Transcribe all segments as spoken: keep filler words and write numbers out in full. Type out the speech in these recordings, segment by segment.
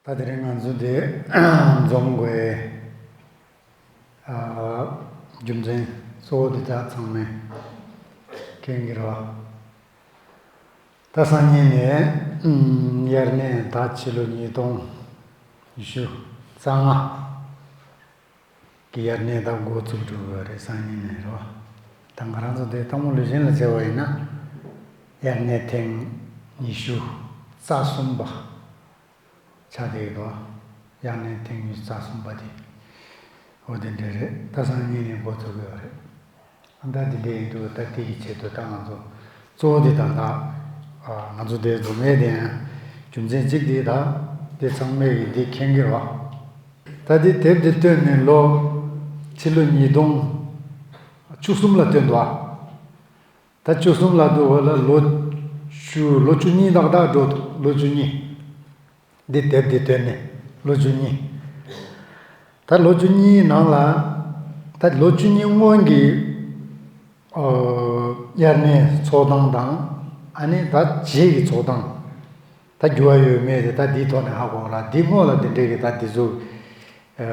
ད་དེ་རིང་ང་ཚོ་འདི་འཛོམས་དགོས་ཨ་རྒྱུ་མཚན་གཙོ་བོ་འདི་དག་ཚང་མས་མཁྱེན་གྱི་རེད་བ། ད་སང་ཉིན་ནས་དབྱར་གནས་ད་ཕྱི་ལོ་ཉིས་སྟོང་ཉི་ཤུ་རྩ་ལྔ་གི་དབྱར་གནས་ད་འགོ་བཙུགས་འགྲོ་གི་ཡོད་རེད། སང་ཉིན་ནས་རེད་བ། ད་ང་རང་ཚོ་འདི་སྟག་མོ་ལུས་སྦྱིན་ལ་བྱས་པ་ཡིན་ན་དབྱར་གནས་ཐེངས་ཉི་ཤུ་རྩ་གསུམ་པ་ཆགས་བསྡད་ཡོད་དོ། དབྱར་གནས་ཐེངས་ཉི་ཤུ་རྩ་གསུམ་པ་དེ་འོ་དེ་འདྲ་རེད། ད་སང་ཉིན་ནས་འགོ་བཙུགས་ཡོད་རེད། ཨ་ད་དེ་འདྲ་ཡིན་དུས་ད་དེ་གི་ཆེད་དུ་ད་ང་ཚོ་གཙོ་བོ་དེ་ད་ད་ང་ཚོ་དེ་འཛོམས་ཡས་དེ་ཡང་རྒྱུ་མཚན་གཅིག་དེ་ད་དེ་ཚང་མས་གི་དེ་མཁྱེན་གྱི་རེད་བ། ད་དེ་དེབ་དེ་བཏོན་ནས་ལོ་ཕྱི་ལོ་ཉིས་སྟོང་བཅུ་གསུམ་ལ་བཏོན་འདུག་ཨ། ད་བཅུ་གསུམ་ལ་འདུག་བ་ལ་ལོ་བཅུ་ལོ་བཅུ་གཉིས་ཏག་ཏག་འགྲོ་འདུག་ལོ་བཅུ་གཉིས། འདི་དེབ་འདི་བཏོན་ནས་ལོ་བཅུ་གཉིས། ད་ལོ་བཅུ་གཉིས་ནང་ལ་ད་ལོ་བཅུ་གཉིས་སྔོན་གྱི་ཨོ་དབྱར་གནས་ཚོགས་སྟངས་དང་ཨ་ནི་ད་རྗེས་ཀྱི་ཚོགས་སྟངས་ད་འགྱུར་བ་ཡོད་མེད་དེ་ད་འདིའི་ཐོག་ནས་ཧ་གོ་ལ། འདི་སྔོན་ལ་འདི་འདྲས་ཀྱི་ད་འདི་ཚོ་ཨ་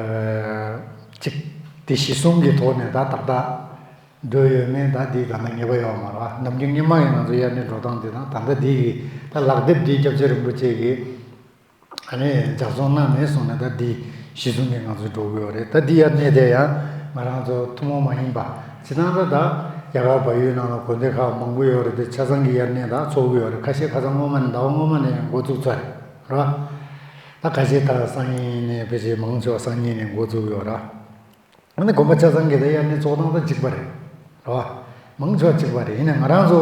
གཅིག་དེ་གཞི་བཟུང་གི་ཐོག་ནས་ད་ཏག་ཏག་འགྲོ་ཡོད་མེད་ད་འདི་ད་ལྟ་ངེས་པ་ཡོད་མ་རེད་བ། ནམ་རྒྱུན་སྔོན་མ་ཡི་ང་ཚོ་དབྱར་གནས་འགྲོ་སྟངས་འདི་དང་ད་ལྟ་འདི་ཡི་ད་ལག་དེབ་འདི་སྐྱབས་རྗེ་རིན་པོ་ཆེ་གི་ཨ་ནི་ལྗགས་རྩོམ་གནང་ནས་བཟུང་ནས་ད་འདི་གཞི་བཟུང་གི་ང་ཚོ་འགྲོ་གི་ཡོད་རེད། ད་འདི་དབྱར་གནས་དེ་ཡང་ང་རང་ཚོ་ཐུན་མོང་མ་ཡིན་པ་སྤྱིར་བཏང་ད་ད་རྒྱ་གར་བལ་ཡུལ་ནང་ལ་དགོན་སྡེ་ཁག་མང་པོ་ཡོད་རེད་དེ། ཆ་ཚང་གི་དབྱར་གནས་ད་ཚོགས་ཀྱི་ཡོད་རེད། ཁ་ཤས་ཁ་སང་སྔོན་མ་ནས་ཟླ་བ་སྔོན་མ་ནས་ཡང་འགོ་བཙུགས་ཚར་རེད་ར། ད་ཁ་ཤས་ད་སང་ཉིན་ནས་ཕལ་ཆེར་མང་ཆེ་བ་སང་ཉིན་ནས་འགོ་བཙུགས་ཡོད་ར། ཨ་ནི་དགོན་པ་ཆ་ཚང་གི་ད་དབྱར་གནས་ཚོགས་སྟངས་ད་གཅིག་པ་རེད། རེད་བ། མང་ཆེ་བ་གཅིག་པ་རེད། ཡིན་ནའི་ང་རང་ཚོ་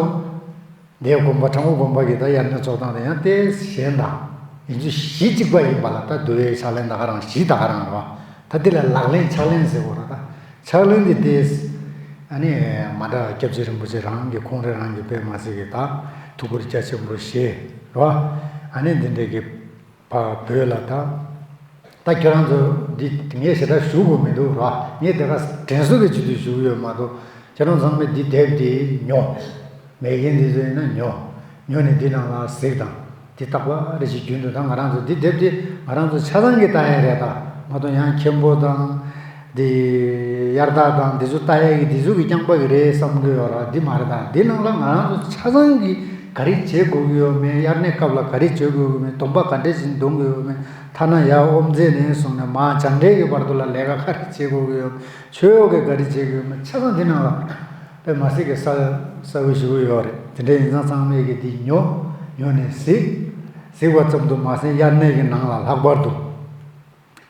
འདིའི་དགོན་པ་དྲང་པོ་དགོན་པ་གི་ད་དབྱར་གནས་ཚོགས་སྟངས་དེ་ཡང་ཏོག་ཙམ་གཞན་དང་ཡིན་ཚུལ་གཞི་གཅིག་པ་ཡིན་པ་ལ་ད་འདུལ་བའི་ཕྱག་ལེན་ད་ག་རང་གཞི་ད་ག་རང་རེད་བ། ད་འདི་ལ་ལག་ལེན་ཕྱག་ལེན་ཟེར་དགོས་རེད། ད་ཕྱག་ལེན་དེ་ཏོག་ཙམ་ཨ་ནི་མ་འདྲ་བ། སྐྱབས་རྗེ་རིན་པོ་ཆེ་རང་གི་ཁོང་རང་རང་གི་དཔེ་མ་སྲིད་ཀྱི་ད་ཐུགས་ཁུར་རྒྱ་ཆེན་པོ་བཞེས་རེད་བ། ཨ་ནི་འདི་འདྲའི་གི་ཕ་བོད་ལ་ད། ད་ཁྱོད་རང་ཚོ་འདི་ངས་ཞེ་དྲག་ཞུ་དགོས་མི་འདུག་ར། ངས་དེ་ག་དྲན་གསོ་གི་ཆེད་དུ་ཞུ་གི་ཡོད་མ་གཏོགས། ཁྱེད་རང་ཚང་མས་འདི་དེབ་འདི་ཉོ། མེད་མཁན་འདི་ཚོ་ཡིན་ན་ཉོ། ཉོ་ནས་འདི་ནང་ལ་གཟིགས་དང་། འདི་རྟག་པར་རེ་ཞིག་རྒྱུན་དུ་ད་ང་རང་ཚོ་འདི་དེབ་འདི་ང་རང་ཚོ་ཆ་ཚང་གིས་ལྟ་ཡ་རེད། ད་མ་གཏོགས་ཡང་མཁན་པོ་དང་། འདི་དབྱར་རྟགས་དང་འདི་ཚོ་ལྟ་ཡ་གི་འདི་ཚོ་གི་རྐྱང་པ་གི་རེད་བསམ་གི་ཡོད་ར། འདི་མ་རེད། ད་འདི་ནང་ལ་ང་རང་ཚོ་ཆ་ཚང་གིས་ག་རེ་བྱེད་དགོས་ཀྱི་ཡོད་མེད། དབྱར་གནས་སྐབས་ལ་ག་རེ་བྱེད་དགོས་ཀྱི་མེད། སྡོམ་པ་ག་འདྲས་ཞིག་འདོན་དགོས་ཡོད་མེད། ཐ་ན་ཡར་དབུ་མཛད་ནས་བཟུང་ནས་མར་བྱ་བྲལ་གྱི་བར་དུ་ལ་ལས་ཀ་ག་རེ་བྱེད་དགོས་ཀྱི་ཡོད་མེད། ཆོས་འོག་གི་ག་རེ་བྱེད་དགོས་ཡོད་མེད། ཆ་ཚང་འདི་ནང་ལ་དཔེ་མ་སྲིད་ཀྱི་གསལ་གསལ་པོ་ཞེ་པོ་ཡོད་རེད། དེ་འདྲ་ཡིན་ཙང་ཚང་མས་ཀྱི་འདི་ཉོ། ཉོ་ནས་གཟིགས། གཟིགས་པ་ཙམ་དུ་མ་ཟད་དབྱར་གནས་ཀྱི་ནང་ལ་ལྷག་པར་དུ།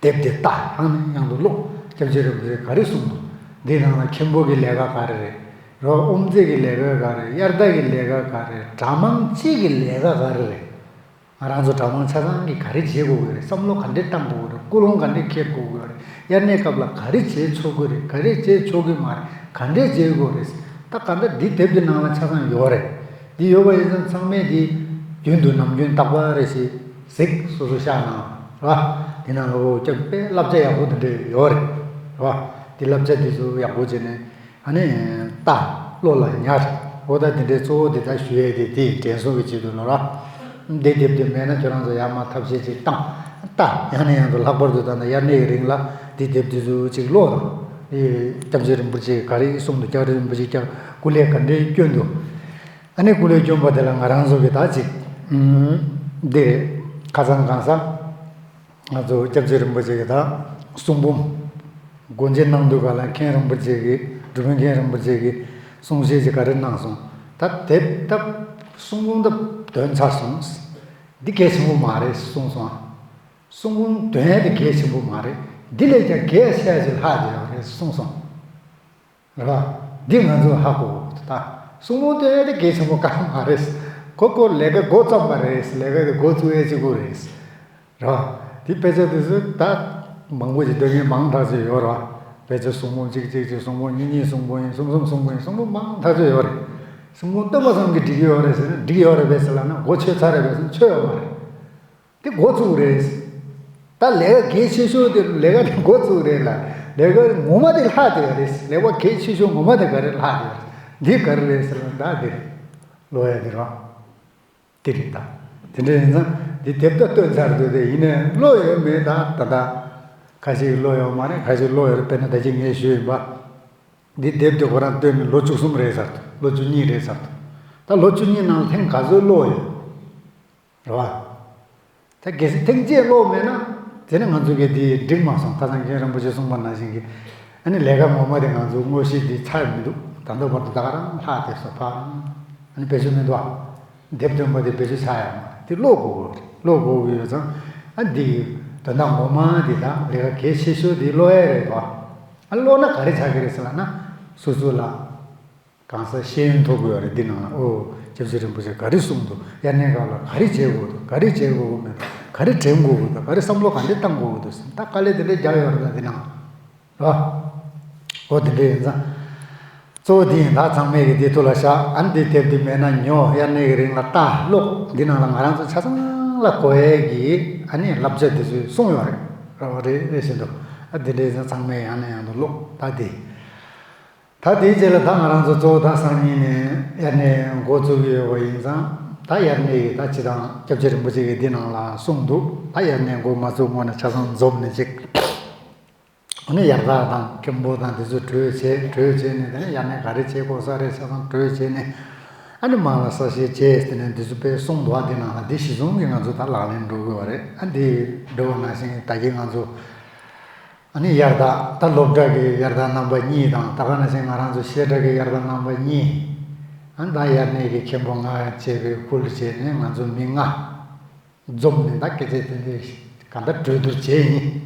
དེབ་དེ་ལྟ། ཡང་ནས་ཡང་དུ་ཀློག་སྐྱབས་རྗེ་རིན་པོ་ཆེས་ག་རེ་གསུངས་འདུག་འདིའི་ནང་ལ་མཁན་པོ་གི་ལས་ཀ་ག་རེ་རེད། རོ་དབུ་མཛད་ཀྱི་ལས་ཀ་ག་རེ་རེད། དབྱར་ཟླ་གི་ལས་ཀ་ག་རེ་རེད། གྲྭ་མང་སྤྱི་གི་ལས་ཀ་ག་རེ་རེད། ང་རང་ཚོ་གྲྭ་མང་ཆ་ཚང་གིས་ག་རེ་བྱེད་དགོས་ཀྱི་རེད། བསམ་བློ་ག་འདྲས་བཏང་དགོས་ཀྱི་རེད། ཀུན་སློང་ག་འདྲས་འཁྱེར་དགོས་ཀྱི་རེད། དབྱར་གནས་སྐབས་ལ་ག་རེ་བྱེད་ཆོག་གི་རེད། ག་རེ་བྱེད་ཆོག་གི་མ་རེད། ག་འདྲས་བྱེད་དགོས་རེད། ད་ག་འདྲ་འདི་དེབ་འདི་ནང་ལ་ཆ་ཚང་ཡོད་རེད། འདི་ཡོད་པ་ཡིན་ཙང་ཚང་མས་འདི་རྒྱུན་དུ་ནམ་རྒྱུན་རྟག་པར་རེ་ཞིག་གཟིགས། སོ་སོ་ཤག་ནང་རེད་བ། འདི་ནང་ལ་འོ་སྐྱབས་པའི་བསླབ་བྱ་ཡག་པོ་འདི་འདྲ་ཡོད་རེད་བ། འདི་བསླབ་བྱ་འདི་ཚོ་ཡག་པོ་བྱས་ནས་ཨ་ནི་ལྟ། བློ་ལ་ཉར། འོ་ད་འདི་འདྲའི་གཙོ་བོ་འདི་ད་ཞུ་ཡས་དེ་དེ་དྲན་གསོ་གི་ཆེད་དུ་ལོ་ར། འདི་དེབ་དེ་མེད་ན་ཁྱོད་རང་ཚོ་ཡར་མར་ཐབས་ཤེས་ཅིག་བཏང་། ལྟ། ཡང་ནས་ཡང་དུ་ལྷག་པར་དུ་ད་ལྟ་དབྱར་གནས་ཀྱི་རིང་ལ་འདི་དེབ་འདི་ཚོ་ཅིག་ཀློག་དང་། འདི་སྐྱབས་རྗེ་རིན་པོ་ཆེས་ག་རེ་གསུངས་འདུག་སྐྱབས་རྗེ་རིན་པོ་ཆེས་ཀྱང་སྐུ་ལས་ག་འདྲས་བསྐྱོན་འདུག་ཨ་ནི་སྐུ་ལས་བསྐྱོན་པ་དེ་ལ་ང་རང་ཚོ་གི་ད་ཅིག་ཨུམ། འདི་ཁ་སང་གང་ཟག་ང་ཚོ་སྐྱབས་རྗེ་རིན་པོ་ཆེ་གི་ད་གསུང་འབུམ་སྒོ་འབྱེད་གནང་དུས་ག་ལ་མཁན་རིན་པོ་ཆེ་གི་སྒྲུབ་པའི་མཁན་རིན་པོ་ཆེ་གི་གསུང་བཤད་ཅིག་ག་རེ་གནང་སོང་། ད་དེབ་ད་གསུང་འབུམ་ད་འདོན་ཚར་སོང་། འདི་གལ་ཆེན་པོ་མ་རེད་གསུངས་སོང་། གསུང་འབུམ་འདོན་ཡ་དེ་གལ་ཆེན་པོ་མ་རེད། འདི་ལས་ཀྱང་གལ་ཆེ་ཡ་ཅིག་ལྷག་བསྡད་ཡོད་རེད་གསུངས་སོང་། རེད་བ། འདི་ང་ཚོས་ཧ་གོ་དགོས་ད། གསུང་འབུམ་འདོན་ཡ་དེ་གལ་ཆེན་པོ་གང་མ་རེད། ཁོ་ཁོ་ལས་ཀ་འགོ་བརྩམས་པ་རེད། ལས་ཀ་དེ་འགོ་བཙུགས་ཡ་གཅིག་པུ་རེད། རེད་བ། དེ་དཔེ་ཆ་དེ་ཚོ་ད་མང་པོ་ཞིག་འདོན་མཁན་མང་ཐག་ཆོད་ཡོད་རེད་བ། དཔེ་ཆ་གསུང་འབུམ་གཅིག་གཅིག་གཅིག་གསུང་འབུམ་གཉིས་གཉིས་གསུང་འབུམ་ཡིན། གསུམ་གསུམ་གསུང་འབུམ་ཡིན། གསུང་འབུམ་མང་ཐག་ཆོད་ཡོད་རེད། གསུང་འབུམ་སྟོན་པ་ཚང་གིས་འགྲིག་གི་ཡོད་རེད་ཟེར་ན་འགྲིག་ཡོད་རེད་པས་ཟེར་ལབ་ན་གོ་ཆོད་ཚར་རེད་པས་ཟེར་ན་ཆོད་ཡོད་མ་རེད། དེ་འགོ་བཙུགས་རེད། ད་ལས་ཀ་གལ་ཆེ་ཤོས་དེ་ལས་ཀ་དེ་འགོ་བཙུགས་རེད་ལ། ལས་ཀ་ངོ་མ་དེ་ལྷག་བསྡད་རེད། ལས་ཀ་གལ་ཆེ་ཤོས་ངོ་མ་དེ་ག་རེ་ལྷག་བསྡད་རེད། འདི་ག་རེ་རེད་ཟེར་ན་ད་དེ་རེད། ཀློག་ཡ་དེ་རེད་བ། དེ་རེད་ད། དེ་འདྲ་ཡིན་ཙང་ འདི་དེབ་ད་བཏོན་ཚར་འདུག་སྟེ། ཡིན་ནའི་ཀློག་ཡོད་མེད་ད་ད་ལྟ་ཁ་ཤས་ཀློག་ཡོད་མ་རེད། ཁ་ཤས་ཀློག་ཡོད་རེད། དཔེར་ན་ད་ཅི་ངས་ཞུས་ཡིན་པ། འདི་དེབ་དེ་ཁོ་རང་བཏོན་ནས་ལོ་བཅུ་གསུམ་རེད་ཚར་འདུག་ལོ་བཅུ་གཉིས་རེད་ཚར་འདུག་ད་ལོ་བཅུ་གཉིས་ནང་ལ་ཐེངས་ག་ཚོད་ཀློག་ཡོད་རེད་བ། ད་གལ་སྲིད་ཐེངས་གཅིག་ཀློག་མེད་ན། དེ་ནི་ང་ཚོ་གིས་འདི་འགྲིག་མ་སོང་། ཁ་སང་མཁན་རིན་པོ་ཆེས་གསུངས་པ་ནང་བཞིན་གྱི། ཨ་ནི་ལས་ཀ་ངོ་མ་དེ་ང་ཚོ་དངོས་གཞི་འདི་ཚར་མི་འདུག་ད་ལྟ་བར་དུ་ད་ག་རང་ལྷག་བསྡད་སོང་། ཕར་རང་ཨ་ནི་བེད་སྤྱོད་མི་འདུག་ཨ། དེབ་བཏོན་པ་དེ་བེད་སྤྱོད་ཆགས་ཡོད་མ་རེད། དེ་ཀློག་དགོས་ཀྱི་རེད། ཀློག་དགོས་ཀྱི་ཡོད་ཙང་། ཨ་འདི་དོན་དག་ངོ་མ་འདི་དང་ལས་ཀ་གལ་ཆེ་ཤོས་འདི་ཀློག་ཡས་རེད་དོ། ཨ་ཀློག་ན་ག་རེ་ཆགས་ཀྱི་རེད་ཟེར་ལབ་ན། སོ་སོ་ལ་གང་ཟག་ཤེས་ཡོན་ཐོབ་དགོས་པ་རེད། འདི་ནང་ལ། ཨོ། སྐྱབས་རྗེ་རིན་པོ་ཆེས་ག་རེ་གསུངས་འདུག་དབྱར་གནས་སྐབས་ལ་ག་རེ་བྱེད་དགོས་འདུག་ག་རེ་བྱེད་དགོས་ཀྱི་མེད་འདུག་ག་རེ་དྲན་དགོས་ཀྱི་འདུག་ག་རེ་བསམ་བློ་ག་འདྲ་གཏང་དགོས་ཀྱི་འདུག་ཟེར། ད་དཀའ་ལས་དེ་འདྲ་རྒྱག་ཡོད་རེད། ད་འདི་ནང་ལ། རོ། ཨོ་དེ་འདྲ་ཡིན་ཙང་། གཙོ་བོ་འདི་ཡིན། ད་ཚང་མས་ཀྱི་འདི་ཐུགས་ལ་བཞག་ཨ་ནི་འདི་དེབ་འདི་མེད་ན་ཉོ། དབྱར་གནས་ཀྱི་རིང་ལ་ལྟ་ཀློག་འདི་ནང་ལ་ང་རང་ཚོ་ཆ་ཚང་ལ་གོ་ཡས་ཀྱི་ཨ་ནི་བསླབ་བྱ་འདི་ཚོས་གསུངས་ཡོད་རེད། རོ། རེད་རེད་བཞིན་དུ། ཨ་འདི་འདྲ་ཡིན་ཙང་ཚང་མས་ཡང་ནས་ཡང་དུ་ཀློག་ད་འདི། ད་དེའི་རྗེས་ལ་ད་ང་རང་ཚོ་གཙོ་བོ་ད་སང་ཉིན་ནས་དབྱར་གནས་འགོ་བཙུགས་ཀྱི་ཡོད་པ་ཡིན་ཙང་། ད་དབྱར་གནས་ཀྱི་ད་སྤྱི་བཏང་སྐྱབས་རྗེ་རིན་པོ་ཆེ་གིས་འདི་ནང་ལ་གསུངས་འདུག་ད་དབྱར་གནས་འགོ་མ་བཙུགས་སྔོན་ནས་ཆ་ཚང་འཛོམས་ནས་ཅིག་ཨ་ནི་ཡར་ཐག་དང་མཁན་པོ་དང་དེ་ཚོ་གྲོས་བྱས། གྲོས་བྱས་ནས། དེ་ནས་དབྱར་གནས་ག་རེ་བྱེད་དགོས་ས་རེད། ཆ་ཚང་གྲོས་བྱས་ནས། ཨ་ནི་མང་ལ་ས་བཤད་བྱས། དེ་ནས་འདི་ཚོ་དཔེ་གསུངས་འདུག་ཨ། འདི་ནང་ལ་འདི་གཞི་བཟུང་གིས་ང་ཚོ་ད་ལག་ལེན་འགྲོ་དགོས་པ་རེད། ཨ་འདི་འགྲོ་བ་ནང་བཞིན་ད་གིན་ང་ཚོ། ཨ་ནི་དབྱར་ཐག་ད་སློབ་གྲྭ་གི་དབྱར་ཐག་རྣམ་པ་གཉིས་དང་། ད་ག་ནང་བཞིན་ང་རང་ཚོ་བཤད་གྲྭ་གི་དབྱར་ཐག་རྣམ་པ་གཉིས། ཨ་ནི་ད་དབྱར་གནས་ཀྱི་མཁན་པོ་ལྔ་བྱས་པའི་ཁུལ་བྱས་ནས་ང་ཚོ་མི་ལྔ་འཛོམས་ནས་ད་སྐད་ཆ་དེ་འདྲ་གང་ལྟར་གྲོས་བསྡུར་བྱས་ཡིན།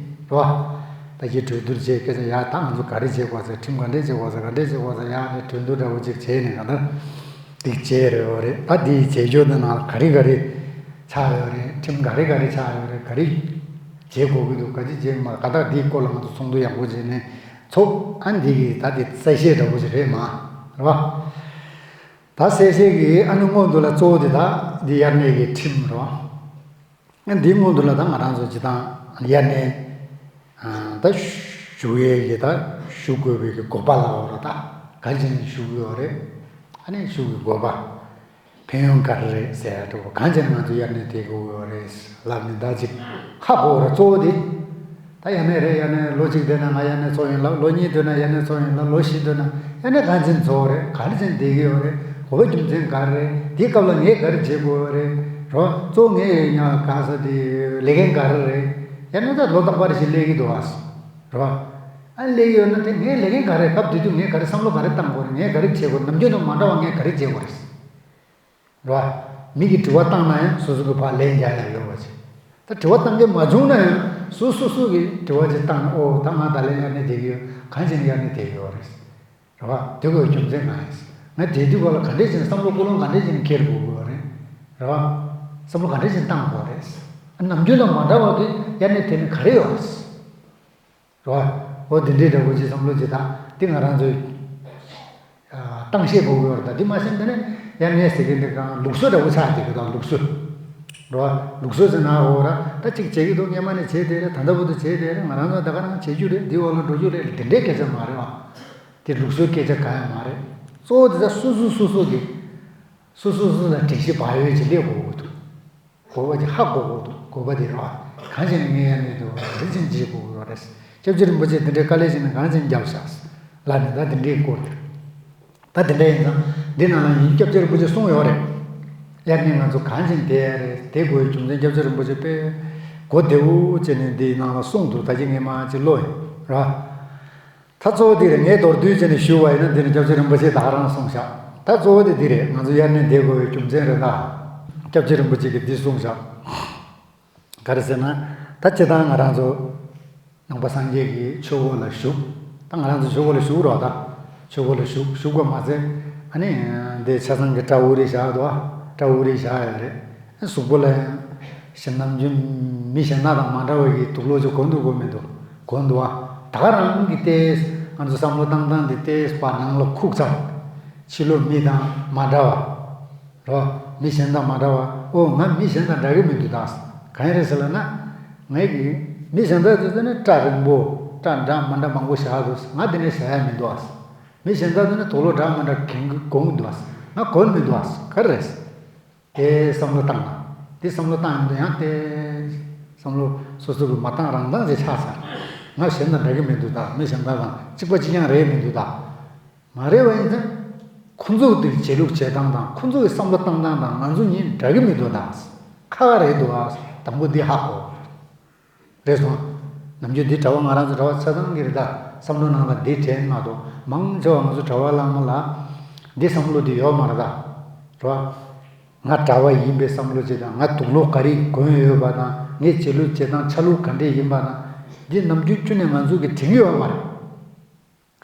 རེད་བ། ད་ཀྱི་གྲོས་བསྡུར་བྱས། སྐད་ཆ་ཡ་ད་ང་ཚོ་ག་རེ་བྱེད་དགོས་ཟེར། ཁྲིམས་ག་འདྲས་བྱེད་དགོས་ཟེར། ག་འདྲས་བྱེད་དགོས་ཟེར། ཡ་ནས་གྲོས་བསྡུར་འདྲ་བོ་ཅིག་བྱས་ནས་གང་ལྟར་འདི་བྱས་རེད། འོ་རེད། ད་འདི་བྱེད་རྒྱུ་འདི་ནང་ལ་ག་རེ་ག་རེ་ཆགས་ཡོད་རེད། ཁྲིམས་ག་རེ་ག་རེ་ཆགས་ཡོད་རེད། ག་རེ་བྱེད་དགོས་ཀྱི་འདུག་ག་རེ་བྱེད་མ། ག་ད་འདིའི་སྐོར་ལ་ང་ཚོ་ཚོགས་འདུ་ཡག་པོ་བྱས་ནས་ཚོགས། ཨ་འདི་གི་ད་འདི་གསལ་བཤད་འདྲ་བོ་ཞིག་རེད་མ། རེད་བ། ད་གསལ་བཤད་ཀྱི་ཨ་ནི་སྔོན་དུ་ལ་གཙོ་བོ་དེ་ད་འདི་དབྱར་གནས་ཀྱི་ཁྲིམས་རེད་བ། ཨ་འདིའི་སྔོན་དུ་ལ་ད་ང་རང་ཚོ་སྤྱི་བཏང་དབྱར་གནས་ཨ་ད་ཞུ་ཡས་ཀྱི་ད་ཞུ་དགོས་པའི་གི་དགོས་པ་ལ་འོ་ར་ད་ག་ཅིག་ནས་ཞུ་གི་ཡོད་རེད། ཨ་ནི་ཞུ་གི་དགོས་པ། ཕན་ཡོན་ག་རེ་རེད་ཟེར་ཡ་འདྲ་བོ། གང་བྱས་ན་ང་ཚོ་དབྱར་གནས་དེ་དགོས་ཡོད་རེད་ལབ་ནས་ད་ཅིག་ཧ་གོ་ར། གཙོ་བོ་དེ་ད་དབྱར་གནས་རེད། དབྱར་གནས་ལོ་གཅིག་བསྡད་ན་ང་དབྱར་གནས་ཚོགས་ཡིན་ལབ། ལོ་གཉིས་སྡོད་ན་དབྱར་གནས་ཚོགས་ཡིན་ལབ། ལོ་བཞི་སྡོད་ན་དབྱར་གནས་གང་བྱས་ན་ཚོགས་རེད། ག་རེ་བྱས་ན་བསྡད་ཀྱི་ཡོད་རེད། དགོས་པ་རྒྱུ་མཚན་ག་རེ་རེད། དེའི་སྐབས་ལ་ངས་ག་རེ་བྱེད་དགོས་ཡོད་རེད། རོ། གཙོ་བོ་ངས་ཡང་ག་ས་དེ་ལས་འགན་ག་རེ་རེད། དབྱར་གནས་ད་ལོ་རྟག་པར་ཞིག་སླེབས་ཀྱི་འདུག་ཨ། རོ། ཨ་སླེབས་ཡོད་ན་དེ་ངའི་ལས་འགན་ག་རེ། སྐབས་དེ་དུས་ངས་ག་རེ་བསམ་བློ་ག་རེ་བཏང་དགོས་རེད། ངས་ག་རེ་བྱེད་དགོས། ནམ་རྒྱུན་དང་མ་འདྲ་བ་ངས་ག་རེ་བྱེད་དགོས་རེད། རེད་བ། མི་གིས་དྲི་བ་བཏང་ན་ཡང་སོ་སོ་གི་ཕར་ལན་རྒྱག་ཡག་ཡོད་པ་བྱེད། ད་དྲི་བ་བཏང་མཁན་མ་བྱུང་ན་ཡང་སོ་སོ་སོ་གིས་དྲི་བ་ཅིག་བཏང་ན། ཨོ་ད་ང་ད་ལན་དབྱར་གནས་བསྡད་ཀྱི་ཡོད། གང་བྱས་ནས་དབྱར་གནས་བསྡད་ཀྱི་ཡོད་རེད། རེད་བ། དེ་དགོས་རྒྱུ་མཚན་གང་ཡིན། ང་དེ་དུས་སྐབས་ལ་ག་འདྲས་བྱས་ནས་བསམ་བློ་ཀུན་སློང་ག་འདྲས་བྱས་ནས་འཁྱེར་དགོས་ཀྱི་ཡོད་རེད། རེད་བ། བསམ་བློ་ག་འདྲས་བྱས་ནས་བཏང་དགོས་རེད། ནམ་རྒྱུན་དང་མ་འདྲ་བ་གི་དབྱར་གནས་དེ་ནི་ག་རེ་ཡོད་རེད། རེད་བ། འོ་འདི་འདྲའི་འདྲ་བོ་ཅིག་བསམ་བློ་ཅིག་བཏང་། འདི་ང་རང་ཚོའི་ཨ་གཏམ་བཤད་དགོས་ཀྱི་ཡོད་རེད། ད་འདི་མ་ཟད་འདི་ནི་དབྱར་གནས་ཟེར་མཁན་འདི་གང་ལུགས་སྲོལ་འདྲ་བོ་ཆགས་བསྡད་ཀྱི་འདུག་ལུགས་སྲོལ། རེད་བ། ལུགས་སྲོལ་ཟེར་ན་འོ་ར་ད་ཅིག་བྱེད་ཀྱི་འདུག་སྔོན་མ་ནས་བྱས་བསྡད་རེད། ད་ལྟ་བར་དུ་བྱས་བསྡད་རེད། ང་རང་ཚོ་ད་ག་རང་བྱེད་རྒྱུ་རེད། འདི་འོག་ལ་འགྲོ་རྒྱུ་རེད། འདི་འདྲའི་སྐད་ཆ་མ་རེད་བ། དེ་ལུགས་སྲོལ་སྐད་ཆ་གང་ཡང་མ་རེད། གཙོ་བོ་དེ་ད་སོ་སོ་སོ་སོ་གི་སོ་སོ་སོ་ལ་དྲན་ཤེས་བག་ཡོད་ཅིག་སླེབས་དགོས་ཀྱི་འདུག་དགོས་པ་དེ་ཧ་གོ་དགོས་འདུག་དགོས་པ་དེ་རེད་བ། གང་བྱས་ནས་ངས་ཡང་མེད་དུ་རེ་ཅིང་བྱེད་དགོས་ཀྱི་རེད། སྐྱབས་རྗེ་རིན་པོ་ཆེས་འདི་འདྲའི་དཀའ་ལས་བྱས་ནས་གང་བྱས་ནས་བརྒྱབ་བཞག་ལབ་ནས། ད་འདི་འདྲའི་སྐོར་དེ། ད་འདི་འདྲ་ཡིན་ཙང་འདི་ནང་ལ་ཡིན། སྐྱབས་རྗེ་རིན་པོ་ཆེས་གསུངས་ཡོད་རེད། དབྱར་གནས་ང་ཚོ་གང་བྱས་ནས་བསྡད་ཡ་རེད། བསྡད་དགོས་རྒྱུ་མཚན་སྐྱབས་རྗེ་རིན་པོ་ཆེས་དཔེ་གོ་བདེ་བོ་བྱས་ནས་འདིའི་ནང་ལ་གསུངས་འདུག་ད་ཅི་ངས་མར་ཅིག་ཀློག་ཡིན། རེད་བ། ད་གཙོ་བོ་འདི་རེད། ངས་མདོར་བསྡུས་བྱས་ནས་ཞུ་བ་ཡིན་ན། འདི་ནི་སྐྱབས་རྗེ་རིན་པོ་ཆེས་ད་ག་རང་གསུངས་བཞག་ད་གཙོ་བོ་དེ་འདི་རེད། ང་ཚོ་དབྱར་གནས་བསྡད་དགོས་པའི་རྒྱུ་མཚན་རེད་ད། སྐྱབས་རྗེ་རིན་པོ་ཆེ་གིས་འདི་གསུངས་བཞག་ག་རེ་ཟེར་ན། ད་སྤྱིར་བཏང་ང་རང་ཚོ་ནང་པ་སངས་རྒྱས་ཀྱི་ཆོས་སྒོ་ལ་ཞུགས། ད་ང་རང་ཚོ་ཆོས་སྒོ་ལ་ཞུགས་རོགས། ད་ཆོས་སྒོ་ལ་ཞུགས། ཞུགས་པ་མ་ཟད་ཨ་ནི་འདི་ཆ་ཚང་གི་སྐྲ་དབུ་རིས་བཞག་འདུག་ཨ། སྐྲ་དབུ་རིས་བཞག་ཡོད་རེད། གཟུགས་པོ་ལ་ཡང་ཞེ་ནམ་རྒྱུན་མི་གཞན་དག་དང་མ་འདྲ་བའི་གི་དུག་ལོག་ཅིག་གོན་འདུག་གོ་མི་འདུག་གོན་འདུག་ཨ། ད་ག་རང་གི་ཏོག་ཙམ་ང་ཚོ་བསམ་བློ་བཏང་སྟངས་དེ་ཏོག་ཙམ་ཕར་ནང་ལ་ཁུག་ཙང་ཕྱི་ལོགས་མི་དང་མ་འདྲ་བ་རོ། མི་གཞན་དང་མ་འདྲ་བ། ཨོ་ང་མི་གཞན་དང་འདྲ་གི་མི་འདུག་ད། གང་ཡིན་རེད་ཟེར་ལབ་ན། ངས་གི་མི་གཞན་དག་ཚོ་ནི་སྐྲ་རིང་པོ་སྐྲ་འདྲ་མི་འདྲ་མང་པོ་བཞག་འདུག་ང་དེ་འདྲ་བཞག་ཡ་མི་འདུག་ཨ། མི་གཞན་དག་ཚོ་ནི་དུག་ལོག་འདྲ་མི་འདྲ་གོན་གི་གོན་གི་འདུག་ཨ། ང་གོན་མི་འདུག་ཨ། ག་རེ་རེད། དེ་བསམ་བློ་བཏང་ན། འདི་བསམ་བློ་བཏང་ཡོང་དུས་ཡང་དེ་བསམ་བློ་སོ་སོ་གི་མ་བཏང་རང་བཏང་ཅིག་ཆགས་ཚར། ང་གཞན་དང་འདྲ་གི་མི་འདུག་ད། མི་གཞན་དག་དང་གཅིག་པ་གཅིག་རྐྱང་རེད་མི་འདུག་ད། མ་རེད་པ་ཡིན་ཙང་། ཁོ་ཚོ་གི་བྱེད་ལུགས་བྱེད་སྟངས་དང་ཁོ་ཚོ་གི་བསམ་བློ་བཏང་སྟངས་དང་ང་ཚོ་གཉིས་འདྲ་གི་མི་འདུག་ད། ཁ་ཁ་རེད་འདུག་ཨ། དང་པོ་འདི་ཧ་གོ། རེད་སོང་། ནམ་རྒྱུན་འདི་གྲྭ་པ་ང་རང་ཚོ་གྲྭ་པ་ཆ་ཚང་གི་རེད་ད། བསམ་བློ་ནང་ལ་འདི་དྲན་མ་གཏོགས་མང་ཆེ་བ་ང་ཚོ་གྲྭ་པ་བླ་མ་ལ་འདི་བསམ་བློ་འདི་ཡོད་མ་རེད་ད། རེད་པ། ང་གྲྭ་པ་ཡིན་པའི་བསམ་བློ་ཅིག་དང་ང་དུག་ལོག་ག་རེ་གོན་ཡོད་པ་དང་ངའི་བྱེད་ལུགས་བྱེད་སྟངས་ཆ་ལུགས་ག་འདྲས་ཡིན་པ་དང་འདི་ནམ་རྒྱུན་ཁྱོན་ནས་ང་ཚོ་གི་དྲན་གྱི་ཡོད་མ་རེད།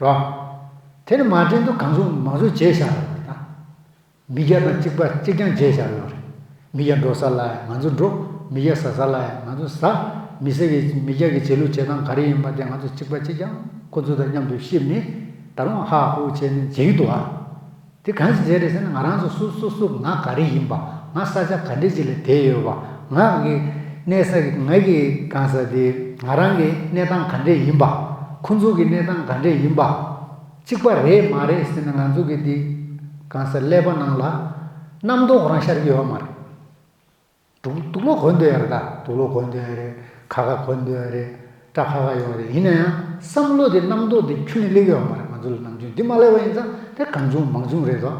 རེད་པ། དེ་ནི་མ་དྲན་དུས་གང་བྱུང་མང་བྱུང་བྱས་བཞག་རེད་ད། མི་སྐྱ་དང་གཅིག་པ་གཅིག་རྐྱང་བྱས་བཞག་ཡོད་རེད། མི་སྐྱ་འགྲོ་ས་ལ་ཡང་ང་ཚོ་འགྲོ། མི་སྐྱ་ཟ་ས་ལ་ཡང་ང་ཚོ་ཟ། མི་སེར་གྱི་མི་སྐྱ་གི་བྱེད་ལུགས་བྱེད་སྟངས་ག་རེ་ཡིན་པ་དེ་ང་ཚོ་གཅིག་པ་གཅིག་རྐྱང་ཁོ་ཚོ་དང་མཉམ་དུ་གཤིབ་ནས་ད་རུང་ཧ་ཧུ་བྱས་ནས་བྱེད་ཀྱི་འདུག་ཨ། དེ་གང་ཞིག་བྱས་རེད་ཟེར་ན་ང་རང་ཚོ་སོ་སོ་སོ་ང་ག་རེ་ཡིན་པ། ང་ས་ཆ་ག་འདྲས་ཅིག་ལ་བསྡད་ཡོད་པ། ང་གི་གནས་ས་གི་ང་གི་གང་ས་དེ་ང་རང་གི་གནས་སྟངས་ག་འདྲས་ཡིན་པ། ཁོ་ཚོ་གི་གནས་སྟངས་ག་འདྲས་ཡིན་པ། གཅིག་པ་རེད་མ་རེད་ཟེར་ན་ང་ཚོ་གི་འདི་གང་ས་ཀླད་པ་ནང་ལ་རྣམ་རྟོག་རང་ཤར་གྱི་ཡོད་མ་རེད། དུག་དུག་ལོག་གོན་འདོད་ཡ་རེད་ད། དུག་ལོག་གོན་འདོད་ཡ་རེད། ཁ་ཁ་གོན་འདོད་ཡ་རེད། སྐྲ་ཁ་ཁ་ཡོང་བ་རེད། ཡིན་ན་ཡང་བསམ་བློ་དེ་རྣམ་རྟོག་དེ་ཁྱོན་ནས་སླེབས་ཡོད་མ་རེད། ང་ཚོ་ལ་ནམ་རྒྱུན་འདི་མ་སླེབས་པ་ཡིན་ཙང་དེ་གང་བྱུང་མང་བྱུང་རེད་དོ།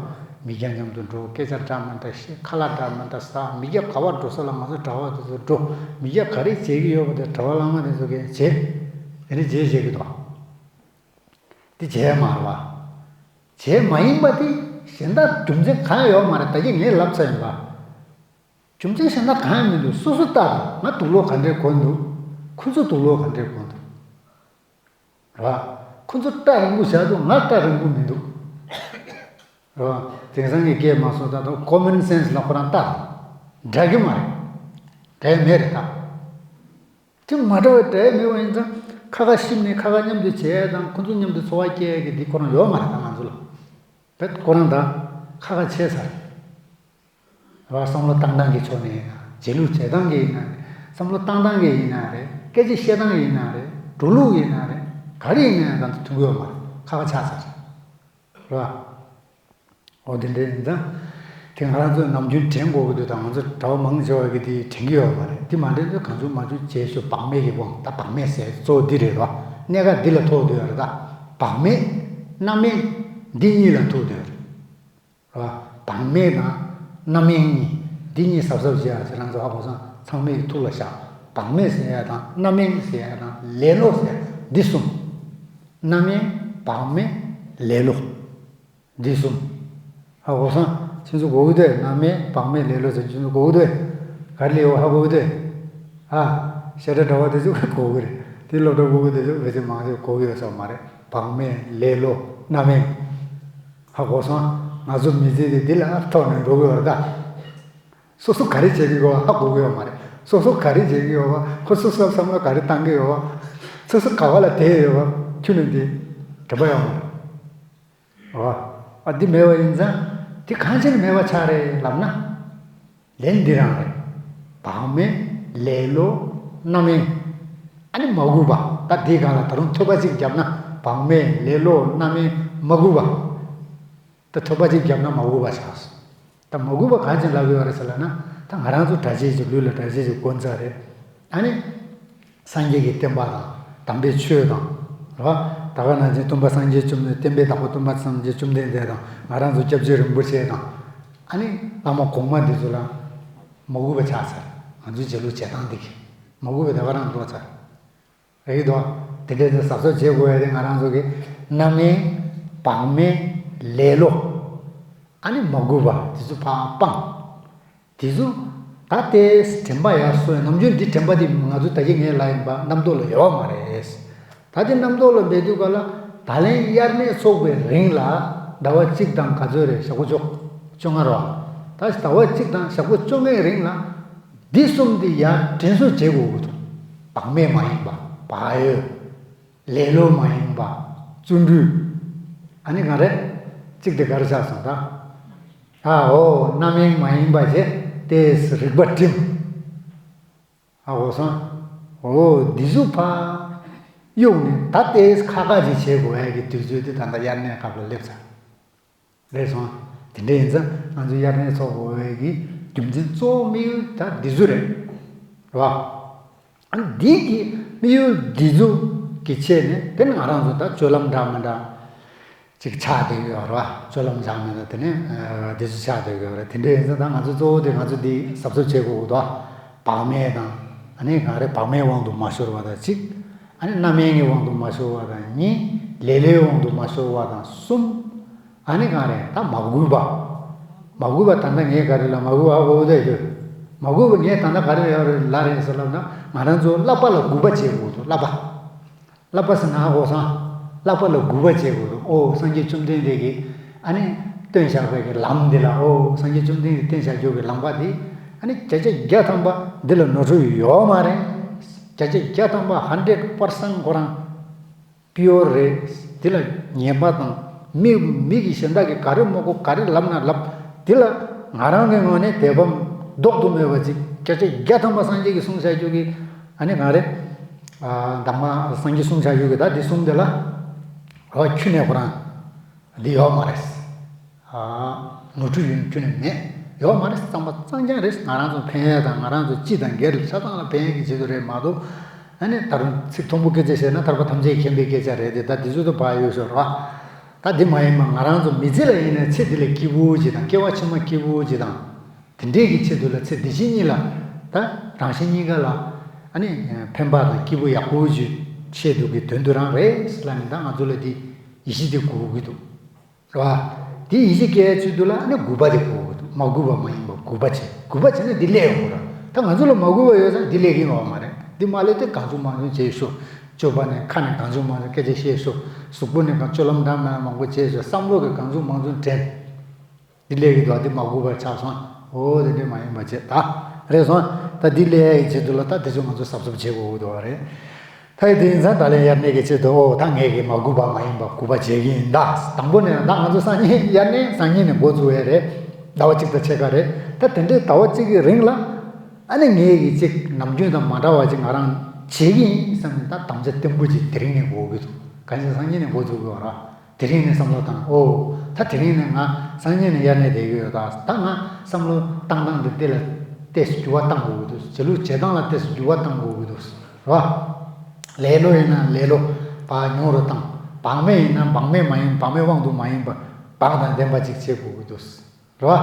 མི་སྐྱ་མཉམ་དུ་འགྲོ། སྐད་ཆ་འདྲ་མི་འདྲ་བཤད། ཁ་ལག་འདྲ་མི་འདྲ་ཟ། མི་སྐྱ་ག་པར་འགྲོ་ས་ལ་ང་ཚོ་གྲྭ་པ་དེ་ཚོ་འགྲོ། མི་སྐྱ་ག་རེ་བྱེད་ཀྱི་ཡོད་པ་དེ་གྲྭ་པ་བླ་མ་དེ་ཚོ་གིས་བྱེད། དེ་ནི་བྱེད་བྱེད་ཀྱི་འདུག་དེ་བྱས་མ་རེད་པ། བྱས་མ་ཡིན་པ་དེ་གཞན་དག་རྒྱུ་མཚན་གང་ཡང་ཡོད་མ་རེད། ད་གིན་ངས་ལབ་ཚར་ཡིན་པ། རྒྱུ་མཚན་གཞན་དག་གང་ཡང་མི་འདུག་སོ་སོ་ལྟ་དང་། ང་དུག་ལོག་ག་འདྲས་གོན་འདུག་ཁོ་ཚོ་དུག་ལོག་ག་འདྲས་གོན་འདུག་རེད་པ། ཁོ་ཚོ་སྐྲ་རིང་པོ་བཞག་འདུག་ང་སྐྲ་རིང་པོ་མི་འདུག་རེད་པ། དེང་སང་གི་སྐད་མ་སོང་ད་དུང་common sense ལ་ཁོ་རང་ལྟ་དང་། འདྲ་གི་མ་རེད། འདྲ་ཡ་མེད་རེད་ད། དེ་མ་འདྲ་བའི་འདྲ་ཡ་མེད་པ་ཡིན་ཙང་ཁ་ཁ་གཤིབ་ནས་ཁ་ཁ་མཉམ་དུ་བྱས་དང་ཁོ་ཚོ་མཉམ་དུ་འཚོ་བ་སྐྱེལ་ཡ་གི་འདི་ཁོ་རང་ཡོད་མ་རེད་ད་ང་ཚོ་ལ། བེད་ཁོ་རང་ད་ཁ་ཁ་ཆད་ཚར། རེད་པ། བསམ་བློ་བཏང་སྟངས་ཀྱི་ཕྱོགས་ནས་ཡིན་ན། བྱེད་ལུགས་བྱེད་སྟངས་ཀྱི་ཡིན་ན་རེད། བསམ་བློ་བཏང་སྟངས་ཀྱི་ཡིན་ན་རེད། སྐད་ཆ་བཤད་སྟངས་ཀྱི་ཡིན་ན་རེད། འགྲོ་ལུགས་ཡིན་ན་རེད། ག་རེ་ཡིན་ན་ཡང་ད་ལྟ་མཐུན་གྱི་ཡོད་མ་རེད། ཁ་ཁ་ཆགས་ཚར། རེད་པ། འོ་དེ་འདྲ་ཡིན་ཙང་། དེ་ང་རང་ཚོས་ནམ་རྒྱུན་དྲན་དགོས་ཀྱི་འདུག་ད་ང་ཚོ་གྲྭ་པ་མང་ཆེ་བ་གིས་དེ་དྲན་གྱི་ཡོད་མ་རེད། དེ་མ་དྲན་དུས་གང་བྱུང་མང་བྱུང་བྱས་ཤོག་བག་མེད་ཀྱི་དབང་། ད་བག་མེད་ཟེར་གཙོ་བོ་འདི་རེད་པ། གནད་འགག་འདི་ལ་ཐུག་བསྡད་ཡོད་རེད་ད། བག་མེད། རྣམ་གཡེང་། འདི་གཉིས་ལ་ཐུག་བསྡད་ཡོད་རེད། རེད་པ། བག་མེད་དང་རྣམ་གཡེང་གཉིས། འདི་གཉིས་གཟབ་གཟབ་བྱེད་ཡ་ཁྱེད་རང་ཚོ་ཧ་གོ་སོང་། ཚང་མས་ཐུགས་ལ་བཞག་བག་མེད་ཟེར་ཡ་དང་རྣམ་གཡེང་ཟེར་ཡ་དང་ལེ་ལོ་ཟེར་ཡ་འདི་གསུམ། རྣམ་གཡེང་། བག་མེད། ལེ་ལོ། འདི་གསུམ། ཧ་གོ་སོང་། ཁྱེད་ཚོ་གོ་གི་འདུག་རྣམ་གཡེང་། བག་མེད། ལེ་ལོ་ཟེར་ཁྱེད་ཚོ་གོ་གི་འདུག་ག་རེ་ལབ་ཡོད་ཧ་གོ་གི་འདུག་ཨ། བཤད་གྲྭ་གྲྭ་པ་དེ་ཚོ་གོ་གི་རེད། དེ་སློབ་གྲྭ་གོ་གི་དེ་ཚོ་བེད་སྤྱོད་མང་ཆེ་གོ་གི་ཡོད་ས་མ་རེད། བག་མེད། ལེ་ལོ། རྣམ་གཡེང་། ཧ་གོ་སོང་། ང་ཚོ་མི་ཚེ་དེ་འདི་ལ་ཐོག་ནས་འགྲོ་གི་ཡོད་རེད་ད། སོ་སོ་ག་རེ་བྱེད་ཀྱི་ཡོད་པ་ཧ་གོ་གི་ཡོད་མ་རེད། སོ་སོ་ག་རེ་བྱེད་ཀྱི་ཡོད་པ། ཁོ་སོ་སོ་བསམ་བློ་ག་རེ་བཏང་གི་ཡོད་པ། སོ་སོ་ག་པ་ལ་བསྡད་ཡོད་པ། ཁྱོན་ནས་འདི་དྲན་པ་ཡོད་མ་རེད། འོ། ཨ་འདི་མེད་པ་ཡིན་ཙང་། འདི་གང་ཕྱིར་མེད་པ་ཆགས་རེད་ལབ་ན། ལན་འདི་རང་རེད། བག་མེད། ལེ་ལོ། རྣམ་གཡེང་། ཨ་ནི་མ་གུས་པ། ད་འདིའི་སྒང་ལ་ད་རུང་ཐོད་པ་གཅིག་བརྒྱབ་ན། བག་མེད། ལེ་ལོ། རྣམ་གཡེང་། མ་གུས་པ། ད་ཐོད་པ་གཅིག་བརྒྱབ་ན་མ་གུས་པ་ཆགས་སོང་། ད་མ་གུས་པ་གང་ཕྱིར་ལབ་ཡོད་རེད་ཟེར་ལབ་ན། ད་ང་རང་ཚོ་གྲྭ་ཆས་ཅིག་ལུས་ལ་གྲྭ་ཆས་ཅིག་གོན་ཚར་རེད། ཨ་ནི། སངས་རྒྱས་ཀྱི་བསྟན་པ་དང་དམ་པའི་ཆོས་དང་། རེད་པ། ད་ག་ནང་བཞིན་སྟོན་པ་སངས་རྒྱས་བཅོམ་ལྡན། བསྟན་པའི་བདག་པོ་སྟོན་པ་སངས་རྒྱས་བཅོམ་ལྡན་འདས་དང་། ང་རང་ཚོ་སྐྱབས་རྗེ་རིན་པོ་ཆེ་དང་། ཨ་ནི་བླ་མ་གོང་མ་འདི་ཚོ་ལ་མ་གུས་པ་ཆགས་ཚར། ང་ཚོའི་བྱེད་ལུགས་བྱེད་སྟངས་འདི་གིས་མ་གུས་པ་དེ་ག་རང་ལོག་ཚར། རེད་དོ། དེ་འདྲའི་ཚེ་གཟབ་གཟབ་བྱེད་དགོས་ཡ་དེ་ང་རང་ཚོ་གི་རྣམ་གཡེང་། བག་མེད། ལེ་ལོ། ཨ་ནི་མ་གུས་པ་དེ་ཚོ་ཕར་སྤངས། དེ་ཚོ་ད་ལྟའི་དྲན་པ་ཡར་སོང་། ནམ་རྒྱུན་འདི་དྲན་པ་དེ་ང་ཚོ་ད་གིན་ངས་ལབ་ཡིན་པ་རྣམ་རྟོག་ལ་ཡོད་མ་རེད། ད་དེ་རྣམ་རྟོག་ལ་འབད་དུས་ག་ལ། ད་ལན་དབྱར་གནས་ཚོགས་པའི་རིང་ལ་ཟླ་བ་གཅིག་དང་ག་ཚོད་རེད། ཞག་པོ་བཅོ་བཅོ་ལྔ་རེད་པ། ད་ཟླ་བ་གཅིག་དང་ཞག་པོ་བཅོ་ལྔའི་རིང་ལ། འདི་གསུམ་འདི་ཡར་དྲན་གསོ་བྱེད་དགོས་ཀྱི་འདུག་བག་མེད་མ་ཡིན་པ། བག་ཡོད། ལེ་ལོ་མ་ཡིན་པ། བརྩོན་འགྲུས། ཨ་ནི་ག་རེ། གཅིག་དེ་ག་རེ་ཆགས་སོང་ད། ཨ་འོ། རྣམ་གཡེང་མ་ཡིན་པ་བྱས་ཏེ་རིག་པ་བསྒྲིམ། ཨ་འོ་སོང་། འོ་འདི་ཚོ་ཕར་གཡུག་ནས་ད་ལྟའི་ཁ་ཁ་ཅིག་བྱེད་དགོས་ཡ་གི་དུས་ཚོད་དེ་ད་ལྟ་དབྱར་གནས་སྐབས་ལ་སླེབས་ཚར། རེད་སོང་། དེ་འདྲ་ཡིན་ཙང་ང་ཚོ་དབྱར་གནས་ཚོགས་དགོས་པའི་གི་ རྒྱུ་མཚན་གཙོ་བོ་དམིགས་ཡུལ་ད་འདི་ཚོ་རེད། རེད་བ། ཨ་ནི་འདི་གི་དམིགས་ཡུལ་འདི་ཚོ་གི་ཆེད་ནས་དེ་ནི་ང་རང་ཚོ་ད་སྤྱོད་ལམ་འདྲ་མི་འདྲ་ཅིག་ཆགས་བསྡད་ཡོད་རེད་བ། སྤྱོད་ལམ་འདྲ་མི་འདྲ་དེ་ནི་ཨ་འདི་ཚོ་ཆགས་བསྡད་ཡོད་རེད། དེ་འདྲ་ཡིན་ཙང་ད་ང་ཚོ་གཙོ་བོ་དེ་ང་ཚོ་འདི་གཟབ་གཟབ་བྱེད་དགོས་འདུག་བག་མེད་དང་། ཨ་ནི་ག་རེ་བག་མེད་དབང་དུ་མ་ཤོར་བ་དང་གཅིག་ཨ་ནི་རྣམ་གཡེང་གི་དབང་དུ་མ་ཤོར་བ་དང་གཉིས། ལེ་ལོའི་དབང་དུ་མ་ཤོར་བ་དང་གསུམ། ཨ་ནི་གང་རེད། ད་མ་གུས་པ། མ་གུས་པ་ད་ལྟ་ངས་ག་རེ་ལ་མ་གུས་པ་འོ་དེ་ཡོད། མ་གུས་པ་ངས་ད་ལྟ་ག་རེ་ཡོད་རེད་ལ་རེད་ཟེར་ལབ་ན། ང་རང་ཚོ་བསླབ་པ་ལ་གུས་པ་བྱེད་དགོས་འདུག་བསླབ་པ། བསླབ་པ་ཟེར་ན་ཧ་གོ་སོང་། བསླབ་པ་ལ་གུས་པ་བྱེད་དགོས་འདུག་ཨོ་སངས་རྒྱས་བཅོམ་ལྡན་འདས་ཀྱིས་ཨ་ནི་སྟོན་བཞག་པའི་གི་ལམ་འདི་ལ། ཨོ་སངས་རྒྱས་བཅོམ་ལྡན་འདས་ཀྱིས་སྟོན་བཞག་རྒྱུ་གི་ལམ་ཁ་འདི་ཨ་ནི་བརྒྱ་ཆ་བརྒྱ་ཐམ་པ་འདི་ལ་ནོར་འཁྲུལ་ཡོད་མ་རེད། བརྒྱ་ཆ་བརྒྱ་ཐམ་པ་ཧན་ཌེཌ་པར་སེན་ཊི་ཁོ་རང་པི་ཡོར་རེད། འདི་ལ་ངན་པ་དང་མི་མི་གི་གཞན་དག་གིས་ག་རེ་མ་གོ་ག་རེ་ལབ་ན་ལབ། འདི་ལ་ང་རང་གི་ངོས་ནས་དད་པ་ལྡོག་ཏུ་མེད་པ་ཅིག་བརྒྱ་ཆ་བརྒྱ་ཐམ་པ་སངས་རྒྱས་ཀྱིས་གསུངས་བཞག་རྒྱུ་གི་ཨ་ནི་གང་རེད། ཨ་དམ་པ་སངས་རྒྱས་གསུངས་བཞག་རྒྱུ་གི་ད་འདི་གསུམ་འདི་ལ་ཨོ་ཁྱོན་ནས་ཁོ་རང་འདི་ཡོད་མ་རེད། ཨ་ནོར་འཁྲུལ་ཡོད་ཁྱོན་ནས་མེད། ཡོད་མ་རེད། གཙང་མ་གཙང་རྐྱང་རེད། ང་རང་ཚོ་ཕན་ཡ་དང་ང་རང་ཚོ་སྤྱི་དང་སྒེར་ཆ་ཚང་ལ་ཕན་ཡ་གི་ཆེད་དུ་རེད་མ་གཏོགས། ཨ་ནི་ད་རུང་ཚིག་མཐོན་པོ་སྐད་ཆ་བཤད་ན་ཐར་པ་ཐམས་ཅད་མཁྱེན་པའི་སྐད་ཆ་རེད་དེ། ད་འདི་ཚོ་དུ་བག་ཡོད་ཤོར་བ། ད་འདི་མ་ཡིན་པ་ང་རང་ཚོ་མི་ཚེ་ལ་ཡིན་ན་ཚེ་འདི་ལ་སྐྱིད་པོ་ཅིག་དང་སྐྱེ་བ་ཕྱི་མ་སྐྱིད་པོ་ཅིག་དང་། དེ་འདྲའི་གི་ཆེད་དུ་ལ་ཚེ་འདི་ཕྱི་གཉིས་ལ་ད་རང་གཞན་གཉིས་ཀ་ལ་ཨ་ནི་ཕན་པ་དང་སྐྱིད་པོ་ཡག་པོ་ཅིག་ཆེད་དུ་གི་དོན་དུ་རང་རེད་ལ་ནི་ད་ང་ཚོ་ལ་འདི་ཡིད་ཆེས་དེ་དགོས་ཀྱི་འདུག་རེད་བ། དེ་ཡིད་ཆེས་སྐྱེ་ཡ་ཆེད་དུ་ལ་ཨ་ནི་གུས་པ་དེ་དགོས་ཀྱི་འདུག་མ་གུས་པ་མ་ཡིན་པ་གུས་པ་བྱེད། གུས་པ་བྱས་ན་འདི་སླེབས་ཡོང་གི་རེད། ད་ང་ཚོ་ལ་མ་གུས་པ་ཡོད་ཙང་འདི་སླེབས་ཀྱི་ཡོད་མ་རེད། འདི་མ་སླེབས་དེ་གང་བྱུང་མང་བྱུང་བྱས་ཤོག་སྤྱོད་པ་ནས་ཁ་ནས་གང་བྱུང་མང་བྱུང་སྐད་ཆ་བཤད་ཤོག་གཟུགས་པོ་ནས་གང་སྤྱོད་ལམ་འདྲ་མིན་མང་པོ་བྱས་ཤོག་བསམ་བློ་གི་གང་བྱུང་མང་བྱུང་དྲན། འདི་སླེབས་ཀྱི་འདུག་འདི་མ་གུས་པ་ཆགས་སོང་། ཨོ་དེ་འདྲས་མ་ཡིན་པ་བྱས་ད་རེད་སོང་། ད་འདི་སླེབས་ཡ་ཡི་ཆེད་དུ་ལ་ད་དེ་ཚོ་ང་ཚོ་གཟབ་གཟབ་བྱེད་དགོས་ཀྱི་འདུག་བ་རེད། ད་ཡི་དེ་ཡིན་ཙང་ད་ལན་དབྱར་གནས་ཀྱི་ཆེད་དུ་ཨོ་ད་ངས་ཀྱི་མ་གུས་པ་མ་ཡིན་པ་གུས་པ་བྱེད་ཀྱི་ཡིན་ད། དང་པོ་ནས་ད་ང་ཚོ་སང་ཉིན་དབྱར་གནས་སང་ཉིན་ནས་འགོ་བཙུགས་ཡ་རེད། ཟླ་བ་གཅིག་དང་ཕྱེད་ཀ་རེད། ད་དེ་འདྲའི་ཟླ་བ་གཅིག་གི་རིང་ལ་ཨ་ནི་ངས་ཀྱི་ཅིག་ནམ་རྒྱུན་དང་མ་འདྲ་བ་ཅིག་ང་རང་བྱེད་ཀྱི་ཡིན་བསམ་ནས་ད་དམ་བཅའ་བརྟན་པོ་ཅིག་དེ་རིང་ནས་འགོ་གི་འདུག་གང་ཡིན་སང་ཉིན་ནས་འགོ་བཙུགས་དགོས་ར། དེ་རིང་ནས་བསམ་བློ་བཏང་། ཨོ། ད་དེ་རིང་ནས་ང་སང་ཉིན་ནས་དབྱར་གནས་བསྡད་ཀྱི་ཡོད་ད། ད་ང་བསམ་བློ་བཏང་སྟངས་འདི་འདི་ལ་ཏོག་ཙམ་འགྱུར་བ་གཏང་དགོས་ཀྱི་འདུག་བྱེད་ལུགས་བྱེད་སྟངས་ལ་ཏོག་ཙམ་འགྱུར་བ་གཏང་དགོས་ཀྱི་འདུག་རེད་བ། ལེ་ལོ་ཡིན་ན་ལེ་ལོ་བག་ཉུང་རུ་བཏང་། བག་མེད་ཡིན་ན་བག་མེད་མ་ཡིན་བག་མེད་དབང་དུ་མ་ཡིན་པ་བག་དང་ལྡན་པ་ཅིག་བྱེད་དགོས་ཀྱི་འདུག་རེད་བ།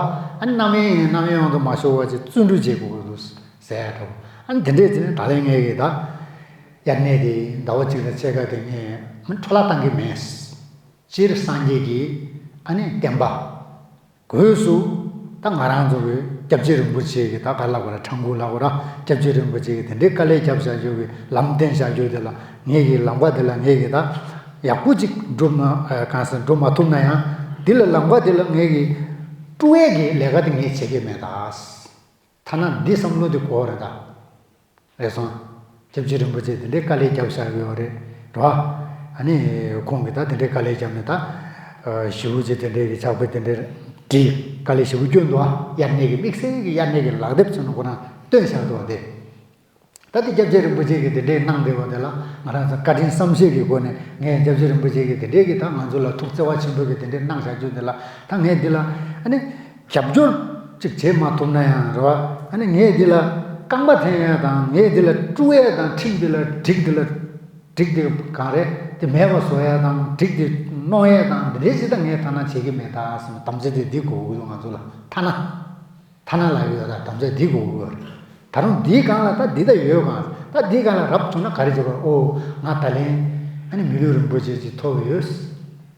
ཨ་ནི་རྣམ་གཡེང་ཡིན་ན་རྣམ་གཡེང་དབང་དུ་མ་ཤོར་བ་ཅིག་བརྩོན་འགྲུས་བྱེད་དགོས་ཀྱི་འདུག་ཟེར་ཡ་འདྲ་བོ། ཨ་ནི་དེ་འདྲས་བྱས་ནས་ད་ལན་ངས་ཀྱིས་ད་དབྱར་གནས་དེ་ཟླ་བ་གཅིག་དང་ཕྱེད་ཀ་དེ་ངས་འཕྲོ་བརླག་བཏང་གི་མེད། སྤྱིར་སངས་རྒྱས་ཀྱི་ཨ་ནི་བསྟན་པ། སྒོས་སུ་ད་ང་རང་ཚོ་གི་སྐྱབས་རྗེ་རིན་པོ་ཆེ་གི་ད་ག་ལབ་དགོས་ར་ཁྲང་ཁུ་ལབ་དགོས་ར་སྐྱབས་རྗེ་རིན་པོ་ཆེ་གི་དེ་འདྲའི་དཀའ་ལས་བརྒྱབ་བཞག་རྒྱུ་གི་ལམ་བསྟན་བཞག་རྒྱུ་དེ་ལ་ངས་ཀྱི་ལམ་ཁ་དེ་ལ་ངས་ཀྱི་ད་ཡག་པོ་ཅིག་སྒྲུབ་མ་གང་ཟེར་སྒྲུབ་མ་ཐུབ་ན་ཡང་འདི་ལ་ལམ་ཁ་དེ་ལ་ངས་ཀྱི་དཀྲུག་ཡས་ཀྱི་ལས་ཀ་དེ་ངས་བྱེད་ཀྱི་མེད་ད། ཐ་ན་འདི་བསམ་བློ་དེ་གོ་རེད་ད། རེད་སོང་། སྐྱབས་རྗེ་རིན་པོ་ཆེ་དེ་འདྲའི་དཀའ་ལས་བརྒྱབ་བཞག་ཡོད་རེད་རོ། ཨ་ནི་ཁོང་གིས་ད་དེ་འདྲའི་དཀའ་ལས་བརྒྱབ་ནས་ད། ཞེ་པོ་ཅིག་དེ་འདྲའི་གི་ཕྱག་དཔེ་དེ་འདྲའི་བྲིས་དཀའ་ལས་ཞེ་པོ་བསྐྱོན་འདུག་ཨ། དབྱར་གནས་ཀྱི་དམིགས་བསལ་གྱི་དབྱར་གནས་ཀྱི་ལག་དེབ་ཚོ་ནང་ཁོ་རང་བཏོན་བཞག་འདུག་ཨ་དེ། ད་དེ་སྐྱབས་རྗེ་རིན་པོ་ཆེ་གིས་དེ་འདྲའི་གནང་བསྡད་པ་དེ་ལ་ང་རང་ཚོ་བཀའ་དྲིན་བསམ་ཤེས་ཀྱི་སྒོ་ནས་ངས་སྐྱབས་རྗེ་རིན་པོ་ཆེ་གིས་དེ་འདྲའི་གི་ད་ང་ཚོ་ལ་ཐུགས་བརྩེ་བ་ཆེན་པོས་གི་དེ་འདྲའི་གནང་བཞག་རྒྱུ་དེ་ལ་ད་ངས་འདི་ལ་ཨ་ནི་རྒྱབ་སྐྱོར་ཅིག་བྱེད་མ་ཐུབ་ན་ཡང་རེད་བ། ཨ་ནི་ངས་འདི་ལ་རྐང་པ་འཐེན་ཡ་དང་ངས་འདི་ལ་དཀྲུག་ཡ་དང་ཁྲིམས་འདི་ལ་འགྲིག་འདི་ལ་འགྲིག་འདི་གང་རེད་དེ་མེད་པ་བཟོ་ཡ་དང་འགྲིག་འདི་གནོན་ཡ་དང་འདི་འདྲའི་ཅིག་ད་ངས་ཐ་ན་བྱེད་ཀྱི་མེད་ད་ཟེར་ན་དམ་བཅའ་དེ་འདི་དགོས་ཀྱི་འདུག་ང་ཚོ་ལ་ཐ་ན། ཐ་ན་ལབ་ཡོད་ད་དམ་བཅའ་འདི་དགོས་ཀྱི་ཡོད་རེད། ད་རུང་འདིའི་སྒང་ལ་ད་འདི་ད་ཡོད་གང་ད་འདིའི་སྒང་ལ་རབ་བྱུང་ན་ག་རེ་བྱེད་དགོས་ཨོ་ང་ད་ལན་ཨ་ནི་མི་ལུས་རིན་པོ་ཆེ་ཅིག་ཐོབ་ཡོད་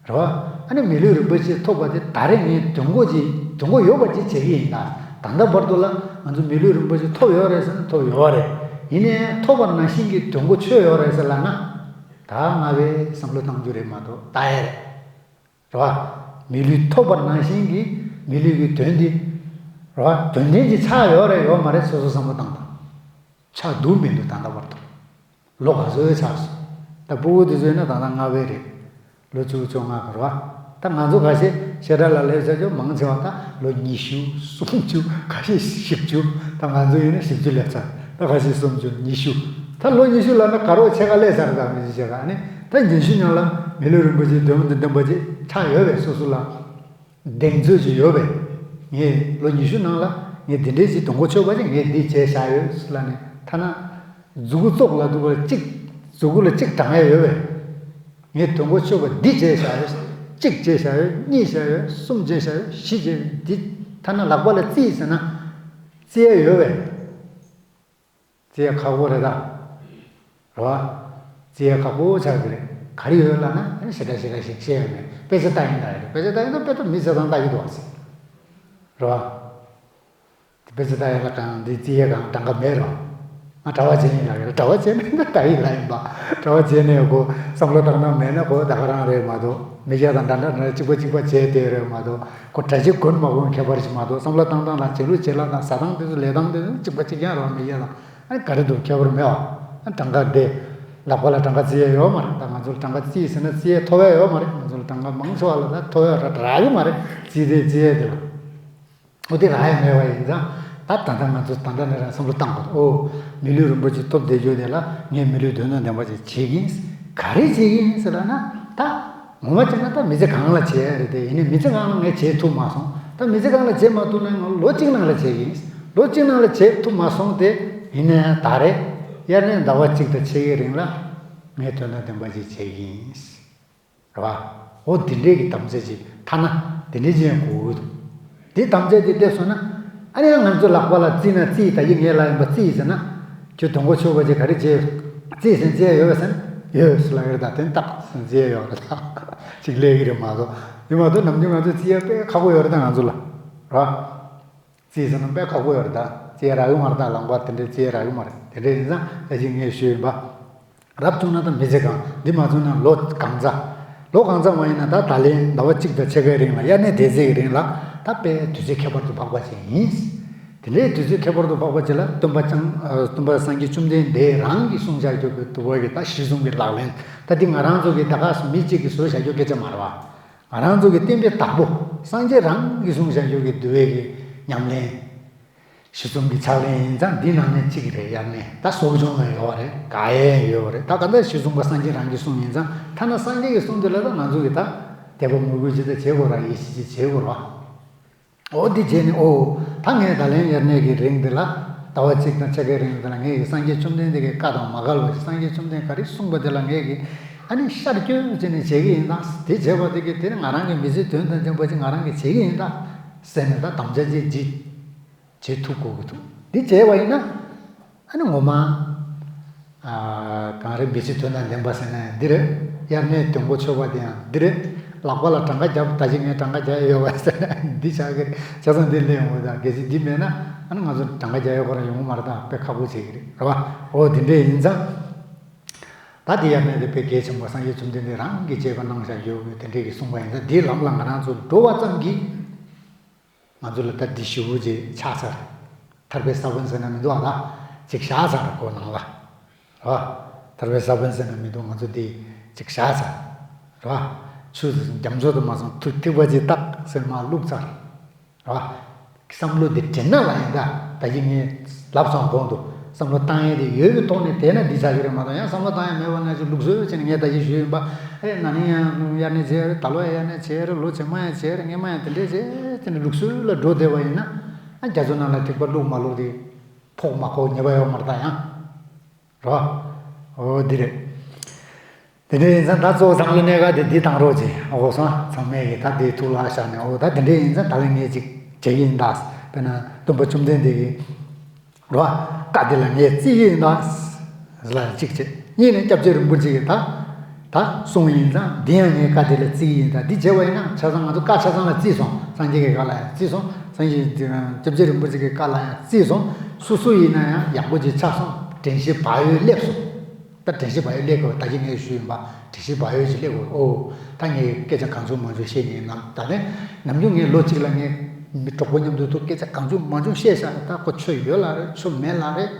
རེད་བ། ཨ་ནི་མི་ལུས་རིན་པོ་ཆེ་ཐོབ་པ་དེ་ད་རེས་ངས་དོན་གོ་ཅིག་དོན་གོ་ཡོད་པ་ཅིག་བྱེད་ཀྱི་ཡིན་ད། ད་ལྟ་བར་དུ་ལ་ང་ཚོ་མི་ལུས་རིན་པོ་ཆེ་ཐོབ་ཡོད་རེད་ཟེར་ན་ཐོབ་ཡོད་རེད། ཡིན་ནའི་ཐོབ་པ་ནང་བཞིན་གྱི་དོན་གོ་ཆོད་ཡོད་རེད་ཟེར་ལབ་ན་ད་ང་བས་བསམ་བློ་གཏང་རྒྱུ་རེད་མ་གཏོགས་ད་ཡ་རེད། རེད་བ། མི་ལུས་ཐོབ་པ་ནང་བཞིན་གྱི་མི་ལུས་ཀྱི་དོན་འདི། རེད་བ། དོན་ལྡན་གྱི་ཆགས་ཡོད་རེད་ཡོད་མ་རེད་སོ་སོ་བསམ་བློ་བཏང་དང་། ཆགས་འདུག་མི་འདུག་ད་ལྟ་བར་དུ། ལོ་ག་ཚོད་ཆགས་སོང་། ད་ཕྲུ་གུ་དེ་ཚོ་ཡིན་ན་ད་ལྟ་ལྔ་པའི་རེད། ལོ་བཅུ་བཅོ་ལྔ་ག་རེད་བ། ད་ང་ཚོ་ཁ་ཤས་བཤད་གྲྭ་ལ་སླེབས་ཚར་རྒྱུ་མང་ཆེ་བ་ད་ལོ་ཉི་ཤུ་སུམ་ཅུ་ཁ་ཤས་བཞི་བཅུ། ད་ང་ཚོ་ཡིན་ན་བཞི་བཅུ་སླེབས་ཚར། ད་ཁ་ཤས་སུམ་ཅུ་ཉི་ཤུ། ད་ལོ་ཉི་ཤུ་ལབ་ན་དགའ་རོགས་ཕྱེད་ཀ་སླེབས་ཚར་ད་མི་ཞིག་བྱས་ག་ནི་ད་ཉི་ཤུ་ནང་ལ་མི་ལུས་རིན་པོ་ཆེའི་དོན་དུ་འདེམས་པ་ཅིག་ཆགས་ཡོད་པས་སོ་སོ་ལ་གདེང་ཚོད་ཅིག་ཡོད་པས། ངས་ལོ་ཉི་ཤུ་ནང་ལ་ ངས་འདི་འདྲའི་ཅིག་དུས་འཁོར་ཆོས་པ་ཅིག་ངས་འདི་བྱས་བཞག་ཡོད་ལབ་ནས་ཐ་ན་མཛུ་གུ་ཙོག་ལ་འདུག་པ་གཅིག་མཛུ་གུ་ལ་གཅིག་བགྲང་ཡ་ཡོད་པས། ངས་དུས་འཁོར་ཆོས་པ་འདི་བྱས་བཞག་ཡོད། གཅིག་བྱས་བཞག་ཡོད། གཉིས་བྱས་ཡོད། གསུམ་བྱས་བཞག་ཡོད། བཞི་བྱས་ཡོད། འདི་ཐ་ན་ལག་པ་ལ་བརྩིས་ཟེར་ན་བརྩི་ཡ་ཡོད་པས། བརྩི་ཡ་ཁག་པོ་རེད་ད། རེད་བ། བརྩི་ཡ་ཁག་པོ་ཆགས་ཀྱི་རེད། ག་རེ་ཡོད་ལབ་ན་ཨ་ནི་ཞེ་དྲག་ཞེ་དྲག་ཞིག་བཤད་ཡོད་མེད་དཔེ་ཆ་ལྟ་ཡིན་ད་རེད། དཔེ་ཆ་ལྟ་ཡིན་ན་དཔེ་ད་མི་ཚེ་ཚང་ལྟ་གི་འདུག་བ་ཟེར། རེད་བ། དེ་དཔེ་ཆ་ལྟ་ཡ་ལ་གང་འདི་བརྩི་ཡ་གང་གྲངས་ཀ་མེད་རོ། ང་གྲྭ་པ་བྱེད་ཡིན་ལབ་ཡོད། གྲྭ་པ་བྱེད་ན་ད་ལྟ་ཡིན་ལབ་ཡིན་པ། གྲྭ་པ་བྱེད་ནས་གོ་བསམ་བློ་བཏང་སྟངས་མེད་ན་གོ་ད་ག་རང་རེད་མ་གཏོགས་མི་སྐྱ་དང་འདྲ་འདྲ་འདྲ་གཅིག་པ་གཅིག་པ་བྱས་དེ་རེད་མ་གཏོགས་གོ་གྲྭ་ཆས་གོན་མ་གོན་ཁྱད་པར་ཞིག་མ་གཏོགས་བསམ་བློ་བཏང་སྟངས་དང་བྱེད་ལུགས་བྱེད་ལ་དང་ཟ་སྟངས་དེ་ཚོ་ལས་སྟངས་དེ་ཚོ་གཅིག་པ་གཅིག་རྐྱང་རེད་བ། མི་སྐྱ་དང་ཨ་ནི་ག་རེ་འདུག་ཁྱད་པར་མེད་བ། ཨ་གྲངས་ཀ་དེ་ལག་པ་ལ་གྲངས་ཀ་བརྩི་ཡ་ཡོད་མ་རེད། ད་ང་ཚོ་ལ་གྲངས་ཀ་བརྩིས་ཟེར་ན་བརྩི་ཡ་ཐོབ་ཡ་ཡོད་མ་རེད། ང་ཚོ་ལ་གྲངས་ཀ་མང་ཆེ་བ་ལ་ད་ཐོབ་ཡ་རག་རག་གི་མ་རེད། བརྩིས་དེ་བརྩི་ཡ་དེ་ལ། འོ་དེ་རག་ཡ་མེད་པ་ཡིན་ཙང་ད་ད་ལྟ་ང་ཚོ་ད་ལྟ་ནས་རང་བསམ་བློ་བཏང་དགོས། ཨོ། མི་ལུས་རིན་པོ་ཆེ་ཐོབ་བསྡད་རྒྱུ་དེ་ལ་ངས་མི་ལུས་དོན་དང་ལྡན་པ་ཅིག་བྱེད་ཀྱི་ཡིན། ག་རེ་བྱེད་ཀྱི་ཡིན་ཟེར་ལབ་ན་ད། ངོ་མ་བྱས་ན་ད་མི་ཚེ་གང་ལ་བྱེད་ཡ་རེད་དེ། ཡིན་ནའི་མི་ཚེ་གང་ལ་ངས་བྱེད་ཐུབ་མ་སོང་། ད་མི་ཚེ་གང་ལ་བྱེད་མ་ཐུབ་ན་ང་ལོ་གཅིག་ནང་ལ་བྱེད་ཀྱི་ཡིན། ལོ་གཅིག་ནང་ལ་བྱེད་ཐུབ་མ་སོང་སྟེ། ཡིན་ནའི་ད་རེས་དབྱར་གནས་ཟླ་བ་གཅིག་དང་ཕྱེད་ཀའི་རིང་ལ་ངས་དོན་དང་ལྡན་པ་ཅིག་བྱེད་ཀྱི་ཡིན། རེད་བ། འོ་དེ་འདྲའི་གི་དམ་བཅའ་ཅིག་ཐ་ན་དེ་འདྲའི་ཅིག་ཡང་དགོས་ཀྱི་འདུག་དེ་དམ་བཅའ་དེ་སླེབས་སོང་ན། ཨ་ནི་ཡང་ང་ཚོ་ལག་པ་ལ་བརྩིས་ན་བརྩིས། ད་ཡིན་ངས་ལབ་ཡིན་པ་བརྩིས་ཟེར་ན། ཁྱོད་དུས་འཁོར་ཆོས་པ་ཅིག་ག་རེ་བྱས་བརྩིས་ཟེར་བརྩི་ཡ་ཡོད་པས་ཟེར་ན་ཡོད་ཟེར་ལབ་ཡོད་རེད། ད་དེ་ཏག་ཟེར་བརྩི་ཡ་ཡོད་རེད། ད་ཅིག་སླེབས་ཀྱི་རེད་མ་གཏོགས། ཡིན་མ་གཏོགས་ནམ་རྒྱུན་ང་ཚོས་བརྩི་ཡ་དཔེ་ཁག་པོ་ཡོད་རེད། ད་ང་ཚོ་ལ་རེད་བ། བརྩིས་ཟེར་ན་དཔེ་ཁག་པོ་ཡོད་རེད། ད་བརྩི་ཡ་རག་གི་མ་རེད། ད་ལག་པ་དེ་འདྲའི་བརྩི་ཡ་རག་གི་མ་རེད། དེ་འདྲ་ཡིན་ཙང་ད་ཅིག་ངས་ཞུས་ཡིན་པ། རབ་བྱུང་ན་ད་མི་ཚེ་གང་། འདི་མ་བྱུང་ན་ལོ་གང་ཚ། ལོ་གང་ཚ་བ་ཡིན་ན་ད་ད་ལན་ཟླ་བ་གཅིག་དང་ཕྱེད་ཀའི་རིང་ལ་དབྱར་གནས་དེ་ཚེ་གི་རིང་ལ་ད་དཔེ་དུས་ཚོད་ཁྱད་པར་དུ་འཕགས་པ་ཅིག་ཡིན། དེ་འདྲའི་དུས་ཚོད་ཁྱད་པར་དུ་འཕགས་པ་ཅིག་ལ་སྟོན་པ་ཅང་སྟོན་པ་སངས་རྒྱས་བཅོམ་ལྡན་འདས་རང་གིས་གསུངས་བཞག་རྒྱུ་གི་དུ་བ་གི་ད་གཞི་བཟུང་གི་ལག་ལེན། ད་འདི་ང་རང་ཚོ་གི་ད་ག་སུ་མི་གཅིག་གིས་བཟོས་བཞག་རྒྱུ་སྐད་ཆ་མ་རེད་བ། ང་རང་ཚོ་གི་བསྟན་པའི་བདག་པོ་སངས་རྒྱས་རང་གིས་གསུངས་བཞག་རྒྱུ་གི་འདུལ་བའི་གི་ཉམས་ལེན། གཞི་བཟུང་གི་ཕྱག་ལེན་ཡིན་ཙང་འདི་ནང་ནས་གཅིག་རེད། དབྱར་གནས་ད་གསོ་སྦྱོང་ལ་ཡོད་རེད། དགག་ཡས་ཡོད་རེད། ད་ག་འདྲ་གཞི་བཟུང་པ་སངས་རྒྱས་རང་གི་གསུང་ཡིན་ཙང་ཐ་ན་སངས་རྒྱས་ཀྱི་གསུང་དེ་ལ་ད་ང་ཚོ་གི་ད་དད་པ་མོས་གུས་ཇི་ལྟར་བྱེད་དགོས་ར་ཡིད་ཆེས་ཅིག་བྱེད་དགོས་ར། འོ་འདི་བྱས་ནས་ཨོ་ད་ངས་ད་ལན་དབྱར་གནས་ཀྱི་རིང་འདི་ལ་ཟླ་བ་གཅིག་དང་ཕྱེད་ཀའི་རིང་འདི་ལ་ངས་ཀྱི་སངས་རྒྱས་བཅོམ་ལྡན་འདས་ཀྱི་བཀའ་དང་མ་འགལ་བ་ཞིག་སངས་རྒྱས་བཅོམ་ལྡན་ག་རེ་གསུངས་པ་དེ་ལ་ངས་ཀྱི་ཨ་ནི་ཤར་སྐྱོན་བྱས་ནས་བྱེད་ཀྱི་ཡིན་ད། དེ་བྱས་པ་དེ་གི་དེ་ནི་ང་རང་གི་མི་ཚེ་དོན་དང་ལྡན་པ་ཅིག་ང་རང་གིས་བྱེད་ཀྱི་ཡིན་ད་ཟེར་ནས་ད་དམ་བཅའ་ཅིག་བྱེད་བྱེད་ཐུབ་དགོས་ཀྱི་འདུག་འདི་བྱས་པ་ཡིན་ན་ཨ་ནི་ངོ་མ་ཨ་གང་རེད། མི་ཚེ་དོན་དང་ལྡན་པ་ཟེར་ན་ཡང་འདི་རེད། དབྱར་གནས་དུས་འཁོར་ཆོས་པ་དེ་ཡང་འདི་རེད། ལག་པ་ལ་གྲངས་ཀ་བརྒྱབ། ད་ཅི་ངས་གྲངས་ཀ་བརྒྱབ་ཡོད་པ་ཟེར་ན་འདི་ཆགས་ཀྱི་རེད། བྱས་ཙང་འདི་ལས་ཡོང་གི་ད་གལ་སྲིད་འདི་མེད་ན་ཨ་ནི་ང་ཚོ་གྲངས་ཀ་བརྒྱབ་ཡོད་ཁོ་རང་ཡོང་གི་མ་རེད། ད་དཔེ་ཁག་པོ་བྱེད་ཀྱི་རེད། རེད་བ། འོ་དེ་འདྲས་ཡིན་ཙང་། ད་དེ་དབྱར་གནས་དེ་དཔེ་གལ་ཆེན་པོ་སངས་རྒྱས་བཅོམ་ལྡན་འདས་རང་གིས་བཅས་པ་གནང་བཞག་ཡོད་དེ་འདྲས་ཀྱི་གསུངས་པ་ཡིན་ཙང་འདིའི་ལམ་ལ་ང་རང་ཚོ་འགྲོ་བ་ཙམ་གྱིས། ང་ཚོ་ལ་ད་འདི་ཞུ་བོ་ཅིག་ཆགས་ཚར། ཐར་པའི་ས་བོན་ཟེར་ན་མི་འདུག་ཨ། ད་ཅིག་བཞག་ཚར་གོ་ནང་ལ། རེད་བ། ཐར་པའི་ས་བོན་ཟེར་ན་མི་འདུག་ང་ཚོ་འདི་ཅིག་བཞག་ཚར། རེད་བ། ཆུ་རྒྱ་མཚོ་དུ་མ་སོང་ཐུག་ཐིགས་པ་ཅིག་བཏགས་ཟེར་མ་བླུགས་ཚར། རེད་བ། བསམ་བློ་འདི་དྲན་ན་ལ་ཡིན་ད། ད་ཅི་ངས་ལབ་སོང་གོང་དུ། བསམ་བློ་བཏང་ཡས་དེ་ཡོད་པའི་ཐོག་ནས་དེ་ན་འདི་ཆགས་ཀྱི་རེད་མ་གཏོགས་ཡང་བསམ་བློ་བཏང་ཡས་མེད་པ་ན་ཅིག་ལུགས་སྲོལ་བྱས་ནས་ངས་ད་ཅི་ཞུས་ཡིན་པ། ཨེ་ན་ནིང་ཡང་དབྱར་གནས་བྱས་རེད། ད་ལོ་ཡང་དབྱར་གནས་བྱས་རེད། ལོ་རྗེས་མ་ཡང་བྱས་རེད། སྔོན་མ་ཡང་དེ་འདྲས་བྱས་བྱས་ནས་ལུགས་སྲོལ་ལ་འགྲོ་བསྡད་པ་ཡིན་ན། ཨ་རྒྱ་མཚོ་ནང་ལ་ཐིགས་པ་བླུགས་མ་བླུགས་དེ་ཕོག་མ་ཕོག་ཉེས་པ་ཡོད་མ་རེད་ད་ཡང་། རོ། འོ་འདི་རེད། དེ་འདྲ་ཡིན་ཙང་ད་གཙོ་བོ་ཚང་མ་གནད་འགག་དེ་འདི་བཏང་རོགས་གྱིས། ཨོ་སོང་ཚང་མས་ཀྱི་ད་འདི་ཐུགས་ལ་བཞག་ནས། ཨོ་ད་དེ་འདྲ་ཡིན་ཙང་ད་ལན་ངས་ཅིག་བྱེད་ཀྱི་ཡིན་ད། དཔེར་ན་སྟོན་པ་བཅོམ་ལྡན་འདས་ཀྱི་རོ། བཀའ་དེ་ལ་ངས་བརྩི་ཡི་ཡིན་ད། ལ་གཅིག་བྱས། གཉིས་ནས་སྐྱབས་རྗེ་རིན་པོ་ཆེ་གིས་ད་ད་གསུངས་ཡིན་ཙང་འདི་ཡང་ངས་བཀའ་དེ་ལ་བརྩི་ཡི་ཡིན་ད། འདི་བྱས་པ་ཡིན་ན་ཆ་ཚང་ང་ཚོ་བཀའ་ཆ་ཚང་ལ་བརྩིས་སོང་། སངས་རྒྱས་ཀྱི་བཀའ་ལ་ཡང་བརྩིས་སོང་། སངས་རྒྱས་སྐྱབས་རྗེ་རིན་པོ་ཆེ་གི་བཀའ་ལ་ཡང་བརྩིས་སོང་། སོ་སོ་ཡིན་ན་ཡང་ཡག་པོ་ཅིག་ཆགས་སོང་། དྲན་ཤེས་བག་ཡོད་སླེབས་སོང་། ད་དྲན་ཤེས་བག་ཡོད་སླེབས་དགོས། ད་གིན་ངས་ཞུས་ཡིན་པ། དྲན་ཤེས་བག་ཡོད་ཅིག་སླེབས་དགོས། ཨོ། ད་ངས་སྐད་ཆ་གང་བྱུང་མང་བྱུང་བཤད་ཉན་ནམ། ད་ནས་ནམ་རྒྱུན་ངས་ལོ་གཅིག་ལ་ངས་མི་གྲོགས་པོ་མཉམ་དུ་ཐུག་སྐད་ཆ་གང་བྱུང་མང་བྱུང་བཤད་བཞག་ད་ཁོ་ཆོས་ཡོད་ལ་རེད། ཆོས་མེད་ལ་རེད།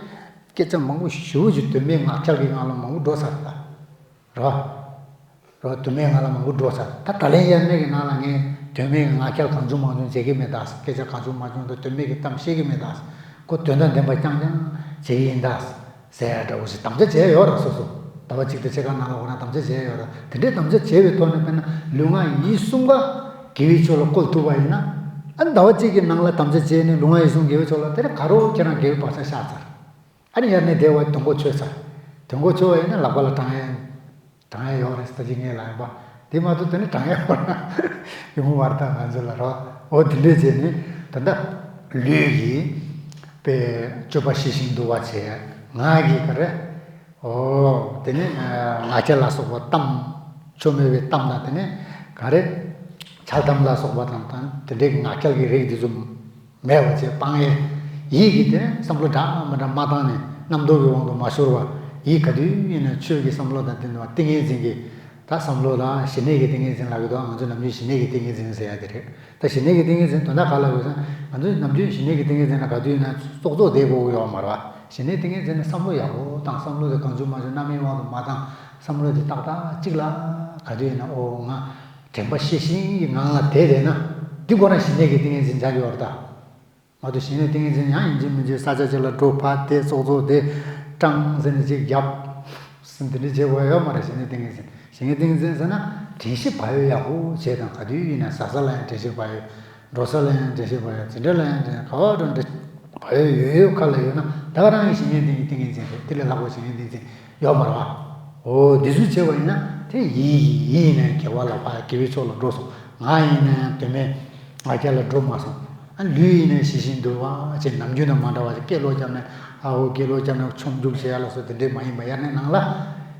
སྐད་ཆ་མང་པོ་ཞེ་པོ་ཅིག་དོན་མེད་ངག་འཁྱལ་གྱི་ངང་ལ་མང་པོ་འགྲོ་ཚར་ད། རོ། རོ་དུ་མའི་ངང་ལ་མང་པོ་འགྲོ་ཚར། ད་ད་ལན་དབྱར་གནས་ཀྱི་ནང་ལ་ངས་དོན་མེད་ཀྱི་ངག་འཁྱལ་གང་བྱུང་མང་བྱུང་བྱེད་ཀྱི་མེད་ད། སྐད་ཆ་གང་བྱུང་མང་བྱུང་དང་དོན་མེད་ཀྱི་གཏམ་བཤད་ཀྱི་མེད་ད། ཁོ་དོན་དང་ལྡན་པ་རྐྱང་རྐྱང་བྱེད་ཀྱི་ཡིན་ད། ཟེར་ཡ་འདྲ་བོ་ཞིག་དམ་བཅའ་བྱས་ཡོད་ར་སོ་སོ། ཟླ་བ་གཅིག་དང་ཕྱེད་ཀ་ནང་ལ་འོ་ན་དམ་བཅའ་བྱས་ཡོད་ར། དེ་འདྲའི་དམ་བཅའ་བྱས་པའི་ཐོག་ནས་དཔེར་ན་ལུས་ངག་ཡིད་གསུམ་ཀ་དགེ་བའི་ཕྱོགས་ལ་བཀོལ་ཐུབ་པ་ཡིན་ན། ཨ་ ཟླ་བ་གཅིག་གི་ནང་ལ་དམ་བཅའ་བྱས་ནས་ལུས་ངག་ཡིད་གསུམ་དགེ་བའི་ཕྱོགས་ལ་དེ་རིང་ག་རེ་ཁྱེད་རང་དགེ་བའི་བག་ཆགས་བཞག་ཚར། ཨ་ནི་དབྱར་གནས་བསྡད་པ་དོན་གོ་ཆོད་ཚར། དོན་གོ་ཆོད་པ་ཡིན་ན་ལག་པ་ལ་གྲང་ཡས་གྲང་ཡས་ཡོད་རེད། ད་ཅི་ངས་ལབ་ཡིན་པ། དེ་མ་གཏོགས་དེ་ནི་གྲང་ཡས་ཡོད་ན་ཡོང་བར་ད་ང་ཚོ་ལ་རོ། འོ་དེ་འདྲས་བྱས་ནས་ད་ལྟ་ལུས་ཀྱི་པའི་སྤྱོད་པ་ཤེས་བཞིན་དུ་བ་བྱས། ངག་གི་ག་རེ། འོ་དེ་ནི་ངག་འཁྱལ་ལ་སོགས་པ་གཏམ། ཆོ་མེད་པའི་གཏམ་དང་དེ་ནི་ག་རེ། འཆལ་གཏམ་ལ་སོགས་པ་དང་དང་དེ་འདྲའི་གི་ངག་འཁྱལ་གྱི་རིགས་དེ་ཚོ་མེད་པ་བྱས་སྤང་ཡས། ཡིད་ཀྱི་དེ་ནི་བསམ་བློ་འདྲ་མི་འདྲ་མ་བཏང་ནས་རྣམ་རྟོག་གི་དབང་དུ་མ་ཤོར་བ། ཡིད་ག་དུས་ཡིན་ན་ཆོས་ཀྱི་བསམ་བློ་དང་ལྡན་པ་ཏིང་ངེ་འཛིན་གྱི། ད་བསམ་བློ་ལ་ཞི་གནས་ཀྱི་ཏིང་ངེ་འཛིན་ལབ་ཀྱི་འདུག་ང་ཚོས་ནམ་རྒྱུན་ཞི་གནས་ཀྱི་ཏིང་ངེ་འཛིན་ཟེར་ཡ་དེ་རེད། ད་ཞི་གནས་ཀྱི་ཏིང་ངེ་འཛིན་དོན་དག་ག་ལ་དགོས་ཟེར་ན། ང་ཚོས་ནམ་རྒྱུན་ཞི་གནས་ཀྱི་ཏིང་ངེ་འཛིན་ལ་ག་དུས་ཡིན་ན་ཙོག་ཙོག་བསྡད་དགོས་ཀྱི་ཡོད་མ་རེད་བ། ཞི་གནས་ཏིང་ངེ་འཛིན་ནི་བསམ་བློ་ཡག་པོ་བཏང་། བསམ་བློ་དེ་གང་བྱུང་མང་བྱུང་རྣམ་གཡེང་དབང་དུ་མ་བཏང་། བསམ་བློ་དེ་ཏག་ཏག་གཅིག་ལ་ག་དུས་ཡིན་ན་ཨོ་ང་དྲན་པ་ཤེས་བཞིན་གྱི་ངང་ལ་བསྡད་བསྡད་ན། འདི་ཁོ་ན་ཞི་གནས་ཀྱི་ཏིང་ངེ་འཛིན་ཆགས་ཀྱི་ཡོད་རེད་ད། མ་གཏོགས་ཞི་གནས་ཏིང་ངེ་འཛིན་ཡང་ཡིན་གཅིག་མིན་གཅིག་ས་ཆ་གཅིག་ལ་འགྲོ་ཕར་བསྡད་ཙོག་ཙོག་བསྡད་ཀྲང་ཟེར་ནས་ཅིག་རྒྱབ། འདི་འདྲ་བྱེད་དགོས་ཡོད་མ་རེད། ཞི་གནས་ཏིང་ངེ་འཛིན། ཞི་གནས་ཏིང་ངེ་འཛིན་ཟེར་ན་དྲན་ཤེས་བག་ཡོད་ཡག་པོ་བྱས་དང་། ག་དུས་ཡིན་ན་ཟ་ས་ལ་ཡང་དྲན་ཤེས་བག་ཡོད། འགྲོ་ས་ལ་ཡང་དྲན་ཤེས་བག་ཡོད། འཛིན་གྲྭ་ལ་ཡང་དྲན། ག་བ་འགྲོ་འདྲ་བག་ཡོད་ཡོད་ཡོད་ཁ་ལ་ཡོད་ན་ད་ག་རང་གི་ཞི་གནས་ཏིང་ངེ་འཛིན་རེད། དེ་ལས་ལྷག་པ་ཞི་གནས་ཏིང་འཛིན་ཡོད་མ་རེད་བ། འོ་འདི་ཚོ་བྱས་པ་ཡིན་ན་དེ་ཡིད་ཡིད་ཡིན་ན་དགེ་བ་ལ་ཕར་དགེ་བའི་ཕྱོགས་ལ་འགྲོ་སོང་། ངག་ཡིན་ན་དོན་མེད་ངག་འཁྱལ་ལ་འགྲོ་མ་སོང་། ཨ་ལུས་ཡིན་ན་ཞི་བཞིན་དུ་བ་བྱས། ནམ་རྒྱུན་དང་མ་འདྲ་བ་ཞིག་སྐད་ལོག་བརྒྱབ་ནས་ཨ་འོ་སྐད་ལོག་བརྒྱབ་ནས་མཆོང་རྒྱུག་བྱེད་ཡ་ལ་སོགས་དེ་འདྲས་མ་ཡིན་པ། དབྱར་གནས་ནང་ལ་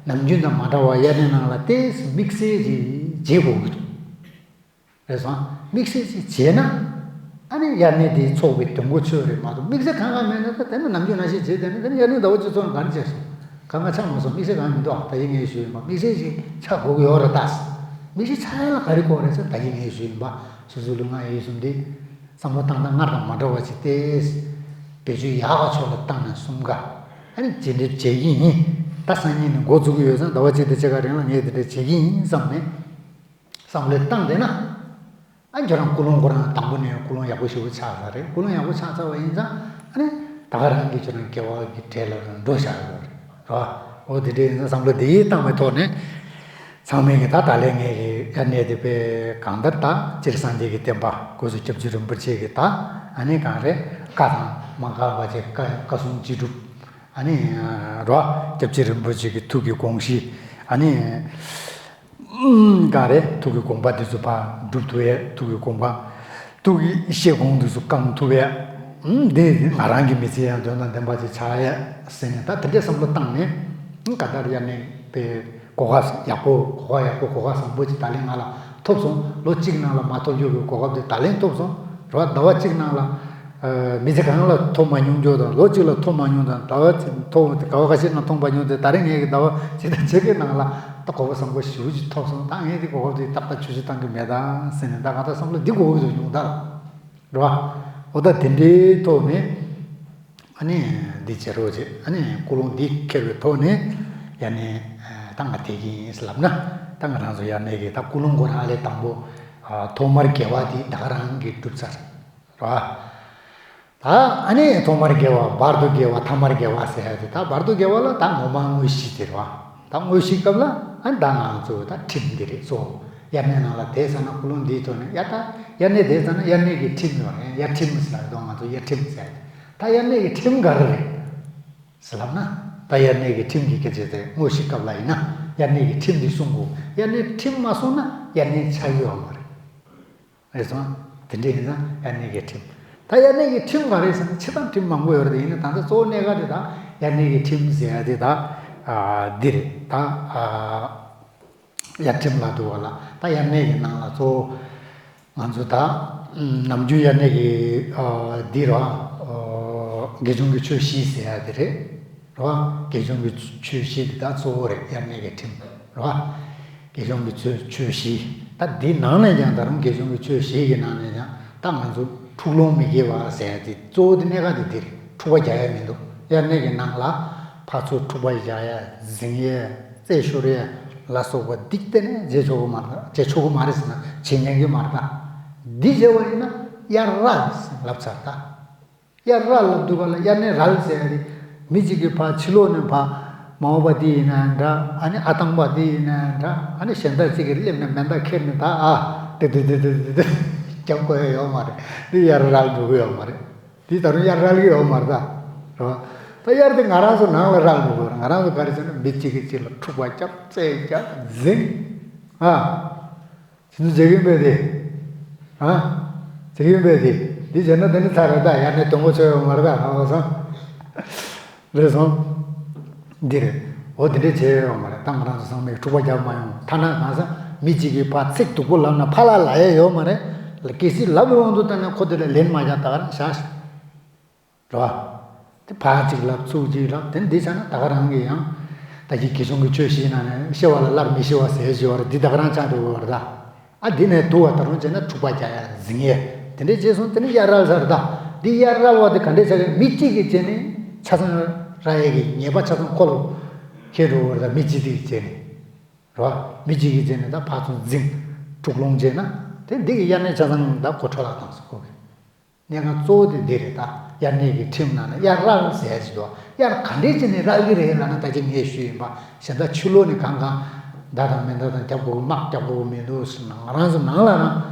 ནམ་རྒྱུན་དང་མ་འདྲ་བ། དབྱར་གནས་ནང་ལ་དེ་དམིགས་བསལ་གྱིས་བྱེད་དགོས་ཀྱི་འདུག་རེད་སོང་། དམིགས་བསལ་ཅིག་བྱས་ན། ཨ་ནི་དབྱར་གནས་དེའི་ཚོགས་པའི་དོན་གོ་ཆོད་རེད་མ་གཏོགས། དམིགས་བསལ་གང་གང་མེད་ན་ད་དེ་ནི་ནམ་རྒྱུན་ནང་བཞིན་བྱས་དེ་ནི་དེ་ནི་དབྱར་གནས་ཟླ་བ་གཅིག་ཚོགས་ནས་ག་རེ་བྱས་སོང་། གང་ག་ཆགས་མ་སོང་། དམིགས་བསལ་གང་མི་འདུག་ད་ཡིན་ངས་ཞུས་ཡིན་པ། དམིགས་བསལ་ཅིག་ཆགས་དགོས་ཀྱི་ཡོད་རེད་ད། དམིགས་བསལ་ཆགས་ཡ་ལ་ག་རེ་དགོས་རེད་ཟེར་ད་ཡིན་ངས་ཞུས་ཡིན་པ། སོ་སོའི་ལུས་ངག་ཡིད་གསུམ་དེ་བསམ་བློ་བཏང་སྟངས་སྔར་དང་མ་འདྲ་བ་ཅིག་སྟེ། བེད་སྤྱོད་ཡག་ག་ཕྱོགས་ལ་བཏང་ནས་གསུམ་ཀ་ཨ་ནི་ཇི་འདྲ་བྱེད་ཀྱི་ཡིན། ད་སང་ཉིན་ནས་འགོ་འཛུགས་ཀྱི་ཡོད་ཙང་ཟླ་བ་གཅིག་དེ་ཕྱེད་ཀ་རིང་ལ་ངས་དེ་འདྲ་བྱེད་ཀྱི་ཡིན་བསམ་ནས། བསམ་བློ་བཏང་བསྡད་ན། ཨ་ཁྱོད་རང་ཀུན་སློང་ཁོ་རང་དང་པོ་ནས་ཀུན་སློང་ཡག་པོ་ཞེ་པོ་ཆགས་ཚར་རེད། ཀུན་སློང་ཡག་པོ་ཆགས་ཚར་བ་ཡིན་ཙང་ཨ་ནི་ད་ག་རང་གིས་ཁྱོད་རང་དགེ་བ་གི་གྲལ་ལ་རང་འགྲོ་བཞག་ཡོད་རེད་རོ། འོ་དེ་འདྲ་ཡིན་ཙང་བསམ་བློ་དེ་བཏང་བའི་ཐོག་ནས་ཚང་མས་ཀྱི་ད་ད་ལན་ངས་ཀྱི་དབྱར་གནས་དེ་དཔེ་གང་ལྟར་ད་སྤྱིར་སངས་རྒྱས་ཀྱི་བསྟན་པ་སྒོས་སུ་སྐྱབས་རྗེ་རིན་པོ་ཆེ་གི་ད་ཨ་ནི་གང་རེད། བཀའ་དང་མ་འགལ་བ་བྱས་བཀའ་བཀའ་གསུང་ཅི་སྒྲུབ། ཨ་ནི་རོ། སྐྱབས་རྗེ་རིན་པོ་ཆེ་གི་ཐུགས་ཀྱི་དགོངས་གཞི། ཨ་ནི། ག་རེ་ཐུགས་ཀྱི་དགོངས་པ་འདི་ཚོ་ཕར་སྒྲུབ་ཐུབ་ཡས། ཐུགས་ཀྱི་དགོངས་པ། ཐུགས་ཀྱི་བཞེད་དགོངས་འདི་ཚོ་བསྐང་ཐུབ་ཡས། འདི་ང་རང་གི་མི་ཚེ་ཡང་དོན་དང་ལྡན་པ་ཅིག་ཆགས་ཡས་ཟེར་ནས་ད་དེ་འདྲའི་བསམ་བློ་བཏང་ནས། ག་ལྟར་དབྱར་གནས་པའི་གོ་སྐབས་ཡག་པོ་གོ་སྐབས་ཡག་པོ་གོ་སྐབས་བཟང་པོ་ཅིག་ད་ལན་ང་ལ་ཐོབ་སོང་། ལོ་གཅིག་ནང་ལ་མ་ཐོབ་རྒྱུ་གི་གོ་སྐབས་དེ་ད་ལན་ཐོབ་སོང་རོ། ཟླ་བ་གཅིག་ནང་ལ། མི་ཚེ་གང་ལ་ཐོབ་མ་མྱོང་རྒྱུ་དང་ལོ་གཅིག་ལ་ཐོབ་མ་མྱོང་དང་ཟླ་བ་གཅིག་ཐོབ་ག་བ་ཁ་ཤས་ནང་ཐོབ་མ་མྱོང་དེ་ད་རེས་ངས་ཀྱི་ཟླ་བ་གཅིག་དང་ཕྱེད་ཀའི་ནང་ལ་ད་གོ་སྐབས་བཟང་པོ་ཞེ་པོ་ཅིག་ཐོབ་སོང་། ད་ངས་དེ་གོ་སྐབས་དེ་ཏག་ཏག་ཆུད་ཟོས་བཏང་གི་མེད་ད་ཟེར་ནས་ད་གང་ལྟར་བསམ་བློ་འདི་འཁོར་གྱི་འདུག་མྱོང་ད་རེད་བ། འོ་ད་དེ་འདྲའི་ཐོག་ནས་ཨ་ནི་འདི་བྱེད་རོགས་བྱེད། ཨ་ནི་ཀུན་སློང་འདི་འཁྱེར་བའི་ཐོག་ནས་དབྱར་གནས་ད་ང་བསྡད་ཀྱི་ཡིན་ལབ་ན། ད་ང་རང་ཚོ་དབྱར་གནས་ཀྱི་ད་ཀུན་སློང་ཁོ་རང་ལས་དང་པོ་ཐོག་མར་དགེ་བ་འདི་ད་ག་རང་གིས་གྲུབ་ཚར། རེད་བ། ད་ཨ་ནི་ཐོག་མར་དགེ་བ། བར་དུ་དགེ་བ། ཐ་མར་དགེ་བ་ཟེར་ཡ་དེ། ད་བར་དུ་དགེ་བ་ལ་ད་ངོ་མ་དངོས་གཞི་དེ་རེད་བ། ད་དངོས་གཞིའི་སྐབས་ལ་ཨ་ནི་ད་ང་ཚོ་ད་ཁྲིམས་འདི་རེད་གཙོ་བོ། དབྱར་གནས་ནང་ལ་བསྡད་ཚར་ན་ཀུན་སློང་འདིའི་ཐོག་ནས་ཡ་ད་དབྱར་གནས་བསྡད་ཚར་ན་དབྱར་གནས་ཀྱི་ཁྲིམས་ཡོད་རེད། དབྱར་ཁྲིམས་ཟེར་ཡ་དེ་ང་ཚོ་དབྱར་ཁྲིམས་ཟེར་ཡ་དེ། ད་དབྱར་གནས་ཀྱི་ཁྲིམས་ག་རེ་རེད་ཟེར་ལབ་ན། ད་དབྱར་གནས་ཀྱི་ཁྲིམས་ཀྱི་སྐད་ཆ་དེ་དངོས་གཞིའི་སྐབས་ལ་ཡིན་ན་དབྱར་གནས་ཀྱི་ཁྲིམས་འདི་སྲུང་དགོས། དབྱར་གནས་ཁྲིམས་མ་སྲུང་ན་དབྱར་གནས་ཆགས་ཀྱི་ཡོད་མ་རེད། རེད་སོང་། དེ་འདྲ་ཡིན་ཙང་དབྱར་གནས་ཀྱི་ཁྲིམས། ད་དབྱར་གནས་ཀྱི་ཁྲིམས་ག་རེ་ཟེར་ན་ཆེ་འབྲིང་ཁྲིམས་མང་པོ་ཡོད་རེད། ཡིན་ན་ད་ལྟ་གཙོ་བོ་གནད་འགག་དེ་ད་དབྱར་གནས་ཀྱི་ཁྲིམས་ཟེར་ཡ་དེ་ད་ཨ་འདི་རེད་ད། ཨ་དབྱར་ཁྲིམས་ལབ་འདུག་བ་ལ། ད་དབྱར་གནས་ཀྱི་ནང་ལ་གཙོ་བོ་ང་ཚོ་ད་ནམ་རྒྱུན་དབྱར་གནས་ཀྱི་ཨ་འདི་རེད་བ། དགེ་སྦྱོང་གི་ཆོས་བཞི་ཟེར་ཡ་དེ་རེད། རེད་བ། དགེ་སྦྱོང་གི་ཆོས་བཞི་འདི་ད་གཙོ་བོ་རེད། དབྱར་གནས་ཀྱི་ཁྲིམས་རེད་བ། དགེ་སྦྱོང་གི་ཆོས་ཆོས་བཞི། ད་འདི་ནང་ནས་ཀྱང་ད་རུང་དགེ་སྦྱོང་གི་ཆོས་བཞི་གི་ནང་ནས་ཀྱང་ད་ང་ཚོ་འཁྲུག་ལོང་མི་དགེ་བ་ཟེར་ཡ་དེ་གཙོ་བོ་དེ་གནད་འགག་དེ་འདི་རེད། འཁྲུག་པ་རྒྱག་ཡ་མི་འདུག་དབྱར་གནས་ཀྱི་ནང་ལ་ཕར་ཚུར་འཁྲུག་པ་རྒྱག་ཡ། འཛིང་ཡ། རྩད་ཤོར་ཡ་ལ་སོགས་པ་འདི་གཏན་ནས་བྱེད་ཆོག་གི་མ་རེད། བྱེད་ཆོག་གི་མ་རེད་ཟེར་ན་བྱེད་ཉན་གི་མ་རེད་ད། འདི་བྱས་པ་ཡིན་ན་དབྱར་ར་ལབ་ཚར་ད། དབྱར་ར་ལབ་འདུག་ག་ལ། དབྱར་གནས་རལ་ཟེར་ཡ་རེད། མི་གཅིག་གིས་ཕར་ཕྱི་ལོགས་ནས་ཕར་མ་འོངས་པ་འདི་ཡིན་ན་འདྲ། ཨ་ནི་ཨ་ཐང་པ་འདི་ཡིན་ན་འདྲ། ཨ་ནི་གཞན་དག་ཅིག་གིས་སླེབས་ནས་མེ་མདའ་ཁྱེར་ནས་ད་ཨ་དེ་དེ་དེ་དེ་དེ་དེ་ རྒྱབ་དགོས་ཡ་ཡོད་མ་རེད། འདི་དབྱར་རལ་འགྲོ་གི་ཡོད་མ་རེད། འདི་ད་རུང་དབྱར་རལ་གི་ཡོད་མ་རེད་ད། རེད་བ། ད་དབྱར་དེ་ང་རང་ཚོ་ནང་ལ་རལ་འགྲོ་གི་ཡོད་རེད། ང་རང་ཚོ་ག་རེ་བྱས་ན་མི་གཅིག་གིས་གཅིག་ལ་འཁྲུག་པ་རྒྱབ་རྩོད་རྒྱབ་འཛིང་། ཨ། ཁྱེད་ཚོ་བྱེད་ཀྱིན་པས་དེ། ཨ། བྱེད་ཀྱིན་པས་དེ། འདི་བྱས་ན་དེ་ནི་ཚར་རེད་ད། དབྱར་གནས་དོན་གོ་ཆོད་ཡོད་མ་རེད་ད། ཧ་གོ་སོང་། རེད་སོང་། འདི་རེད། འོ་དེ་འདྲས་བྱས་ཡོད་མ་རེད། ད་ང་རང་ཚོ་ཚང་མས་འཁྲུག་པ་རྒྱབ་མ་ཡོང་། ཐ་ན་གང་ཟག་མི་གཅིག་གིས་ཕར་ཚིག་སྡུག་པོ་ལབ་ན་ཕར་ལ་ལབ་ཡས་ཡོད་མ་རེད། གལ་སྲིད་ལབ་པའི་དབང་དུ་བཏང་ན་ཁོ་དེ་ལ་ལན་མ་རྒྱག་ད་ག་རང་བཞག་རེད་བ། དེ་ཕར་གཅིག་ལབ་ཚུར་གཅིག་ལབ་དེ་འདི་བྱས་ན་ད་ག་རང་གི་ཡང་། ད་གིན་དགེ་སྦྱོང་གི་ཆོས་བཞིའི་ནང་ནས་ཤེས་པ་ལ་སླར་མི་ཤེས་པ་ཟེར་བཞིན་པ་རེད། འདི་ད་ག་རང་ཆགས་འགྲོ་གི་ཡོད་རེད་ད། ཨ་འདི་ནས་དུ་བ་ད་རུང་བྱས་ན་འཁྲུག་པ་རྒྱག་ཡ་འཛིང་ཡས་དེ་འདྲས་བྱས་སོང་། དེ་ནི་དབྱར་རལ་ཟེར་ད། འདི་དབྱར་རལ་བ་དེ་ག་འདྲས་བྱ་གི། མི་གཅིག་གིས་བྱས་ནས་ཆ་ཚང་རལ་ཡས་ཀྱི་ཉེས་པ་ཆ་ཚང་ཁོ་ལ་འཁེལ་འགྲོ་གི་རེད་ད། མི་གཅིག་དེ་གིས་བྱས་ནས། རེད་བ། མི་གཅིག་གིས་བྱས་ནས་ད་ཕར་ཚུར་འཛིང་། འཁྲུག་ལོང་བྱས་ན། དེ་འདི་གི་དབྱར་གནས་ཆ་ཚང་ད་གོ་འཕྲོ་བརླག་བཏང་སོང་ཁོ་གིས། གནད་འགག་གཙོ་བོ་དེ་འདི་རེད་ད། དབྱར་གནས་ཀྱི་ཁྲིམས་ནང་ན་དབྱར་རལ་ཟེར་ཡ་ཅིག་འདུག་དབྱར་ག་འདྲས་བྱས་ནས་རལ་གི་རེད་ལབ་ན་ད་ཅི་ངས་ཞུས་ཡིན་པ། གཞན་དག་ཕྱི་ལོགས་ནས་གང་གང་། མདའ་དང་མེ་མདའ་དང་རྒྱབ་དགོས་ཀྱི་དམག་རྒྱབ་དགོས་ཀྱི་མི་འདུག་ཟེར་ན། ང་རང་ཚོ་ནང་ལ་རང་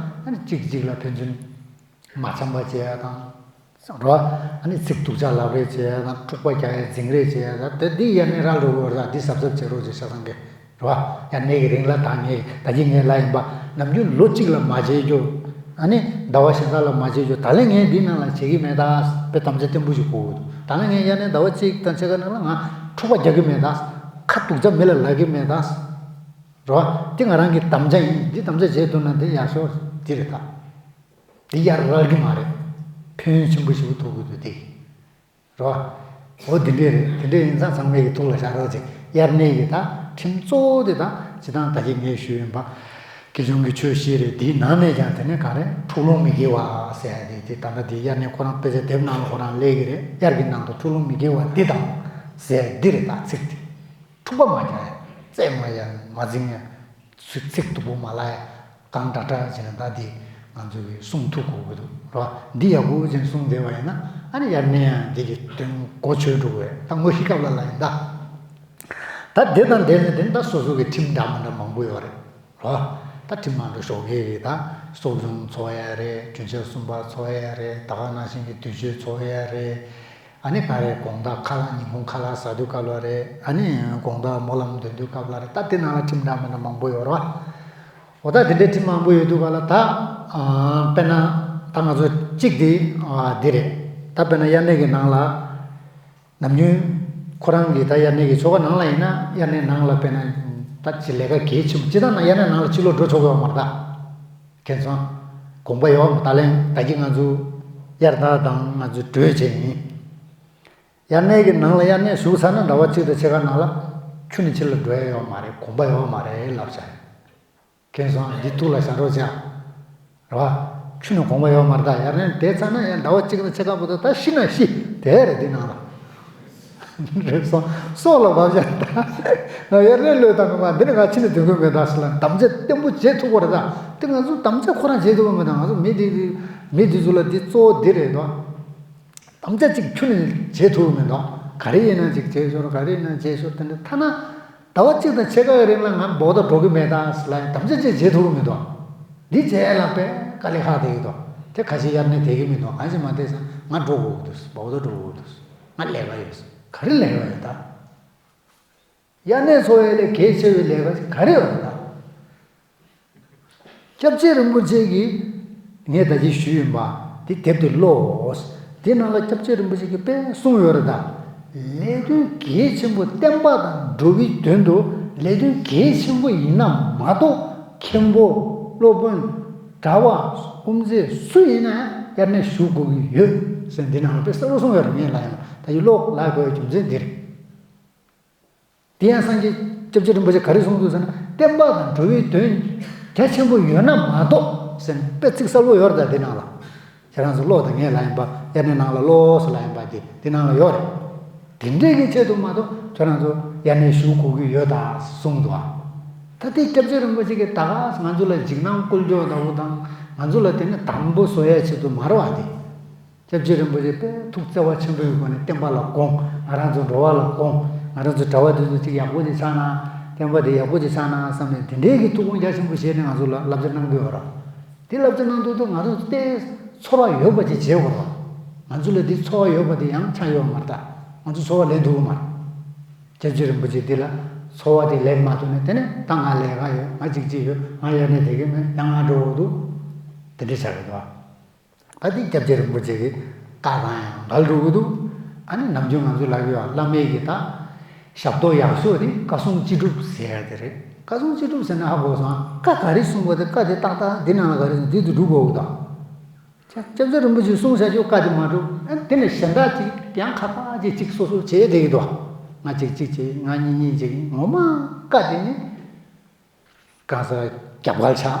ཨ་ནི་གཅིག་གཅིག་ལ་ཕན་ཚུན་མ་འཆམ་པ་བྱེད་ཡ་དང་། རོ། ཨ་ནི་ཚིག་སྡུག་ཅག་ལབ་རེས་བྱེད་ཡ་དང་། འཁྲུག་པ་རྒྱག་ཡ་འཛིང་རེས་བྱེད་ཡ་དང་། དེ་འདི་དབྱར་གནས་རལ་འགྲོ་གི་རེད་ད། འདི་གཟབ་གཟབ་བྱེད་རོགས་བྱེད་ཆ་ཚང་གིས། རེད་བ། དབྱར་གནས་ཀྱི་རིང་ལ་ད་ངས་ད་གིན་ངས་ལབ་ཡིན་པ། ནམ་རྒྱུན་ལོ་གཅིག་ལ་མ་བྱེད་རྒྱུ། ཨ་ནི་ཟླ་བ་གཞན་དག་ལ་མ་བྱེད་རྒྱུ། ད་ལན་ངས་འདི་ནང་ལ་བྱེད་ཀྱི་མེད་ད། དཔེ་དམ་བཅའ་བརྟན་པོ་ཞིག་དགོས་ཀྱི་འདུག་ད་ལན་ངས་དབྱར་གནས་ཟླ་བ་གཅིག་དང་ཕྱེད་ཀ་ནང་ལ་ང་འཁྲུག་པ་རྒྱག་གི་མེད་ད། ཁ་སྡུག་ཅག་མི་ལ་ལབ་ཀྱི་མེད་ད། རེད་བ། འདི་ང་རང་གི་དམ་བཅའ་ཡིན། འདི་དམ་བཅའ་བྱེད་ཐུབ་ན་འདི་ཡག་ཤོས་འདི་རེད་ད། འདི་དབྱར་རལ་གི་མ་རེད། ཕན་ཡོན་ཆེན་པོ་ཞིག་ཐོགས་ཀྱི་འདུག་དེ། རོ། འོ་དེ་འདྲས་རེད། དེ་འདྲས་ཡིན་ཙང་ཚང་མས་ཀྱི་ཐུགས་ལ་བཞག་རོགས་བྱེད། དབྱར་གནས་ཀྱི་ད་ཁྲིམས་གཙོ་བོ་དེ་ད་སྤྱིར་བཏང་ད་གིན་ངས་ཞུས་ཡིན་པ། དགེ་སྦྱོང་གི་ཆོས་བཞི་རེད། དེའི་ནང་ནས་ཀྱང་དེ་ནས་ག་རེ་འཁྲུག་ལོང་མི་དགེ་བ་ཟེར་ཡ་དེ། དེ་ད་ལྟ་དེ་དབྱར་གནས་ཁོ་རང་དཔེ་ཆ་དེབ་ནང་ལ་ཁོ་རང་སླེབས་ཀྱི་རེད། དབྱར་གྱི་ནང་དུ་འཁྲུག་ལོང་མི་དགེ་བ་འདི་དང་ཟེར་ཡ་འདི་རེད་ད། ཚིག་དེ། འཁྲུག་པ་མ་རྒྱག་ཡ། རྩེད་མ་ཡ། མ་འཛིང་ཡ། ཚིག་ཚིག་སྡུག་པོ་མ་ལབ་ཡ། གང་དྲག་དྲག་བྱས་ནས་ད་འདི་ང་ཚོ་གིས་སྲུང་ཐུབ་དགོས་ཀྱི་འདུག་རོ། འདི་ཡག་པོ་བྱས་ནས་སྲུང་བསྡད་པ་ཡིན་ན། ཨ་ནི་དབྱར་གནས་ཡང་འདི་གི་དོན་གོ་ཆོད་འགྲོ་གི་རེད། ད་ངོ་ཤེས་སྐབས་ལ་ལ་ཡིན་ད། ད་དེ་དང་འབྲེལ་ནས་དེ་ནི་ད་སོ་སོ་གི་ཁྲིམས་འདྲ་མི་འདྲ་མང་པོ་ཡོད་རེད་རོ། ད་ཁྲིམས་མང་པོ་ཞོགས་ཀས་ཀྱི་ད་གསོ་སྦྱོང་འཚོགས་ཡ་རེད། གྱུར་ཆག་གསུམ་པ་འཚོགས་ཡ་རེད། ད་ག་ནང་བཞིན་གྱི་དུས་མཆོད་འཚོགས་ཡ་རེད། ཨ་ནི་ག་རེ་དགོང་དག་ཁ་ལག་ཉིན་གུང་ཁ་ལག་ཟ་དུས་སྐབས་ལ་རེད། ཨ་ནི་དགོང་དག་སྨོན་ལམ་འདོན་དུས་སྐབས་ལ་རེད། ད་དེ་ནང་ལ་ཁྲིམས་འདྲ་མི་འདྲ་མང་པོ་ཡོད་རེད་བ། འོ་ད་དེ་འདྲའི་ཁྲིམས་མང་པོ་ཡོད་དུས་ག་ལ་ད། ཨ། དཔེར་ན་ད་ང་ཚོ་གཅིག་དེ། ཨ། འདི་རེད། ད་དཔེར་ན་དབྱར་གནས་ཀྱི་ནང་ལ་ནམ་རྒྱུན་ཁོ་རང་གི་ད་དབྱར་གནས་ཀྱི་ཆོ་ག་ནང་ལ་ཡིན་ན། དབྱར་གནས་ནང་ལ་དཔེར་ན་ད་ཅི་ལས་ཀ་གལ་ཆེན་པོ་ཅི་ད་ན་དབྱར་གནས་ནང་ལ་ཕྱི་ལོགས་འགྲོ་ཆོག་གི་ཡོད་མ་རེད་ད། མཁྱེན་སོང་། དགོངས་པ་ཡོད་མ། ད་ལན་ད་གིན་ང་ཚོ་དབྱར་ཟླ་དང་ང་ཚོ་གྲོས་བྱས་ཡིན། དབྱར་གནས་ཀྱི་ནང་ལ་དབྱར་གནས་ཞུགས་ཚར་ན་ཟླ་བ་གཅིག་དང་ཕྱེད་ཀ་ནང་ལ་ཁྱོན་ནས་ཕྱི་ལ་འགྲོ་ཡ་ཡོད་མ་རེད། དགོངས་པ་ཡོད་མ་རེད་ལབ་བྱ། མཁྱེན་སོང་། འདི་ཐུགས་ལ་བཞག་རོགས་བྱ། རེད་བ། ཁྱོན་ནས་དགོངས་པ་ཡོད་མ་རེད་ད། དབྱར་གནས་དེ་ཚར་ན་ཡང་ཟླ་བ་གཅིག་དང་ཕྱེད་ཀ་བར་དུ་ད་ཤི་ན་ཤི་དེ་རེད། འདི་ནང་ལ། རེད་སོང་། སྲོག་ལ་བབ་བཞག་ད། ང་དབྱར་གནས་བློས་བཏང་གི་མ། འདི་ནས་ང་ཕྱི་ནས་སྡོད་དགོས་མེད་ད་ཟེར་ལ་དམ་བཅའ་བརྟན་པོ་བྱེད་ཐུབ་པ་རེད་ད། དེ་ང་ཚོ་དམ་བཅའ་ཁོ་རང་བྱེད་ཐུབ་པ་མེད་ད། ང་ཚོ་མི་འདི་མི་འདི་ཚོ་ལ་འདི་གཙོ་བོ་འདི་རེད་དོ། དམ་བཅའ་གཅིག་ཁྱོན་ནས་བྱེད་ཐུབ་མི་འདུག་ག་རེ་ཡིན་ན་གཅིག་བྱེད་ཞོར། ག་རེ་ཡིན་ན་བྱེད་ཞོར། དེ་འདྲ་ཐ་ན་ཟླ་བ་གཅིག་དང་ཕྱེད་ཀ་གི་རིང་ལ་ང་བོག་ད་འགྲོ་གི་མེད་ད་ཟེར་ལ་དམ་བཅའ་གཅིག་བྱེད་ཐུབ་མི་འདུག་འདི་བྱས་ལ་དཔེ་དཀའ་ལས་ཁག་བསྡད་ཀྱི་འདུག་དེ་ཁ་ཤས་དབྱར་གནས་བསྡད་ཀྱི་མི་འདུག་གང་ཞིག་མ་བསྡད་ཙང་ང་འགྲོ་དགོས་ཀྱི་འདུག་བོག་ད་འགྲོ་དགོས་ཀྱི་འདུག་ང་ལས་ཀ་ཡོད། ག་རེ་ལས་ཀ་ཡོད་ད། དབྱར་གནས་འཚོགས་ཡས་ལས་གལ་ཆེ་བའི་ལས་ཀ་ཞིག་ག་རེ་ཡོད་རེད་ད། སྐྱབས་རྗེ་རིན་པོ་ཆེ་གིས་ངས་ད་གིན་ཞུས་ཡིན་པ་འདི་དེབ་དེ་ཀློག་འདི་ནང་ལ་སྐྱབས་རྗེ་རིན་པོ་ཆེ་གིས་དཔེ་གསུངས་ཡོད་རེད་ད། ལས་དོན་གལ་ཆེན་པོ་བསྟན་པ་དང་འགྲོ་བའི་དོན་དུ་ལས་དོན་གལ་ཆེན་པོ་ཡིན་ན་མ་གཏོགས། མཁན་པོ། སློབ་དཔོན། གྲྭ་པ། དབུ་མཛད་སུ་ཡིན་ན་ཡང་དབྱར་གནས་ཞུགས་དགོས་ཀྱི་ཡོད་ཟེར་འདི་ནང་ལ་དཔེ་གསལ་པོ་གསུངས་ཡོད་རེད། ངས་ལབ་ཡིན། ད་གིན་ཀློག་ལབ་དགོས་པའི་རྒྱུ་མཚན་འདི་རེད། དེ་ཡང་སངས་རྒྱས་སྐྱབས་རྗེ་རིན་པོ་ཆེ་ག་རེ་གསུངས་འདུག་ཟེར་ན། བསྟན་པ་དང་འགྲོ་བའི་དོན་རྒྱ་ཆེན་པོ་ཡོད་ན་མ་གཏོགས་ཟེར་ནས་དཔེ་ཚིག་གསལ་པོ་ཡོད་རེད་ད་འདི་ནང་ལ། ཁྱེད་རང་ཚོ་ཀློག་དང་། ངས་ལབ་ཡིན་པ་དབྱར་གནས་ནང་ལ་ཀློག་ཟེར་ལབ་ཡིན་པ་འདི་འདི་ནང་ལ་ཡོད་རེད། དེ་འདྲས་ཀྱི་ཆེད་དུ་མ་གཏོགས་ཁྱེད་རང་ཚོ་དབྱར་གནས་ཞུགས་དགོས་ཀྱི་ཡོད་ད་གསུངས་འདུག་ཨ། ད་དེ་སྐྱབས་རྗེ་རིན་པོ་ཆེ་གིས་ད་ག་ང་ཚོ་ལ་འཇིགས་སྣང་སྐུལ་ཕྱོགས་ལྟ་བུ་དང་། ང་ཚོ་ལ་དེ་ནི་དམ་པོ་བཟོ་ཡ་ཆེད་དུ་མ་རེད་བ་དེ། སྐྱབས་རྗེ་རིན་པོ་ཆེ་དཔེ་ཐུགས་བརྩེ་བ་ཆེན་པོའི་སྒོ་ནས་བསྟན་པ་ལ་དགོངས། ང་རང་ཚོ་འགྲོ་བ་ལ་དགོངས། ང་རང་ཚོ་གྲྭ་པ་དེ་ཚོ་ཅིག་ཡག་པོ་ཅིག་ཆགས་ན། བསྟན་པ་དེ་ཡག་པོ་ཅིག་ཆགས་ན་བསམ་ནས་དེ་འདྲའི་གི་ཐུགས་དགོངས་རྒྱ་ཆེན་པོ་བཞེས་ནས་ང་ཚོ་ལ་བསླབ་བྱ་གནང་གི་ཡོད་རེད། དེ་བསླབ་བྱ་གནང་དུས་ང་ཚོ་ཏོག་ཙམ་ཚོར་བ་ཡོད་པ་ཅིག་བྱེད་དགོས་རེད་བ། ང་ཚོ་ལ་འདི་ཚོར་བ་ཡོད་པ་དེ་ཡང་ཆགས་ཡོད་མ་རེད་ད། ང་ཚོ་ཚོར་བ་ལེན་ཐུབ་ཀྱི་མ་རེད། སྐྱབས་རྗེ་རིན་པོ་ཆེ་འདི་ལ་ཚོར་བ་དེ་ལེན་མ་ཐུབ་ནས། དེ་ནས་ད་ང་ལས་ཀ་ཡོད། ང་གཅིག་གཅིག་ཡོད། ང་དབྱར་གནས་བསྡད་ཀྱི་མེད། ཡང་ང་འགྲོ་དགོས་འདུག་དེ་འདྲ་བྱ་གི་འདུག་ད་དེ་སྐྱབས་རྗེ་རིན་པོ་ཆེ་གི་བཀའ་དང་ཡང་འགལ་འགྲོ་གི་འདུག་ཨ་ནི་ནམ་རྒྱུན་ང་ཚོ་ལབ་ཡོད། བླ་མའི་གི་ད་ཞབས་ཏོག་ཡག་ཤོས་དེ་བཀའ་སྲུང་ཅི་སྒྲུབ་ཟེར་ཡ་དེ་རེད། བཀའ་སྲུང་ཅི་སྒྲུབ་ཟེར་ན་ཧ་གོ་སོང་། བཀའ་ག་རེ་གསུངས་པ་དེ། བཀའ་དེ་ཏག་ཏག་འདི་ནང་ལ་ག་རེ་གསུངས་འདི་དེ་སྒྲུབ་དགོས་གི་འདུག་སྐྱབས་རྗེ་རིན་པོ་ཆེས་གསུངས་བཞག་རྒྱུ་བཀའ་དེ་མ་སྒྲུབ། ཨ་དེ་ནས་གཞན་དག་ཅིག་ཡང་ཁ་ཁ་ཅིག་ཅིག་སོ་སོ་བྱས་བསྡད་ཀྱི་འདུག་ང་གཅིག་གཅིག་བྱས། ང་གཉིས་གཉིས་བྱས། ངོ་མ་བཀའ་དེ་ནི་གང་ཟག་རྒྱབ་འགལ་ཆགས།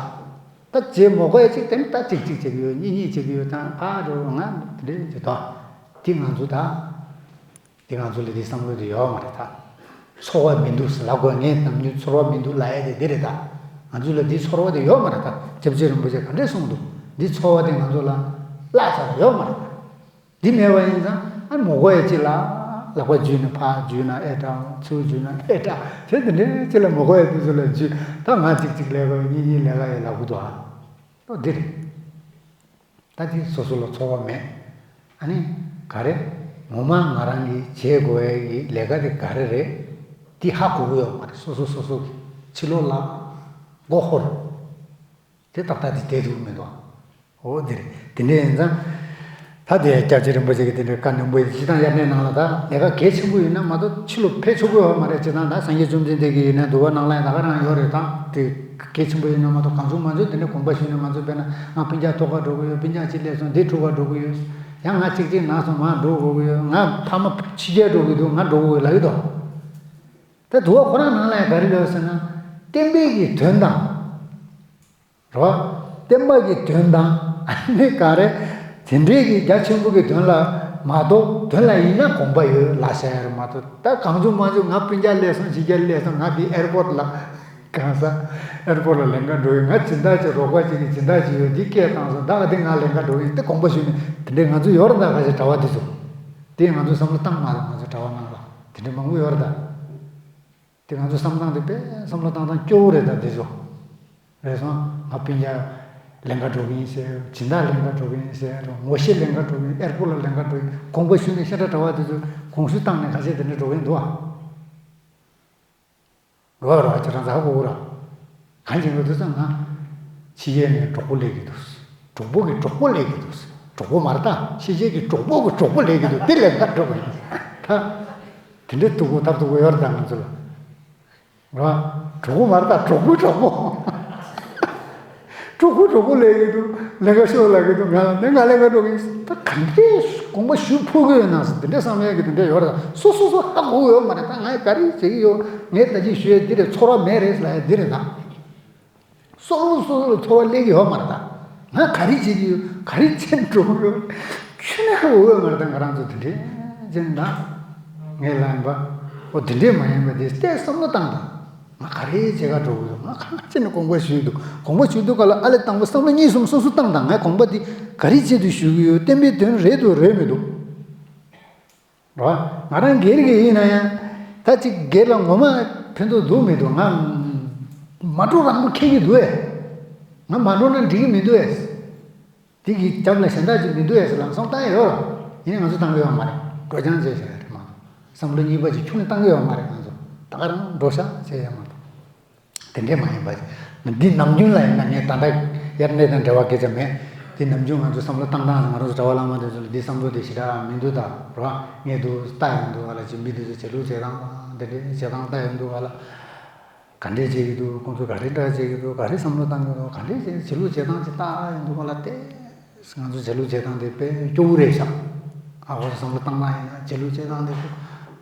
ད་རྗེས་མ་དགོས་ཡ་ཅིག་དེ་ནི་ད་གཅིག་གཅིག་བྱེད་ཀྱི་ཡོད། གཉིས་གཉིས་བྱེད་ཀྱི་ཡོད། ད་ཕར་འགྲོ། ང་དེ་འདྲ་བྱེད་དོ། དེ་ང་ཚོ་ད། དེ་ང་ཚོ་ལ་དེ་བསམ་བློ་དེ་ཡོད་མ་རེད་ད། ཚོར་བ་མི་འདུག་ཟེར་ལབ་དགོས། ངས་ནམ་རྒྱུན་ཚོར་བ་མི་འདུག་ལབ་ཡ་དེ་འདི་རེད་ད། ང་ཚོ་ལ་དེ་ཚོར་བ་དེ་ཡོད་མ་རེད་ད། སྐྱབས་རྗེ་རིན་པོ་ཆེ་ག་འདྲས་གསུངས་འདུག་འདི་ཚོར་བ་དེ་ང་ཚོ་ལ་བརླག་ཚར་ཡོད་མ་རེད་ད། འདི་མེད་པ་ཡིན་ཙང་ཨ་མ་དགོས་ཡ་ཅིག་ལ། ལག་པ་འཇུས་ནས་ཕར་འཇུས་ན་ཨེ་དྲག་ཚུར་འཇུས་ན་ཨེ་དྲག་བྱས། དེ་འདྲས་ཅིག་ལ་མ་དགོས་ཡ་དེ་ཚོ་ལ་འཇུས། ད་ང་གཅིག་གཅིག་ལས་ཀ་ཡོད། གཉིས་གཉིས་ལས་ཀ་ཡོད་ལབ་གི་འདུག་ཨ། ཨོ་འདི་རེད། ད་དེ་སོ་སོ་ལ་ཚོར་བ་མེད། ཨ་ནི་ག་རེ། ངོ་མ་ང་རང་གིས་བྱེད་དགོས་ཡ་གི་ལས་ཀ་དེ་ག་རེ་རེད། དེ་ཧ་གོ་གི་ཡོད་མ་རེད། སོ་སོ་སོ་སོ་གི་ཕྱི་ལོགས་ལ་མགོ་འཁོར། དེ་ཏག་ཏག་དེ་བསྡད་ཐུབ་ཀྱི་མི་འདུག་ཨོ་འདི་རེད། དེ་འདྲ་ཡིན་ཙང་། ད་དེ་སྐྱབས་རྗེ་རིན་པོ་ཆེ་གི་དེ་འདྲའི་བཀའ་ནན་པོ་ཡིན། སྤྱིར་བཏང་དབྱར་གནས་ནང་ལ་ད་ལས་ཀ་གལ་ཆེན་པོ་ཡིན་ན་མ་གཏོགས་ཕྱི་ལོགས་ཕེབས་ཆོག་གི་ཡོད་མ་རེད། སྤྱིར་བཏང་ད་སངས་རྒྱས་བཅོམ་ལྡན་འདས་ཀྱི་ཡོན་གནས་འདུལ་བ་ནང་ལ་ཡང་ད་ག་རང་ཡོད་རེད། ད་དེ་གལ་ཆེན་པོ་ཡིན་ན་མ་གཏོགས་གང་བྱུང་མང་བྱུང་དེ་འདྲ་དགོངས་པ་ཞུས་ནས། ང་ཚོ་དཔེར་ན་ང་སྤུན་ཀྱག་ཐུག་ག་འགྲོ་གི་ཡོད། སྤུན་ཀྱག་གཅིག་སླེབས་སོང་། འདི་ཐུག་ག་འགྲོ་གི་ཡོད། ཡང་ང་གཅིག་གཅིག་ན་སོང་། ང་འགྲོ་དགོས་ཀྱི་ཡོད། ང་ཕ་མ་ཕྱི་རྒྱལ་འགྲོ་གི་འདུག་ང་འགྲོ་དགོས་ཀྱི་ལབ་ཀྱི་འདུག་ད་འདུལ་བ་ཁོ་རང་ནང་ལ་ཡང་ག་རེ་ལབ་ཟེར་ན། བསྟན་པའི་གི་དོན་དང་། རེད་བ། བསྟན་པ་གི་དོན་དང་ཨ་ནི་ག་རེ། དེ་འདྲའི་གི་རྒྱ་ཆེན་པོ་གི་དོན་ལ་མ་གཏོགས། དོན་ལ་ཡིན་ན་དགོངས་པ་ཡོད་ལབ་བྱ་ཡ་རེད་མ་གཏོགས། ད་གང་བྱུང་མང་བྱུང་ང་སྤུན་ཀྱག་སླེབས་སོང་། ཕྱི་རྒྱལ་སླེབས་སོང་། ང་དེ་ཨེར་པོར་ལ་གང་ཟག་ཨེར་པོར་ལ་ལེན་ག་འགྲོ་ཡིན། ང་སྦྱིན་བདག་ཅིག་རོགས་པ་ཅིག་གིས་སྦྱིན་བདག་ཅིག་ཡོད། འདི་སྐད་བཏང་སོང་། ད་ག་དེ་ང་ལེན་ག་འགྲོ་ཡིན། དེ་དགོངས་པ་ཞུས་ནས་དེ་འདྲའི་ང་ཚོ་ཡོད་རེད་ད། ཁ་ཤས་གྲྭ་པ་དེ་ཚོ། དེ་ང་ཚོ་བསམ་བློ་བཏང་མ་རེད། ང་ཚོ་གྲྭ་པ་ནང་ལ་དེ་འདྲའི་མང་པོ་ཡོད་རེད་ད། དེ་ང་ཚོ་བསམ་སྟངས་དེ་དཔེ་བསམ་བློ་བཏང་སྟངས་སྐྱོ་བོ་རེད་ད། དེ་ཚོ་རེད་སོང་། ང་སྤུན་ཀྱག་ལེན་ག་འགྲོ་གི་ཡིན་ཟེར། སྦྱིན་བདག་ལེན་ག་འགྲོ་གི་ཡིན་ཟེར། ངོ་ཤེས་ལེན་ག་འགྲོ་གི་ཡིན། ཨེར་པོར་ལ་ལེན་ག་འགྲོ་གི་ཡིན། དགོངས་པ་ཞུས་ནས་ཤ་ཁྲག་གྲྭ་པ་དེ་ཚོ་དགོངས་ཞུ་བཏང་ནས་ཁ་ཤས་དེ་འདྲ་འགྲོ་གི་འདུག་ཨ། རོགས་རོགས་ཁྱེད་རང་ཚ་གོ་ར། གང་ཡིན་ལབ་དུས་ཙང་ང་། ཕྱི་རྒྱལ་ནས་གྲོགས་པོ་སླེབས་ཀྱི་འདུག་གྲོགས་པོ་གི་གྲོགས་པོ་སླེབས་ཀྱི་འདུག་གྲོགས་པོ་མ་རེད་ད། ཕྱི་རྒྱལ་གྱི་གྲོགས་པོ་གི་གྲོགས་པོ་སླེབས་ཀྱི་འདུག་དེ་ལེན་ག་འགྲོ་གི་ཡིན་ད། དེ་འདྲའི་སྡུག་པོ་ཐབས་སྡུག་པོ་ཡོད་རེད་ད་ང་ཚོ་ལ། རེད་བ། གྲོགས་པོ་མ་རེད་ད། གྲོགས་པོའི་གྲོགས་པོ། གྲོགས་པོའི་གྲོགས་པོ་སླེབས་ཀྱི་འདུག་ལེན་ག་ཤོག་ལབ་ཀྱི་འདུག་ང་ལ་ནི་ང་ལེན་ག་འགྲོ་གི་ཡིན། ད་ག་འདྲས་དགོངས་པ་ཞུ་ཕོད་ཀྱི་ཡོད་ན་ཟེར། དེ་འདྲས་བསམ་ཡས་ཀྱི་དེ་འདྲས་ཡོད་རེད་ད། སོ་སོ་སོ་ཧ་གོ་གི་ཡོད་མ་རེད་ད། ངས་ག་རེ་བྱེད་ཀྱི་ཡོད། ངས་ད་ཅི་ཞུ་ཡས་འདི་རེད། ཚོར་བ་མེད་རེད་ལབ་ཡས་འདི་རེད་ད། སོ་སོ་སོ་སོ་ལ་ཚོར་བ་སླེབས་ཀྱི་ཡོད་མ་རེད་ད། ང་ག་རེ་བྱེད་ཀྱི་ཡོད། ག་རེ་བྱེད་འགྲོ་གི་ཡོད། ཁྱོན་ནས་ཧ་གོ་གི་ཡོད་མ་རེད་ད། ང་རང་ཚོ་དེ་འདྲས་བྱས་ན། ངས་ལབ་ཡིན་པ། འོ་དེ་འདྲས་མ་ཡིན་པ་དེ་ལྟས་བསམ་བློ་བཏང་དང་། ང་ག་རེ་བྱེད་ག་འགྲོ་གི་ཡོད། ང་གང་བྱས་ནས་དགོངས་པ་ཞུས་འདུག་དགོངས་པ་ཞུས་འདུག་ག་ལ་ཨ་ལས་དང་པོ་བསམ་བློ་གཉིས་གསུམ་སོ་སོ་བཏང་དང་། ངས་དགོངས་པ་འདི་ག་རེ་ཆེད་དུ་ཞུ་གི་ཡོད། བསྟན་པའི་དོན་རེད་འདུག་རེད་མི་འདུག་རེད་བ། ང་རང་སྒེར་གྱི་ཡིན་ན་ཡང་། ད་ཅིག་སྒེར་ལ་ངོ་མ་ཕན་ཐོགས་འདུག་མི་འདུག་ང་མ་འགྲོ་རང་མགོ་འཁེལ་གྱི་འདུག་ཨེ། ང་མ་འགྲོ་ན་འགྲིག་གི་མི་འདུག་ཨེ། དེ་གི་རྒྱབ་ལ་གཞན་དག་ཅིག་མི་འདུག་ཨེ་ཟེར་ལམ་སང་བཏང་ཡོད་ར། ཡིན་ནའི་ང་ཚོ་བཏང་གི་ཡོད་མ་རེད། འགྲོ་རྐྱང་བྱས་བཞག་ཡོད་རེད་མ་གཏོགས། བསམ་བློ་གཉིས་པ་ཅིག་ཁྱོན་ནས་བཏང་གི་ཡོད་མ་རེད། ང་ཚོ་ད་ག་རང་འགྲོ་ཤག་བྱས་ཡོད་མ་གཏོགས། དེ་འདྲས་མ་ཡིན་པ། འདི་ནམ་རྒྱུན་ལ་ཡིན་ན། ངས་ད་ལྟ་དབྱར་གནས་དང་འབྲེལ་བ་སྐད་ཆ་མེད། འདི་ནམ་རྒྱུན་ང་ཚོ་བསམ་བློ་བཏང་སྟངས། ང་རང་ཚོ་གྲྭ་པ་བླ་མ་དེ་ཚོ་ལ་འདི་བསམ་བློ་དེ་ཞེ་དྲག་མི་འདུག་ད་ར། ངས་འདུག་ལྟ་ཡོང་འདུག་ག་ལ། ཅིག་མི་དེ་ཚོ་བྱེད་ལུགས་བྱེད་སྟངས་དང་། འདི་འདྲས་བྱེད་སྟངས་ལྟ་ཡོང་འདུག་ག་ལ། ག་འདྲས་བྱེད་ཀྱི་འདུག་ཁོང་ཚོ་ག་རེ་འདྲ་བྱེད་ཀྱི་འདུག་ག་རེ་བསམ་བློ་བཏང་གི་འདུག་ག་འདྲས་བྱེད། བྱེད་ལུགས་བྱེད་སྟངས་ཅིག་ལྟ་ཡོང་འདུག་ག་ལ། ཏེ། ང་ཚོ་བྱེད་ལུགས་བྱེད་སྟངས་དེ་དཔེ་སྐྱོ་བོ་རེད་ཤག་ཨ་ཁོ་ཚོ་བསམ་བློ་བཏང་སྟངས་ཡིན་ན། བྱེད་ལུགས་བྱེད་སྟངས་དེ་